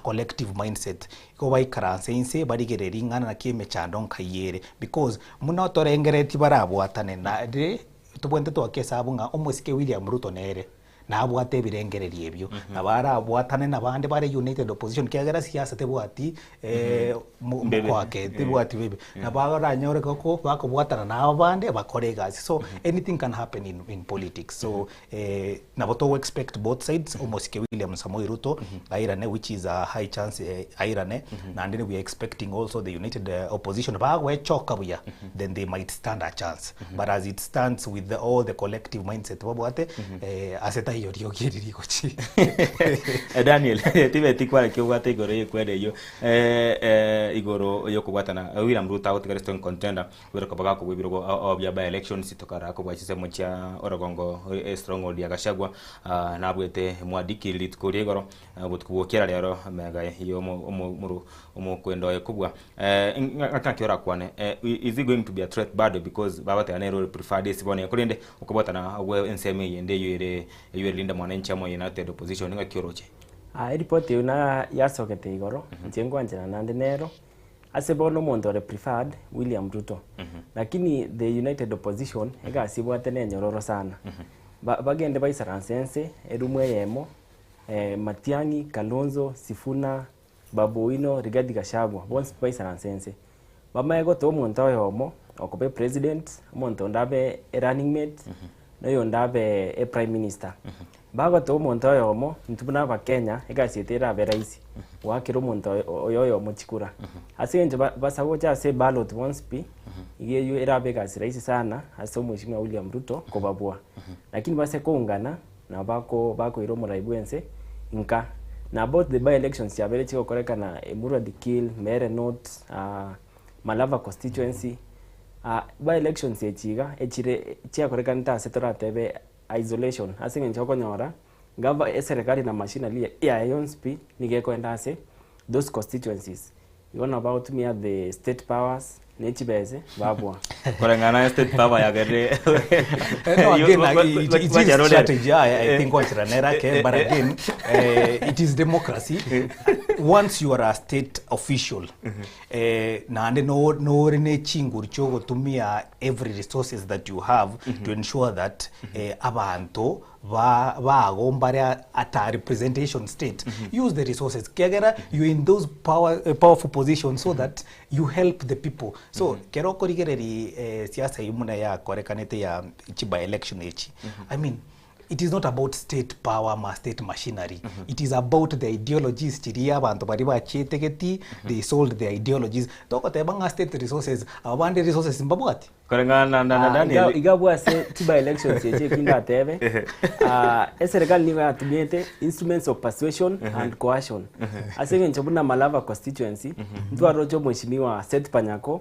S: collective mindset. Igo baikaranse inse barigererie ring'ana naki emechando nkai ere because buna torengereretie barabwatane naende tobwenerete toake esabu ng'a omosike William Ruto nere nabwate ebirengererio ebio, nabo arabwatane nabande bare united opposition ekiagera siasa tebwati
B: Mbebe.
S: mokwake tebwati bebe, nabo aranyore goko bakobwatana na aba bande bakore egasi so anything can happen in in politics so nabo togo expect both sides omosike William Samoei Ruto airane which is a high chance airane naende we are expecting also the united opposition bagoechoka buya then they might stand a chance but as it stands with the, all the collective mindset babwate ase taiyo riogi eri rigochi.
B: Daniel, tibeti kware ki obwate igoro y'ekwere eyio igoro y'okobwatana William Ruto agotigara strong contender obere koba gakobua ebirogo bia by elections tokara kobua chisemo chia orogongo stronghold ya Gachagua nabwete Mwadiki rituko ria igoro obotuko bwokiera rero mega yo omokwenda oye kobua ng'aki orakwane is he going to be a threat bado because babateba nere ore preferred ase bono iga korende okobwatana gwe ensemo eyende eywo ere eywo ere Linda Mwananchi amo United Opposition ng'aki oroche?
M: Eripoti eyio na yasogete igoro, inche nkwancherana naende nero, ase bono omonto ore preferred, William Ruto. Lakini the United Opposition, egasi ebwate nenyororo sana. Bagende baisaranse ense, erumu eyemo, Matiang'i, Kalonzo, Sifuna, Babu Owino, Rigathi Gachagua, bonsi pi baisaranse ense. Bamaye gotoa omonto oyomo okoba epresident, omonto onde abe erunning mate, na oyonde abe eprime minister. Bagotoa omonto oyomo, intwe buna abakenya, egasi yaito erabe rahisi, goakera omonto oyo oyomo chikura. Ase eng'encho basa gocha ase eballot bonsi pi, iga eywo erabe egasi rahisi sana ase omweshimiwa William Ruto kobabua. Lakini base koungana, nabo bako bakoira omorai bwense nka. Na about the by elections chiabeire chigokorekana Emurua Dikirr, Mbeere North, Malava constituency, by elections echi iga echire chiakorekanete ase toratebe isolation ase eng'encho okonyora gava eserekari na machinery yaye yonsi pi nigo ekoenda ase those constituencies. Igo nabo bagotumia the state powers ne chibese babua.
B: Koreng'ana na state power yagerire
S: No, again, it is strategy. I think wanchera nera ke, but again, it is democracy. Once you are a state official, naende no nore ne chinguru chiogotumia every resources that you have to ensure that abanto ba bago mbare at a representation state use the resources kiagera you in those power, powerful positions so that you help the people so kero okorigereria siasa eywo buna yakorekanete ya chi by election echi I mean it is not about state power ama state machinery it is about the ideologies chiria abanto baria bachietegeti they sold their ideologies togoteba ng'a state resources aba bande resources mbabwati.
B: Koreng'ana na Daniel.
M: Iga abwo ase chi by elections echi eki ndatebe, eserekari nigo yatumiete instruments of persuasion and coercion. Ase eng'encho buna Malava constituency, ntwaroche omweshimiwa Seth Panyako,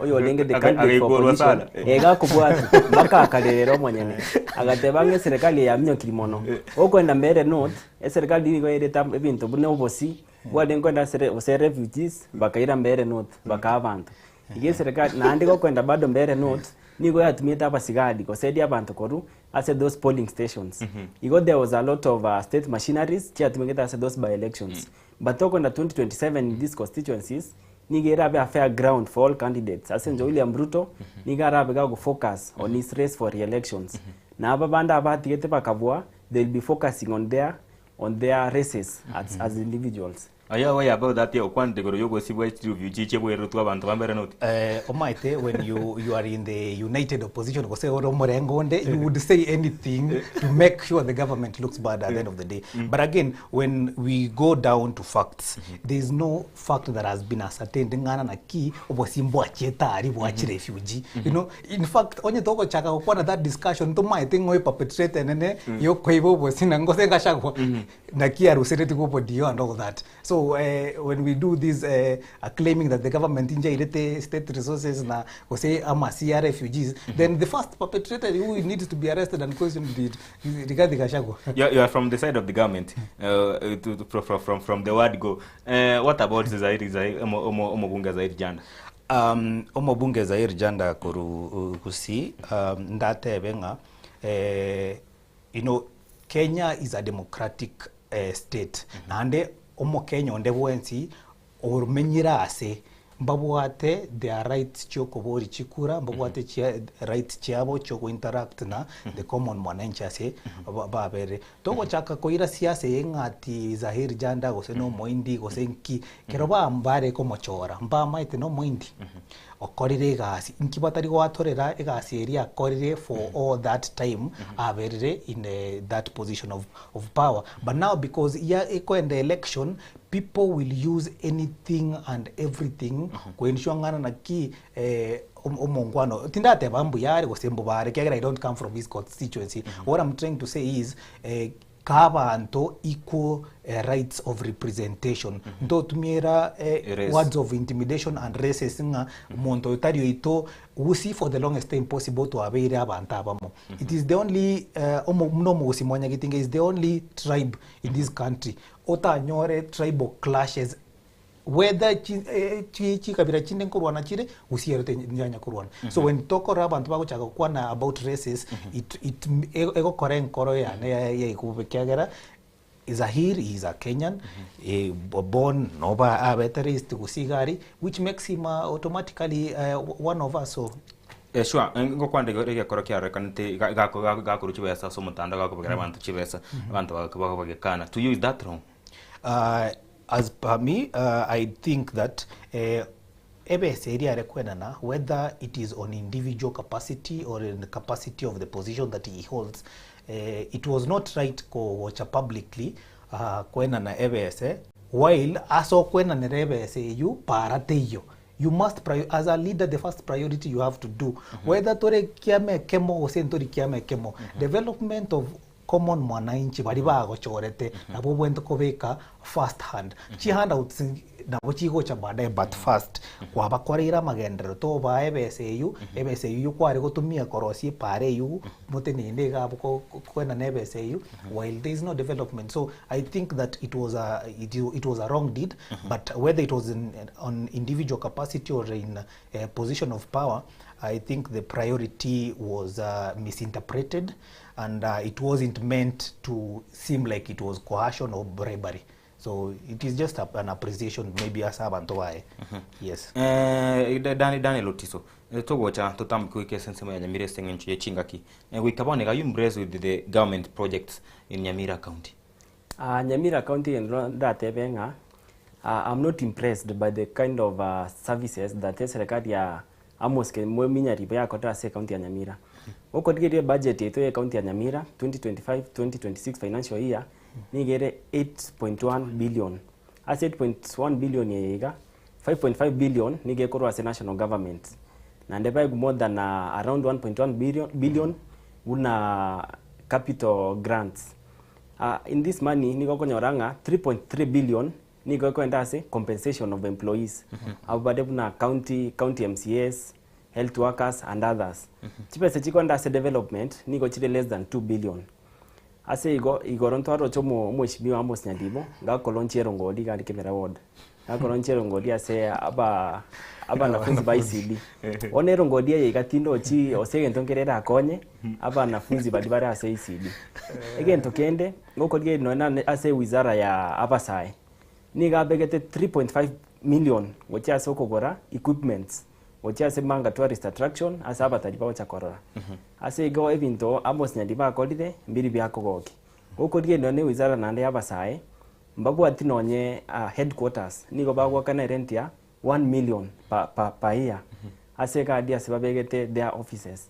M: oyo orenge the candidate for
B: Agaikorwa
M: opposition,
B: sana.
M: iga akobwatwa mpaka akarerera omonyene. Agateba ng'a eserekari eye yaminyokiri mono. Okoenda Mbeere North, eserekari nigo yairete ebinto buna obosi, bwarenge koenda ase gose refugees, bakaira Mbeere North, bakaa abanto. Iga eserekari naende gokoenda bado Mbeere North, nigo yatumiete abasigari goseria abanto korwa ase those polling stations. Igo there was a lot of state machineries chiatumegete ase those by elections. But tokoenda 2027 in these constituencies, nigo erabe a fair ground for all candidates ase eng'encho William Ruto nigo arabe gagofocus on his race for re-elections. Na aba bande abatigete bakabua, they will be focusing on their on their races as, as individuals.
B: Aye way about that okwanete igoro yogosibwa chireview chiebwererotwe abanto bambere noti.
S: Eh, omaete when you, you are in the united opposition gose ore omorengo onde you would say anything to make sure the government looks bad at the end of the day but again when we go down to facts there is no fact that has been ascertained ng'ana naki obosie mbwachiete aria bwachi refugee you know in fact onye togochaka gokwana that discussion tomaete ng'o eperpetrator enene yokoiba obosie na gose gachagua naki aruseretigwe obodio and all that so when we do this claiming that the government injairete state resources na gose amasia refugees then the first perpetrator who needs to be arrested and questioned is Rigathi Gachagua.
B: You are from the side of the government to, from, from, from the word go. What about Zairi, Zairi, omo, omo, omobunge Zairi Janda?
S: Omobunge Zairi Janda koru Gusii ndatebe ng'a you know Kenya is a democratic state naende omokenya onde bwensi omenyire ase mbabwate their rights chiokobori chikura mbabwate chia rights chiabo chiogo interact na the common mwananchi ase babere togochaka koira siasa eye ng'a ati Zahir Janda gose na omoindi gose nki kero bare komochora mbamaete na omoindi okorire egasi nki batari goatorera egasi eria akorire for all that time aberire in that position of power but now because ya ekoenda election people will use anything and everything koensure ng'ana naki omongwano tindateba mbuyare gose mbubare kiagera I don't come from his constituency. What I'm trying to say is kabanto equal rights of representation ntotumiera
B: Race.
S: Words of intimidation and races ng'a omonto oyo tari oito Gusii for the longest time possible twabeire abanto abamo it is the only buna omogusi mwanyagetinga is the only tribe in this country otanyore tribal clashes whether chikabira chinde nkorwana chire Gusii ero tinyanya korwana so when tokorora abanto bagochaka gokwana about races it egokora enkoro yane yaigwa kiagera Zahir is a Kenyan born noba abete raised Gusii gari which makes him automatically one of us so
B: Sure, ngokwanda egekoro kiarorekanete gakorwa chibesa ase omotandao gakobagera abanto chibesa abanto bagekana. To you is that wrong?
S: As per me, I think that ebesa eria are kwenana whether it is on individual capacity or in the capacity of the position that he holds, it was not right kogocha publicly kwenana ebese while ase okwenanera ebese eywo para teiyo. You must as a leader the first priority you have to do whether tore kiama ekemo gose ntori kiama ekemo development of common mwananchi bari bagochorete nabo obwente kobeka first hand chi handouts nabo chigocha baadaye but first kwabakoreire amagenderero tobae ebesa eywo ebesa eywo kware gotumia korosia epara eywo motenene iga abwo kwenana ebesa eywo while there is no development. So I think that it was a wrong deed, but whether it was in on individual capacity or in a position of power, I think the priority was misinterpreted and it wasn't meant to seem like it was coercion or bribery. So it is just an appreciation maybe as abantu bae. Yes.
B: Daniel Otiso togocha totambuke goika ase ensemo ya Nyamira ase eng'encho ya chingaki goika bono iga you impressed with the government projects in Nyamira County?
M: Nyamira County ndatebe ng'a I'm not impressed by the kind of services that serikali ya Amos Mweminyaribo yakorera ase county ya Nyamira. Okorigereria budget yetu ya county ya Nyamira 2025-2026 financial year nigere 8.1 billion. Ase 8.1 billion yeiga 5.5 billion nigekorwa ase national government. Na ndeba more than around 1.1 billion una capital grants. In this money nigo konyora ng'a 3.3 billion nigo ekoenda ase compensation of employees. Abo bade buna county MCAs, health workers and others. Chibesa chikoenda ase development nigo chire less than 2 billion. Ase igo igoro ntwaroche omweshimiwa Amos Nyadibo gakolonchi erongori gari Kemera ward. Gakolonchi erongori ase aba abanafunzi ba ECD. One erongori eye igatindochi ose egento nkere akonye abanafunzi bari bare ase ECD. Egento kende ngokorigia nonya ase wizara ya abasae. Niga abegete 3.5 million gochia ase okogora equipments gochia ase Manga tourist attraction ase abatari bagocha korora. Ase igo ebinto Amos Nyadibo akorire mbiri biakogoki. Gokorigia nonya wizara naende ya abasae Mbabwati nonye headquarters, nigo bagoakana erent ya one million per, per, per year ase egadi ase babegete their offices.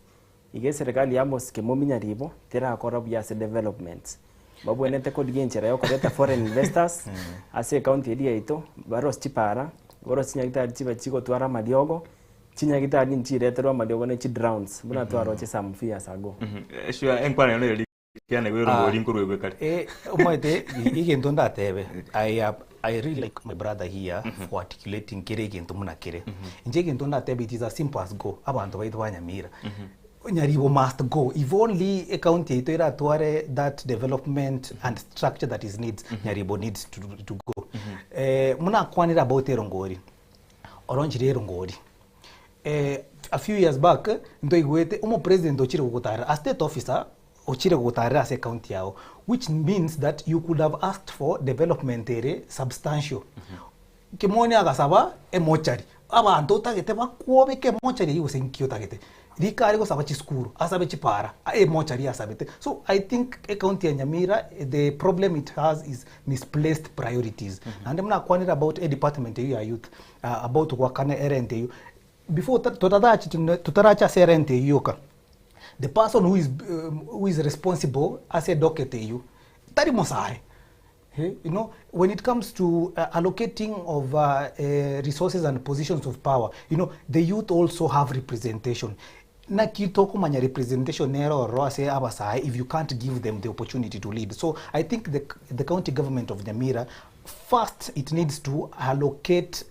M: Iga eserekari ya Mosike mominya ribo terakora buya ase developments. Babwenerete korigia enchera ya okoreta foreign investors ase ecounty eria yaito, barose chipara, barose chinyagitari chibe chigotwara amariogo, chinyagitari nchireterwe amariogo ne chidrones buna twaroche some few years ago.
B: Sure, enkwana eno eri kiana igwe erongori nkorwa kare.
S: Eh, omanyete egento ndatebe I, I really like my brother here for articulating kere egento buna kere. Inche egento ndatebe it is as simple as go abanto baito ba Nyamira. Nyaribo must go if only ecounty yaito eratware that development and structure that is needs Nyaribo needs to, to go. Eh, muna akwanire about erongori oronchire erongori eh, a few years back ntoigwete omopresident ochire gogotarera a state officer ochire gogotarera ase ecounty yao which means that you could have asked for development ere substantial Kimoni agasaba emochari, abanto otagete bakwobeke emochari eyio gose nki otagete. Rika are gosaba chisukuru, asabe chipara, emochari asabete. So I think ecounty ya Nyamira the problem it has is misplaced priorities. Naende buna akwanire about edepartment eyio ya youth, about goakana erent eyio, before totarachi totaracha ase erent eyio yoka, the person who is who is responsible ase edocket eyio, tari mosae. You know, when it comes to allocating of resources and positions of power, you know, the youth also have representation. Naki tokomanya representation nere ororo ase abasae if you can't give them the opportunity to lead. So I think the, the county government of Nyamira, first it needs to allocate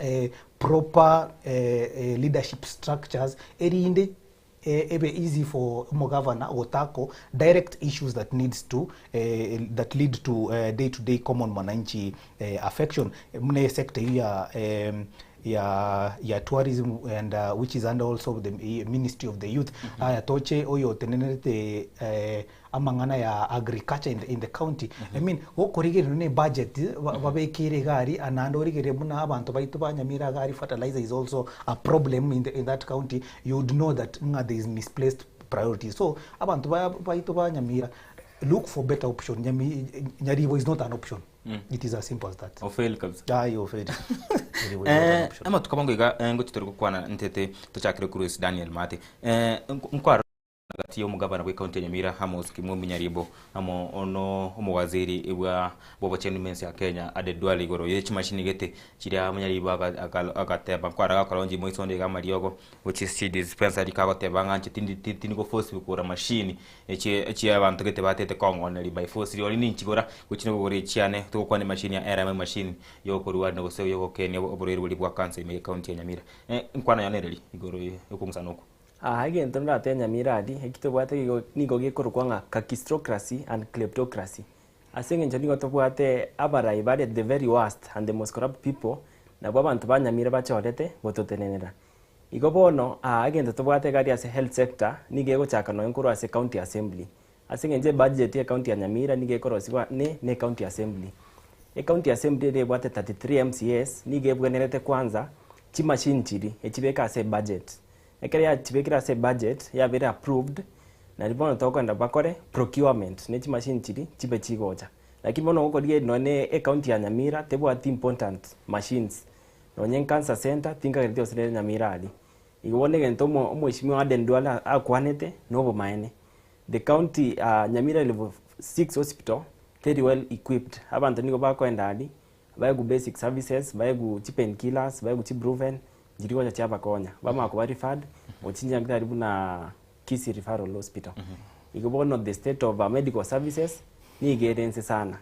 S: proper leadership structures erinde ebe easy for omogavana gotako direct issues that needs to that lead to day to day common mwananchi affection buna esector eyio ya ya ya tourism and which is under also the ministry of the youth aya toche oyo otenenerete amang'ana ya agriculture in the, in the county I mean gokorigereria ne budget babekeire iga aria naende origererie buna abanto baito ba Nyamira iga aria fertilizer is also a problem in, the, in that county you would know that ng'a there is misplaced priorities so abanto ba baito ba Nyamira look for better option Nyami, Nyaribo is not an option it is as simple as that
B: Ofail kabisa.
S: Aye ofail Nyaribo is not an
B: Eh,
S: option
B: amatuko abango iga eh, ngochi tori gokwana ntete tochakire korwa ase Daniel Maate. Eh, nkwaro Gati y'omogabana bw'ecounty ya Nyamira Amos Kimwemi Nyaribo amo no omowaziri bwa bw'obochenu mense ya Kenya Aden Duale igoro ye chimashini gete chiria Nyaribo agateba nkwara gakoronji moiso onde iga amariogo gochia ase chidispensary kagoteba ng'a inche tindi tindi go force kogora mashini echi echi abanto gete batete kong'oneria by force rirorio ninchigora gochia nokogora echiane togokwana emashini ya RM emashini yokorwania gose yogokenia oborwaire boria bwa cancer ime y'ecounty ya Nyamira. Enkwana yane nereri igoro y'okong'usana oko.
M: Aa egento ndatebe Nyamira aria, eki tobwate igo nigo gekorokwa ng'a kakistocracy and kleptocracy. Ase eng'encho nigo tobwate abarai bare the very worst and the most corrupt people, nabwo abanto ba Nyamira bachorete gototenenera. Igo bono aa egento tobwate iga aria ase health sector, nigo egochaka nonye korwa ase county assembly. Ase eng'encho ebudget ye county ya Nyamira nigo ekorosigwa ne ne county assembly. Ecounty assembly ere ebwate 33 MCAs nigo ebwenerete kwanza chimachine chiria echibeke ase ebudget. Ekero yachibekire ase ebudget yabeire approved, nario bono tokogenda bakore procurement ne chimachine chiria chibe chigocha. Lakini bono gokorigereria nonye ne ecounty ya Nyamira tebwati important machines, nonye cancer center tinkagereti gose nere Nyamira aria. Igo bono egento omo omweshimiwa Aden Duale akwanete nobomaene. The county Nyamira level 6 hospital teri well equipped, abanto nigo bakoenda aria baegwe basic services, baegwe chi pain killers, baegwe chi brufen, nchiri gocha chiabakonya. Bamanya koba referred gochia nyagetari buna Kisii Referral Hospital. Igo bono the state of medical services nigo ere inse sana.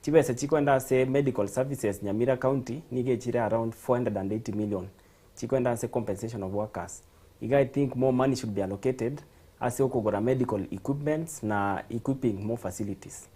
M: Chibesa chikoenda ase medical services Nyamira county nigo echire around 480 million chikoenda ase compensation of workers. Iga I think more money should be allocated ase okogora medical equipments na equipping more facilities.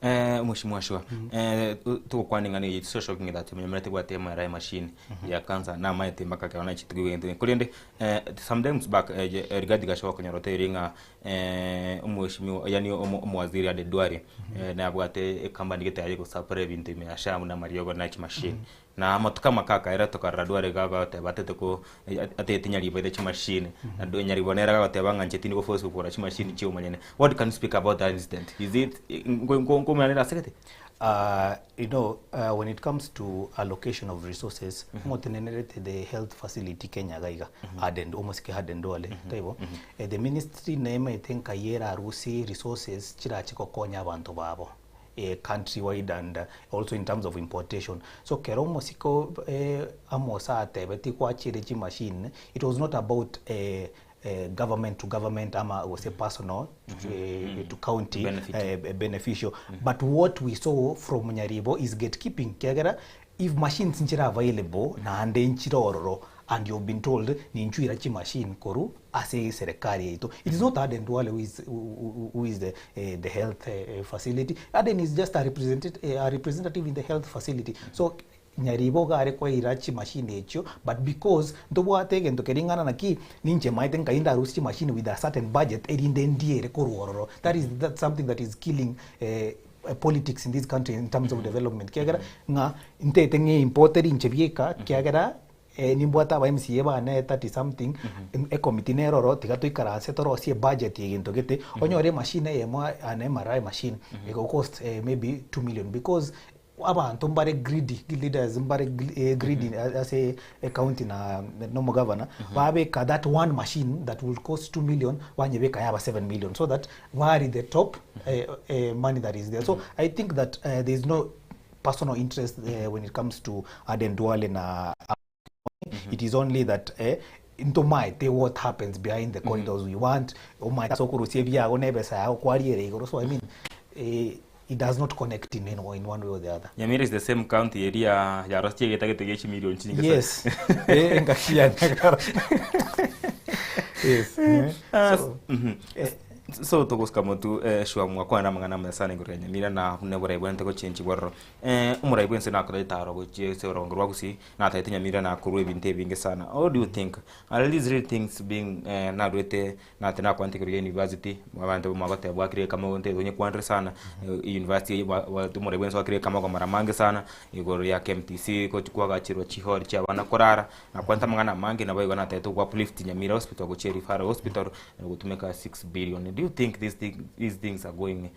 B: Eh, Mheshimiwa Shua, eh, togokwana eng'ana eye it's so shocking that Nyamira tebwati MRI machine ya cancer namaete mpaka ekero nachete koigwa egento geke. Korende eh, sometimes back eh, je- eh, Rigathi Gachagua okonyora otebirie ng'a eh, omweshimiwa yaani omo- omowaziri Aden Duale eh, nabwate ecompany gete yaye egosupply ebinto ime ya SHA buna amariogo na chimachine. Na amatuko amake akaera tokarora Duale iga agoteba atete ko atete Nyaribo ere chimashini. Na Du Nyaribo nere agoteba ng'a inche tindi go force kogora chimashini chia omonyene. What can you speak about that incident? Is it nko nko Nkomanera asegete?
S: When it comes to allocation of resources, motenenerete the health facility Kenya iga iga, Aden, omosike Aden Duale, taibo? The ministry nemaete nkai erarusie resources chirache gokonya abanto babo country wide and also in terms of importation. So kero omosike Amos atebeti gwachire chimachine, it was not about government to government ama gose personal to county
B: Benefit.
S: Beneficial. But what we saw from Nyaribo is gatekeeping. Kiagera if machines nchira available naende nchire ororo and you've been told ninchuira chimachine koru ase serikali yaito, it is not Aden Duale who is the health facility. Aden is just a representative in the health facility. So Nyaribo gare kwaira chimachine echio, but because ntobwate egento kering'ana naki ninche maete nkai ndarusia chimachine with a certain budget erinde ndiere korwa ororo. That's something that is killing politics in this country in terms of development, kiagera ng'a ntete ng'e importeri inche bieka, kiagera nimbwate aba MCA bane 30 something, ecommittee neroro tiga toikaranse torosie budget egento gete onyore emachine eyemo, an MRI machine ego cost maybe 2 million, because abantu mbare greedy, leaders mbare greedy ase county na nomogavana babeka that one machine that will cost 2 million, banyebeka yaba 7 million so that bari the top money that is there. So I think that there is no personal interest when it comes to Aden Duale na. It is only that ntomaete what happens behind the corridors. We want omaete sokurusia ebyago nebesa yago kwariere igoro. So I mean, it does not connect in one way or the other.
B: Nyamira is the same county area yarostie geta gete million chinyinge.
S: Yes, ngakia nyagara, yes.
B: So, So togosika motu shwa mwakwana mang'ana maya sana igoro ya Nyamira na buna borai bwente gochenchi bwaroro omorai bwense nakora etaro gochie ase orongo rwa Gusii nataete Nyamira nakorwa ebinto ebinge sana. How do you think are these real things being narwete nate nakwante igoro ya university abanto mwagoteba bwakire kama nte onye kwandire sana university omorai bwense wakire kama mara mange sana igoro ya KMTC gochi kwagachirwa chihall chia abana korara nakwanta amang'ana amange nabo igo nataete gwa uplift Nyamira Hospital gochia referral hospital gotumeka 6 billion. Do you think these things are going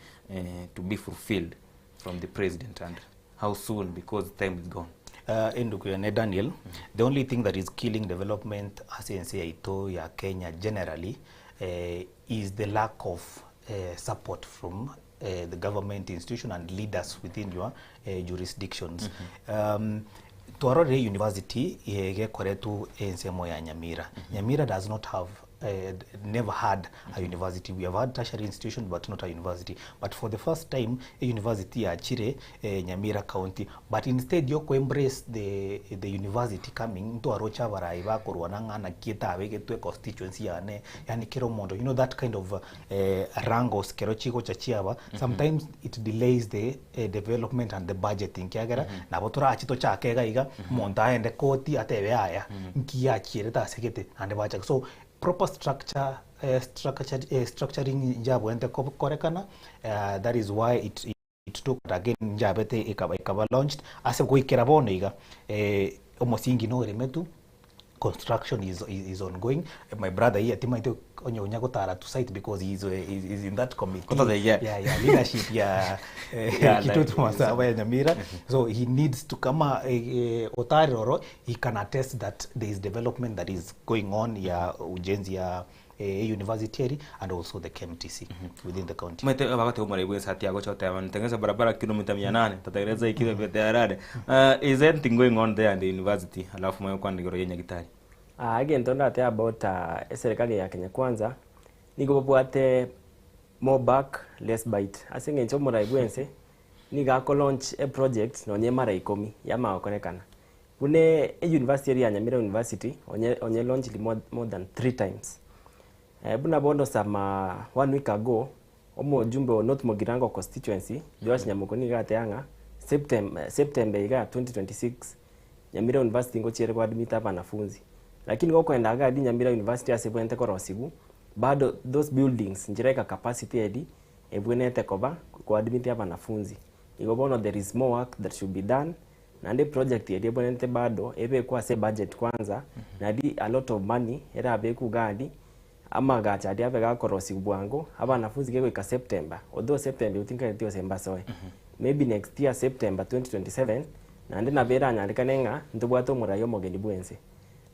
B: to be fulfilled from the president, and how soon, because time is gone?
S: Enduku yane Daniel, the only thing that is killing development ase ense yaito ya Kenya generally is the lack of support from the government institution and leaders within your jurisdictions. Twarorire university gekoretwo ensemo ya Nyamira. Nyamira does not have never had a university. We have had tertiary institution but not a university. But for the first time, a university yachire Nyamira County. But instead yoko embrace the university coming, ntwarocha abarai bakorwana ng'ana kietabe getwe constituency yane, yani kero mondo, that kind of rangos kero chigocha chiaba, sometimes it delays the development and the budgeting, kiagera nabo turachi tochake iga omonto aende koti atebe aya nkiachierete asegete naende bachaka. So proper structuring njabwente korekana. That is why it took again njabete ikaba launched ase goikera bono iga omosingi no oremetu, construction is ongoing. My brother here timaite onyonya gotara to site because he's in that committee.
B: Kotote, yeah.
S: Yeah, leadership ya Kitutu Masaba ya Nyamira. So he needs to kama otari roro, he can attest that there is development that is going on ya ujenzi ya university eri and also the KMTC within the county.
B: Mete wakati umara ibwe sati yako chote wanatengeneza barabara kilomita 800, tatengeneza kilomita 800. Is anything going on there in the university? Alafu mwe kwa ndigoro yenya gitari.
M: Again ndate about serikali ya Kenya Kwanza nigo babwate more bark less bite ase ng'encho omorai bwense nigo ako launch a project nonye mara 10 yamagokorekana bune e university eri ya Nyamira University onye launch more than three times. Buna bono some one week ago omojumbe wa North Mugirango constituency Joash Nyamoko nigo ateanga September iga 2026 Nyamira University ngochiere kuadmit abanafunzi, lakini gokwenda adi Nyamira University ase bwente korosigu bado those buildings njireka capacity edi ebwenete koba kuadmit abanafunzi. Igo bono there is more work that should be done nande project edi ebwenete bado ebekwa ase budget kwanza nadi a lot of money era abeku gadi. Amagacho aria abe gakorosigwa bwango, abanafunzi gegoika September, although September igo tinkagereti gose mbasoe, maybe next year September 2027, naende nabo eranyarekane ng'a ntobwate omorai omogeni bwense.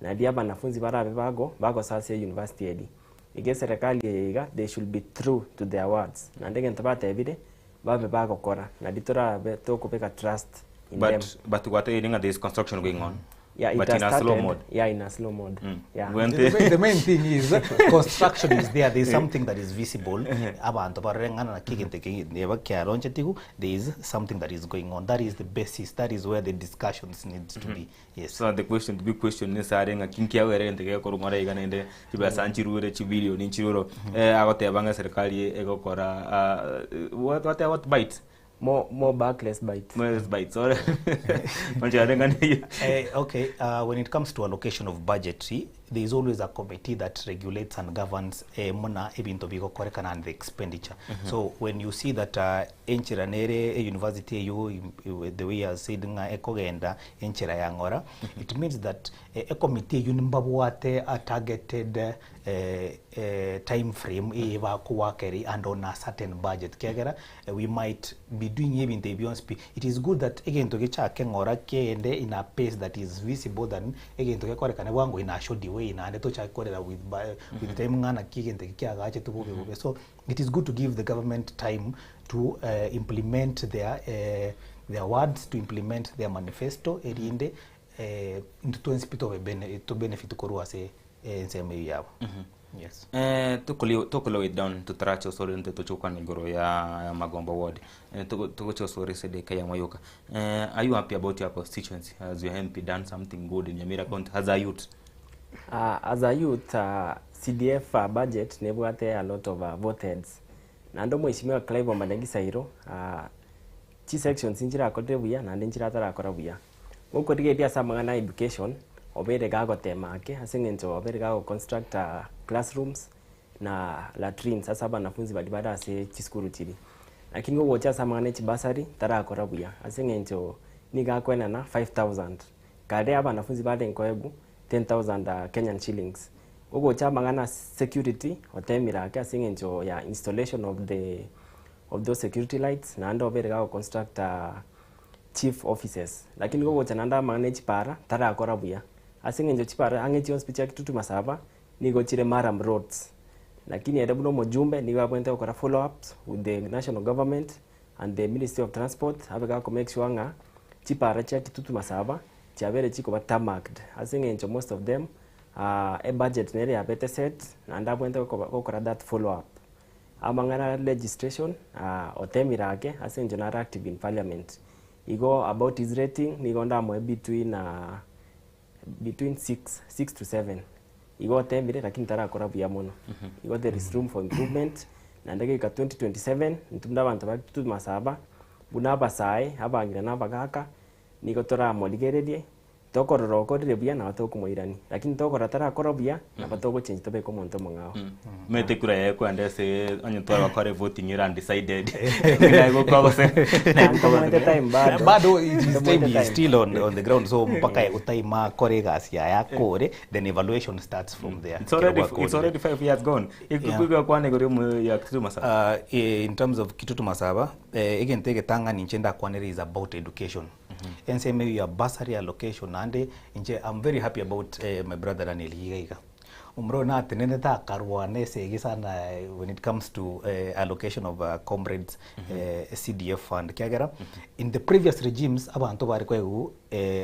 M: Naende abanafunzi barabe bago bagosoa ase university eria. Iga eserekari eye iga, they should be true to their words. Naende egento batebire, babe bagokora, naende torabe tokobeka trust in them.
B: But but gwatebirie ng'a there is construction going on.
M: Yeah, it
B: But
M: has
B: in a slow
M: started.
B: mode.
M: Yeah, in a slow mode. Yeah.
B: Gwente-
S: The, the main thing is construction is there. There is something that is visible. Abantu baroreng'ana naki egento eke neba kiaronchetigu, there is something that is going on. That is the basis. That is where the discussions needs to be. Yes.
B: So the question, the big question is are ng'a ki nkiagera egento gekorwa ng'ora iga naende chibesa nchirure chibilioni nchirure eh, agoteba ng'a serikali egokora ah, what, what, what bite?
M: More, more bark less bite.
B: More less bite, sorry. Onche areng'ana eyio.
S: Eh, okay, when it comes to allocation of budgetary, there is always a committee that regulates and governs eh, muna ebinto bigokorekana and the expenditure. So when you see that enchera nere e university eywo the way he has said ng'a ekogenda enchera ya ng'ora, it means that eh, ecommittee eywo nimbabwate a targeted eh, eh, time frame eye bakowakeri and on a certain budget kiagera we might be doing ebinto ebi bionsi pi, it is good that egento gechake ng'ora kegende in a pace that is visible than egento gekorekane bwango in a shoddy way naende tochake korera with by with time ng'a naki egento eke kiagachetwe bobe bobe. So it is good to give the government time to implement their their words, to implement their manifesto erinde intwe twensi pi tobe bene to benefit korwa ase ensemo eyio yabo. Yes.
B: Eh, tokoli tokolow it down totarache osore nte toche gokwana igoro ya Magombo ward. Eh, togo togocha osore ase edageka eyemo yoka. Eh, are you happy about your constituency? Has your MP done something good in Nyamira County as a youth?
M: As a youth, CDF budget nebwate a lot of vote heads. Naende omweshimiwa Clive Omanyagi Sairo, chisections nchirakorire buya naende nchiratarakora buya. Gokorigereria ase amang'ana a education, obeire gagotema ake ase eng'encho obeire gago construct classrooms na latrines ase abanafunzi baria bare ase chisukuru chiria. Lakini gogocha ase amang'ana e chibasari, tarakora buya ase eng'encho nigo akoenana 5000 kare abanafunzi barenge koegwa 10,000 Kenyan shillings. Gogocha amang'ana a security, otemire ake ase eng'encho ya installation of the of those security lights, naende obeire gago construct chief offices. Lakini gogocha naende amang'ana e chipara, tarakora buya. Ase eng'encho chipara ang'e chionsi pi chia Kitutu Masaba, nigo chire murram roads. Lakini ere buna omojumbe, nigo abwenerete gokora follow ups with the national government and the ministry of transport, abe gako make sure ng'a chipara chia Kitutu Masaba, chiabeire chikoba tarmacked. Ase eng'encho most of them, ebudget nere yabete set, naende abwenerete gokoba gokora that follow up. Amang'ana a registration otemire ake ase eng'encho nare active in parliament. Igo about his rating nigo ndamoe between between six, six to seven. Igo otemire lakini tarakora buya mono. Igo there is room for improvement naende goika 2027 intwe buna abanto ba Kitutu Masaba, buna abasae, abang'ina na abagaka, nigo toramorigererie Tokorora okorire buya nabo tokomoirania, lakini tokorora tarakora buya nabo togochenji tobeke omonto omong'ao.
B: Omanyete ekura yaye kwenda ase onye twabakora evoting ere undecided naye gose
M: Ntomoete time bado.
S: Bado it is
M: Ntomoete
S: time he is
M: time.
S: still on the ground so mpaka egotime akore egasi yaye akore then evaluation starts from there.
B: It's already,
S: Ekero
B: it's already 5 years gone.
S: Yeah.
B: Igwakwana igoro yomo ya Kitutu Masaba.
S: In terms of Kitutu Masaba, egento egetang'ani inche ndakwanere is about education. Ensemo eyio ya bursary allocation naende inche am very happy about my brother Daniel iga iga. Omorero natenenete akarwana esegi sana when it comes to allocation of comrades CDF fund ekiagera in the previous regimes abanto bare koegwa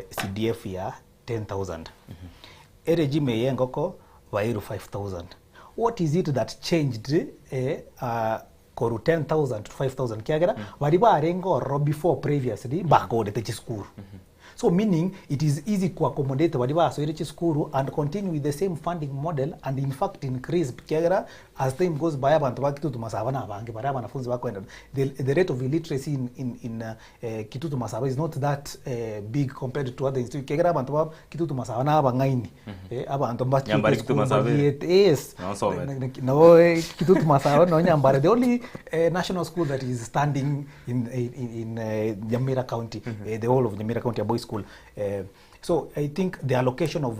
S: CDF ya 10,000. Eregime eye engoko bairwe 5,000. What is it that changed korwa 10,000 to 5,000 ekiagera baria barenge ororo before previously mbakorete chisukuru. So meaning it is easy to accommodate baria basoire chisukuru and continue with the same funding model and in fact increase ekiagera as time goes by abanto ba Kitutu Masaba na abange baria abanafunzi bakoenda the rate of illiteracy in Kitutu Masaba is not that big compared to other institutions ekiagera abanto ba Kitutu Masaba na abang'aini abanto mbachete
B: Nyambare Kitutu
S: esukuru
B: Masaba ere.
S: mbariete yes
B: Nosomete.
S: No Kitutu Masaba no Nyambare the only national school that is standing in Nyamira County, the whole of Nyamira County, a boys school. Eh, so I think the allocation of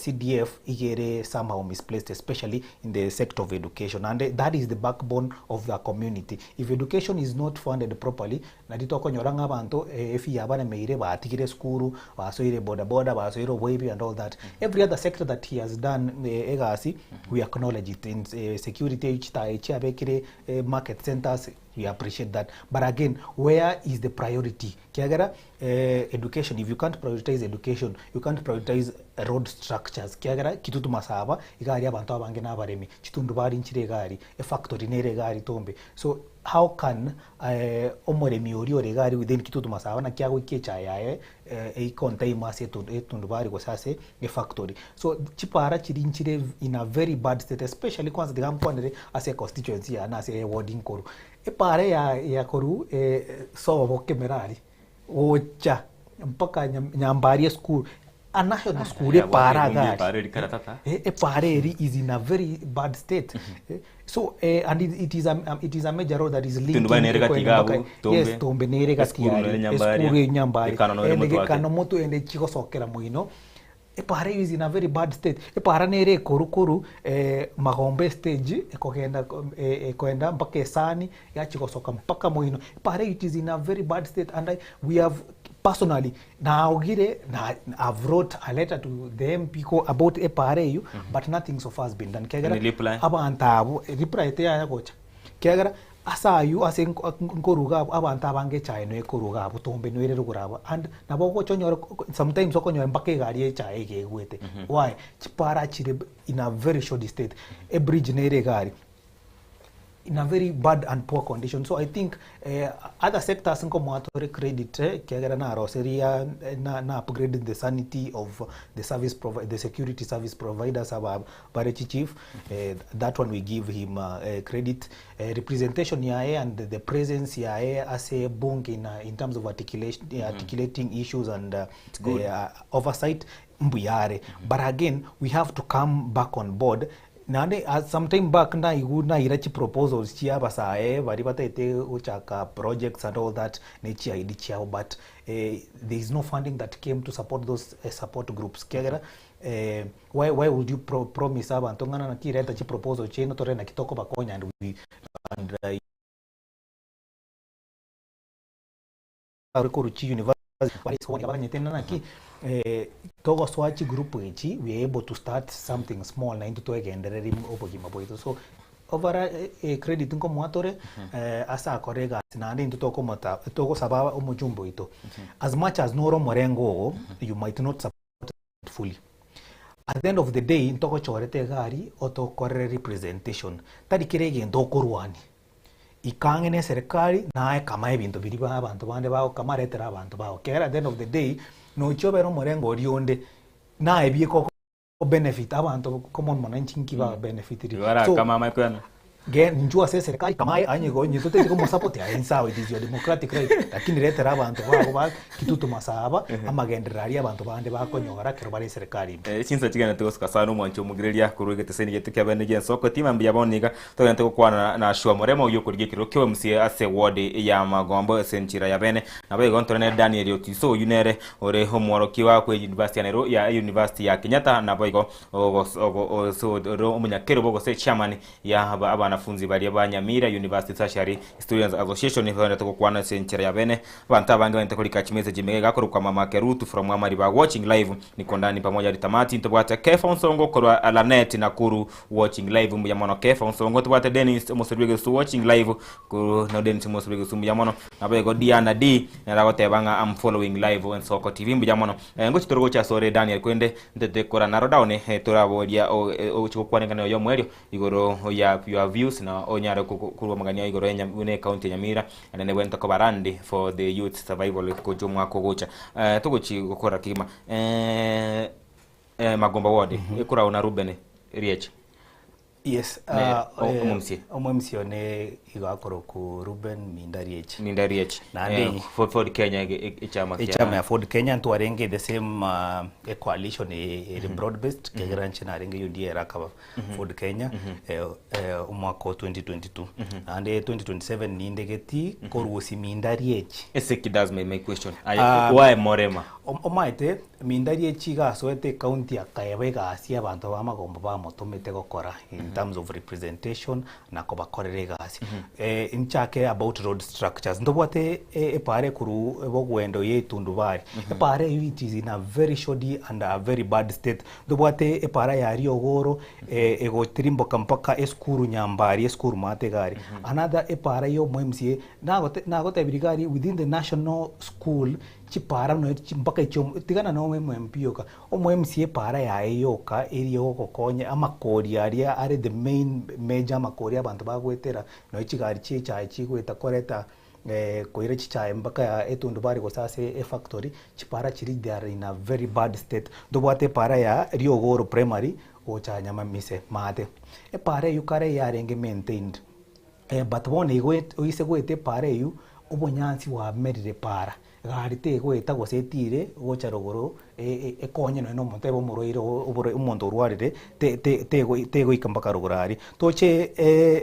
S: CDF iga ere somehow misplaced especially in the sector of education naende that is the backbone of the community. If education is not funded properly nari tokonyora ng'a abanto efee yabaremeire batigire esukuru, basoire boda boda, basoire oboibi and all that. Every other sector that he has done egasi we acknowledge it in security chitae chiabekire market centers we appreciate that but again where is the priority kiagera education if you can't prioritize education you can't prioritize road structures kiagera kitutu masaba iga aria abanto abange na abaremi chitundubari nchire iga aria efactory nere iga aria tombe so how can omoremi oria ore iga aria within kitutu masaba naki agoikia echae yaye eike on time ase etundubari gose ase efactory so chipara chiria nchire in a very bad state especially kwanza tiga nkwanere ase econstituency yane ase eward nkorwa. Epara ya ya korwa sobo kemera aria gocha mpaka Nyambari eschool a national school epara iga aria epara eri is in a very bad state so and it is a, it is a major road that is linking
B: Tundubari nere gati
S: ekoenda
B: iga
S: mpaka
B: abwo, Tombe.
S: yes Tombe nere gati
B: Esukuru
S: aria
B: nere Nyambari.
S: esukuru e Nyambari
B: Gekano nore
S: ende
B: motwe ake.
S: gekano motwe ende chigosokera moino Epara eyio is in a very bad state, epara nere ekoru koru magombe estage ekogenda ekoenda mpaka esani yachia gosoka mpaka moino, epara eyio it is in a very bad state and I we have personally naogire na I've wrote a letter to the MP ko about epara eyio but nothing so far has been done ekiagera
B: Any reply?
S: abanto abwo reply teyaya gocha Ekiagera ase ayio ase nkoruga abwo abanto abange echae noe ekoruga abwo tombe noere rogoro abwo and nabo ogocha onyore sometimes okonyora mpaka egari ya echae iga egwete why? Chipara chire in a very shoddy state, ebridge nere iga aria in a very bad and poor condition so I think other sectors nkomoa tore credit ekiagera naroseria na na upgrade the sanity of the service provi the security service providers aba bare chichief that one we give him credit representation yaye and the presence yaye ase bunge in, in terms of articulation, articulating issues and
B: good.
S: oversight mbuya are but again we have to come back on board naende some time back naigu naira chiproposals chia abasae baria bataete gochaka projects and all that ne chiid chiabo but there is no funding that came to support those support groups kiagera Eh, why, why would you pro promise abanto ng'a naki reta chiproposal chiaino tore naki tokobakonya and we and uh, korwa chi university baganyete ng'a naki eh, togosoa chigroup echi we are able to start something small naintwe twegendereria obogima bwaito so overall eh, credit nkomoa tore eh, ase akore egasi naende intwe tokomota togosaba omochumbe oito as much as nore omorengo ogo you might not support fully. At the end of the day ntogochorete egari otokorere representation tari kera egento okorwania ika ang'e na eserekari naye kama ebinto biria ba abanto bande bagokama retera abanto bago ekiagera at the end of the day nochia obere omorengo oria onde naye bieka oko benefit abanto common mwananchi nki ba benefitiri
B: Igo arakama amae koyana.
S: Ge inchuo ase eserikali kama aye onye onye toteti komosupport aye insawa it is your democratic right lakini retera abanto bago ba kitutu masaba amagenderero aria abanto bande bakonyora ekero bare eserikali ime.
B: Eh, chinsa chigenderete gosuka sana omwancho omogireria korwa egeteseni giaito kia bene gi'ensoko tima mbuya bono niga togenderete gokwana na Shua Murema oyio okorigia ekerero kia MCA ase ward ya Magombo ase enchera ya bene nabo igo ntore nere Daniel Otiso oyio nere ore omworokia kwa university ya Nairobi ya university ya Kenyatta nabo igo ore omonyakerobo gose chairman ya abanafunzi baria ba Nyamira University Tertiary Students Association bagenderete gokwana ase enchera ya bene. Abanto abange bagenderete korika chimessage ime iga korokwa Mama Kerutu from Amariba watching live niko ndani pamoja hadi tamati. Ntobwate Kefa Onsongo korwa Lanet Nakuru watching live mbuya mono Kefa Onsongo. Ntobwate Dennis Omosori Bwegesu watching live korwa no Dennis Omosori Bwegesu mbuya mono. Nabo igo Diana D nere agoteba ng'a I'm following live Ensoko TV mbuya mono. Eh, ngochi tore gocha asore Daniel kwende ntete kora naro down eh, toraboria ogochi gokwanekana oyo omoerio igoro ya your views na onyare korwa amagani ao igoro ya buna ecounty ya Nyamira naende nebwenerete koba run for the youth survival gocha omwaka ogocha. Eh, togochi gokora kegima eh, eh, Magomba ward ekoragwa na Reuben Riech.
S: Yes,
B: Ne
S: ah,
B: omo-MCA.
S: omo-MCA one igo akorokwa Reuben Minda Riech.
B: Minda Riech.
S: Naende
B: Ford Kenya echama kia
S: Echama ya Ford Kenya ntwarenge the same e coalition ere broad based kiagera inche narenge UDA ere akaba Ford Kenya omwaka o 2022. Naende 2027 nindegeti korusia Minda Riech.
B: Eseki that's my question. Aye why Morema?
S: Omaete Minda Riech iga asoete ecounty akaeba egasi abanto ba Magombo bamotomete gokora in terms of representation na kobakorera egasi. Nchake about road structures, ntobwate epara ekorwa bogwendo ya Etundubari, epara eyio it is in a very shoddy and a very bad state. Ntobwate epara ya Riogoro egotirimboka mpaka esukuru Nyambari, esukuru maate iga aria. Another epara ya omo MCA, nagote nagotebirie iga aria within the national school chipara nonya mpaka echio tigana na omo MP oka, omo MCA epara yaye yoka eria egogokonya amakori aria are the main major amakori abanto bagoetera nonya chigari chia echae chigoeta koreta koira chichae mpaka etundubari gose ase efactory, chipara chiria they are in a very bad state. Ntobwate epara ya Riogoro primary gocha Nyamamise maate, epara eywo kare yarenge maintained but bono igo oise goeta epara eywo, obonyansi bwamerire para, egari tegoeta gose etire gocha rogoro ekonye nonye na omonto ebe omorwaire omonto orwarire tegoika mpaka rogoro aria. Toche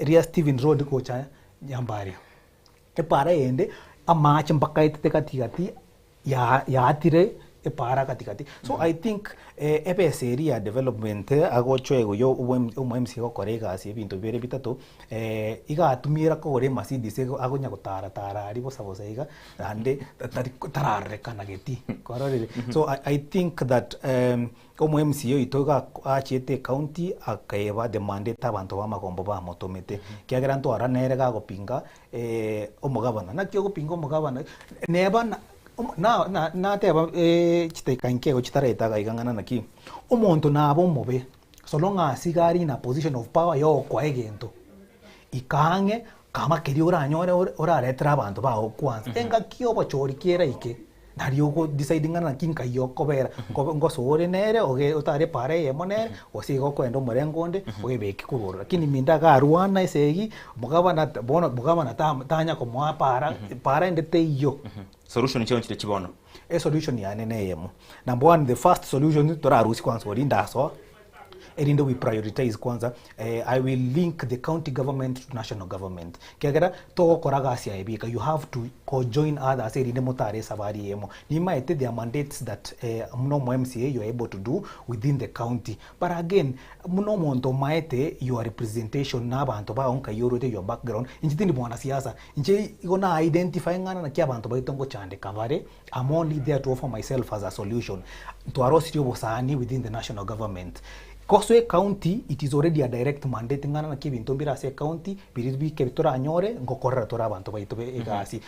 S: ria Stephen Road gocha Nyambaria, epara eyende amache mpaka aetete gati gati yaatire epara gati gati. So I think ebesa eria ya development agochoegwa ya omo MCA gokora egasi ebinto bibere bitato, iga atumiera kogora emercedes agonya gotara tara aria bosa bosa iga naende tari tararorekana geti kwarorire. So I think that omo MCA oito iga achiete ecounty akaeba the mandate abanto ba amagombo bamotomete, ekiagera ntwara nere gagopinga omogabana, naki ogopinga omogabana neba na na nateba chidakika nkego chitaraeta iga iga ng'ana naki, omonto naba omobe so long as iga are in a position of power ya okoa egento, ika ang'e kama keria oranyore oraretere abanto bago kwanza, engaki ya obochori keraike, nario ogo decide ng'a naki nkai okobera, ngosoa ore nere oge otare epara eyemo nere, gose igo okoenda omorengo onde, oebeke korwa ororo. Lakini minto agarwana esegi, omogabana bono omogabana tanya komoa para, para ende teiyo.
B: Solution chiao nchiria chi bono?
S: Esolution yane na eyemo, number one the first solution torarusie kwanza oria ndasoa, erinde we prioritize kwanza I will link the county government to national government, ekiagera togokora gasi aye bieka you have to co-join others erinde motare esabari eyemo. Nimaete there are mandates that buna omo MCA you are able to do within the county, but again buna omonto omaete your representation na abanto bao nkai orwete your background, inche tindi mwanasiasa, Inche igo na identify ng'a naki abanto baito ngochandeka bare, I'm only there to offer myself as a solution. Ntwarosirie obosani within the national government. Gosoa ecounty, it is already a direct mandate ng'a naki ebinto mbire ase ecounty, biria bike toranyore, ngokorera tore abanto baito be egasi.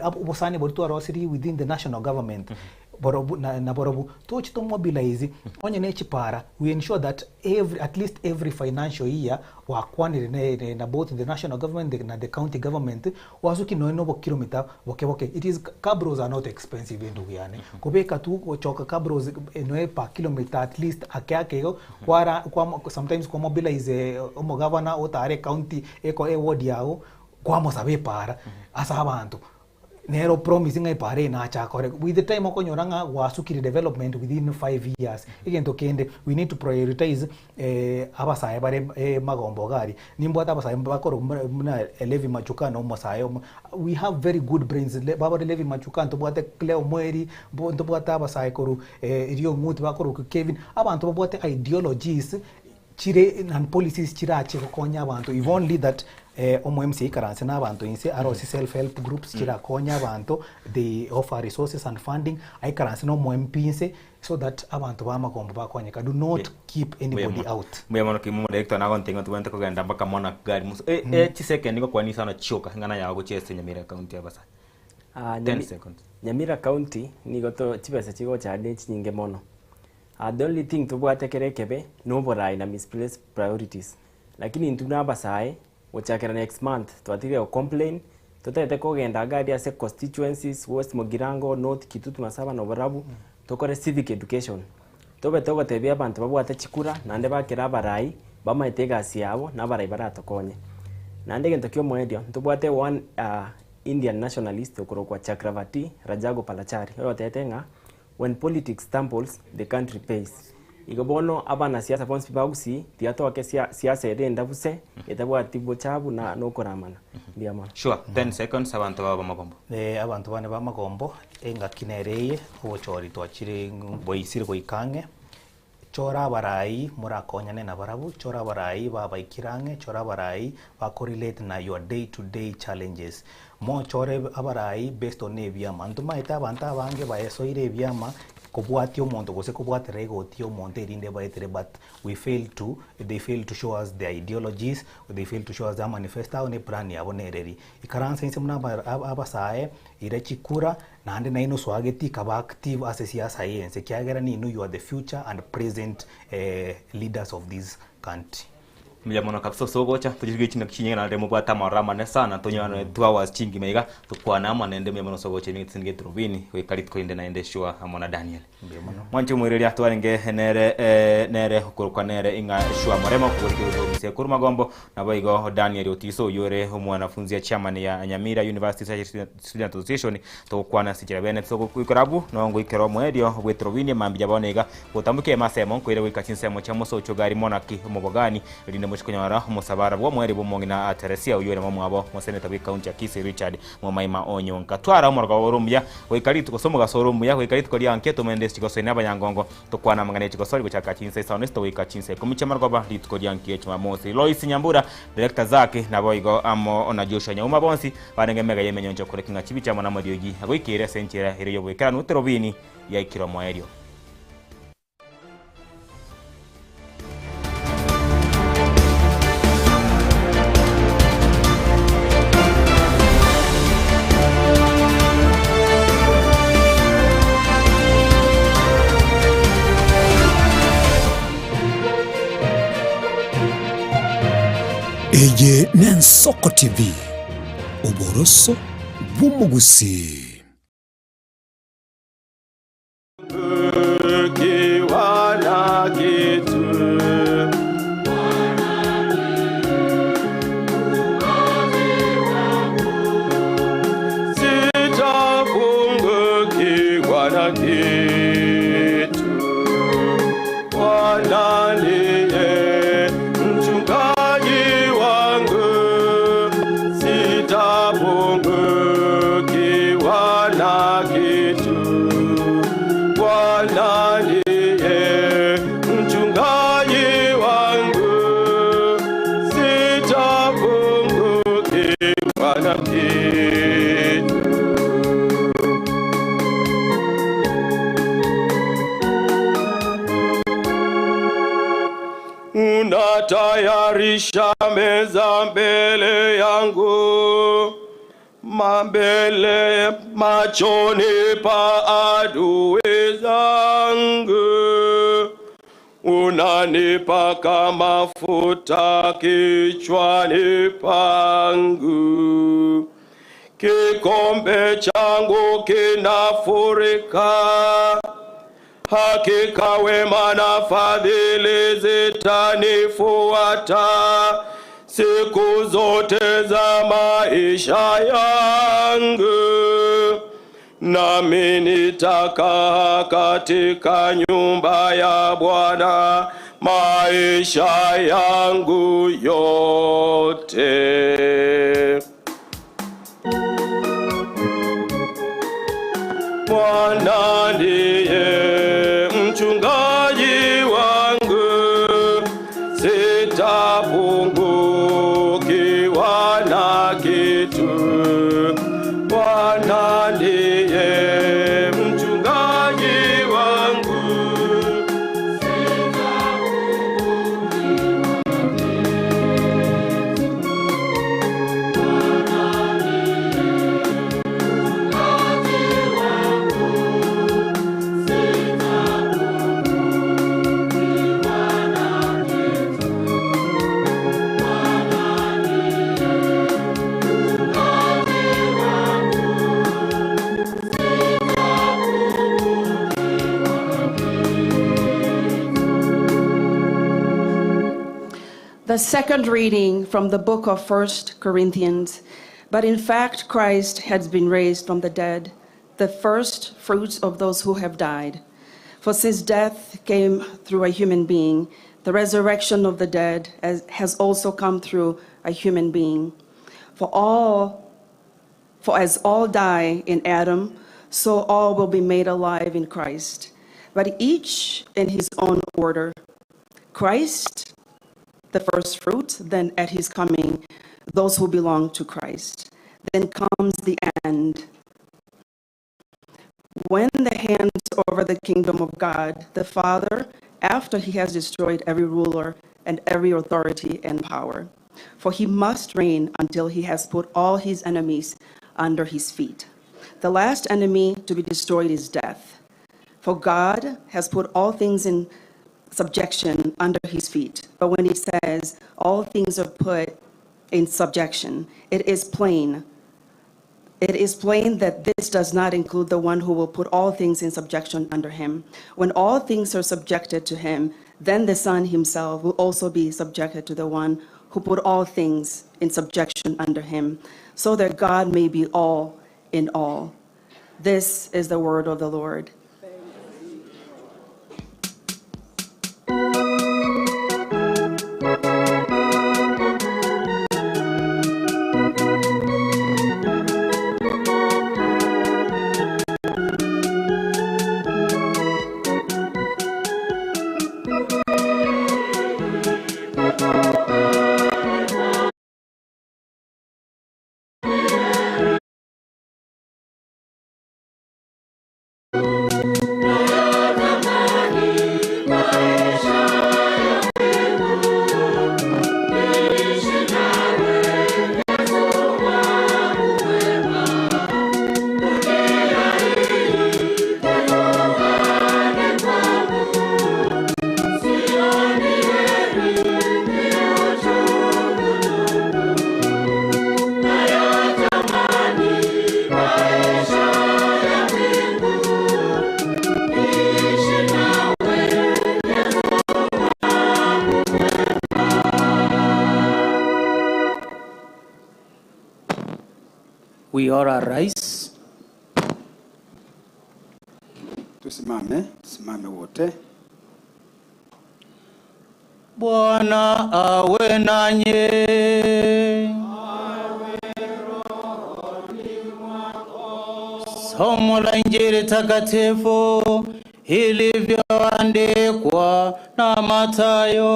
S: Obosani boria twarosirie within the national government, Borobu na naborobu toche to mobilize onye ne chipara we ensure that every at least every financial year gwakwanire ne ne na both the national government the na the county government gwasuki nonye na obokilomita boke boke it is cabros are not expensive endugu yane kobeka tu gochoka cabros nonye per kilometer at least ake ake igo kwara kwa sometimes kwa mobilize omogavana otare ecounty eko eward yago kwamosaba epara ase abanto. Nere o promise ng'a epara eye nache akore. With the time okonyora ng'a gwasukire development within 5 years. Egento kende, we need to prioritize abasae bare magombo iga aria. Nimbwate abasae bakorokwa buna buna Levi Machuka na omosae omo, we have very good brains, babare Levi Machuka, ntobwate Cleo Mweri, ntobwate abasae korwa Riong'uti bakorokwa Kevin, abanto babwate ideologies chire and policies chirache gokonya abanto if only that omo MCA aikaranse na abanto inse arosie self help groups chirakonye abanto they offer resources and funding aikaranse na omo MP inse so that abanto ba amagombo bakonyeka do not keep anybody out.
B: Mbuya mono kegima omodirector nagontebia ng'a tobwenerete kogenda mpaka Monarch gari muso eh chisecond ngokwania isano chioka eng'ana yago gochia ase Nyamira county abasae. 10 seconds.
M: Nyamira county nigo to chibesa chigocha ne chinyinge mono. The only thing tobwate kere ekebe noborai na misplaced priorities. Lakini intwe buna abasae, gochakera next month twatigire go complain, totagete kogenda iga aria ase constituencies, West Mugirango, North, Kitutu Masaba na Borabu, tokore civic education. Tobe togotebia abanto babwate chikura naende bakere abarai, Bamaete egasi yabo na abarai baratokonye. Naende egento ki'omoerio, ntobwate one Indian nationalist okorokwa Chakravarti Rajagopalachari oyotebete ng'a When politics stumbles, the country pays. Igo bono abanasiasa bonsi pi ba Gusii tiga toake siasa ere endabuse etabwati bochabu na nokoramana. Mbuya mono.
B: Sure, 10 seconds abanto babo b'amagombo.
S: Abanto bane b'amagombo, engaki nere eye, obochori twachire boisire goika ang'e, Chora abarai morakonyane nabarabwo, chora abarai babaikire ang'e, chora abarai bakorelate na your day to day challenges. Mochore abarai based on ebiama. Ntomaete abanto abange baesoire ebiama kobwatia omonto gose kobwaterera egoti ya omonto erinde baetere but we fail to, they fail to show us their ideologies, they fail to show us their manifesto abo ne plan yabo nereri. Ikaransa inse buna abasae, ira chikura, Naende nainwe soageti kaba active ase siasa y'ense ekiagera ninwe you are the future and present leaders of this country.
B: Mbuya mono kabisa ase ogocha, tochirigie chingaki chinyinge naende mobwate amaroro amanene sana, tonyore nonye 2 hours chingima iga, tokwane amo naende mbuya mono ase ogocha ime gete Turubini, goika rituko rinde naende Shua amo na Daniel. Mwanche omoireria twarenge nere nere okorokwa nere ing'a Shua Moremo kogorikire gochia ofisi korwa Magombo, Naboigo Daniel Otiso oyio ore omwanafunzi ya chairman ya Nyamira University Student Association togokwana ase enchera bene togoikora abwo no ngoikera omoerio bw'eturubini mambia bono iga gotambokia ime asemo nkoire goika chinsemo chia mosocho gari monarchy omobogani erinde mochie konyora omosabara bw'omoerio bw'omong'ina Teresia oyio ore momwabo moseneta bw'ecounty ya Kisii Richard Momaima Onyonka. Twara omorogoba ore omuya goika rituko gose omogaso ore omuya goika rituko ria nkia tomende ase chigosori na abanyangongo Tokwana amang'ana e chigosori gochaka chinsa isano na isito goika chinsa ikomi chi'amarogoba rituko ria nkia Jumamosi. Lois Nyambura, Director Zack, naboigo amo na Joshua Nyauma bonsi barenge emega y'emenyoncho koreka ng'a chibicha amo namariogi agoikeire ase enchera ere y'oboikeranu Terobini yaikire omoerio.
A: Eye n'Ensoko TV, oboroso bw'omogusii.
R: Unatayarisha meza mbele yangu mambele machoni pa adui zangu, unanipaka mafuta kichwani pangu, kikombe changu kinafurika. Hakika wema na fadhili zitanifuata siku zote za maisha yangu, nami nitakaa katika nyumba ya Bwana maisha yangu yote. Bwana ndiye mchungaji wangu, sitapungukiwa na kitu. Bwana ndiye mchungaji wangu,
T: The second reading from the book of 1 Corinthians. But in fact, Christ has been raised from the dead, the first fruits of those who have died. For since death came through a human being, the resurrection of the dead has also come through a human being. For all for as all die in Adam, so all will be made alive in Christ, but each in his own order. Christ, the first fruit, then at his coming, those who belong to Christ. Then comes the end. When the hands over the kingdom of God, the Father, after he has destroyed every ruler and every authority and power. For he must reign until he has put all his enemies under his feet. The last enemy to be destroyed is death. For God has put all things in subjection under his feet. But when he says all things are put in subjection, it is plain. It is plain that this does not include the one who will put all things in subjection under him. When all things are subjected to him, then the Son himself will also be subjected to the one who put all things in subjection under him, so that God may be all in all. This is the word of the Lord.
U: We all arise.
V: Tusimame, tusimame wote.
U: Bwana awe nanyi. Somo la Injili takatifu ilivyoandikwa na Mathayo.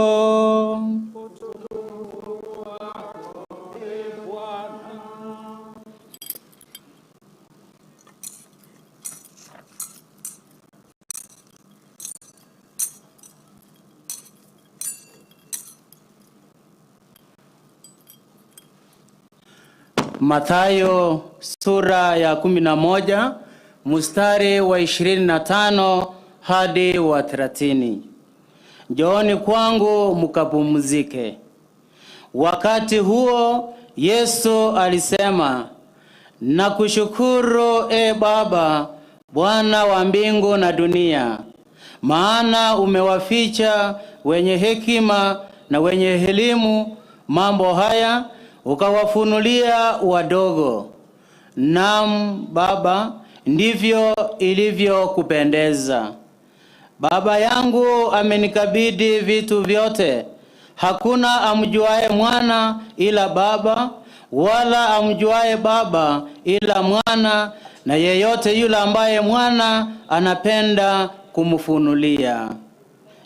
U: Mathayo sura ya 11 mstari wa 25 hadi wa 30. Njooni kwangu mkapumzike. Wakati huo Yesu alisema, nakushukuru e Baba, Bwana wa mbingu na dunia, maana umewaficha wenye hekima na wenye elimu mambo haya, ukawafunulia wadogo. Naam Baba, ndivyo ilivyokupendeza. Baba yangu amenikabidhi vitu vyote. Hakuna amjuaye mwana ila Baba, wala amjuaye Baba ila Mwana, na yeyote yule ambaye Mwana anapenda kumfunulia.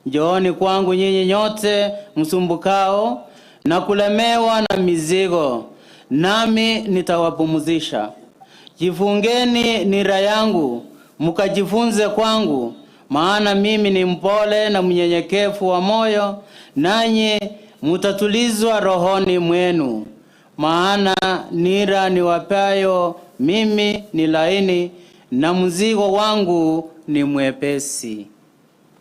U: Njooni kwangu nyinyi nyote msumbukao na kulemewa na mizigo, nami nitawapumzisha. Jifungeni nira yangu, mkajifunze kwangu, maana mimi ni mpole na mnyenyekevu wa moyo, nanyi mutatulizwa rohoni mwenu. Maana nira niwapayo mimi ni laini, na mzigo wangu ni mwepesi.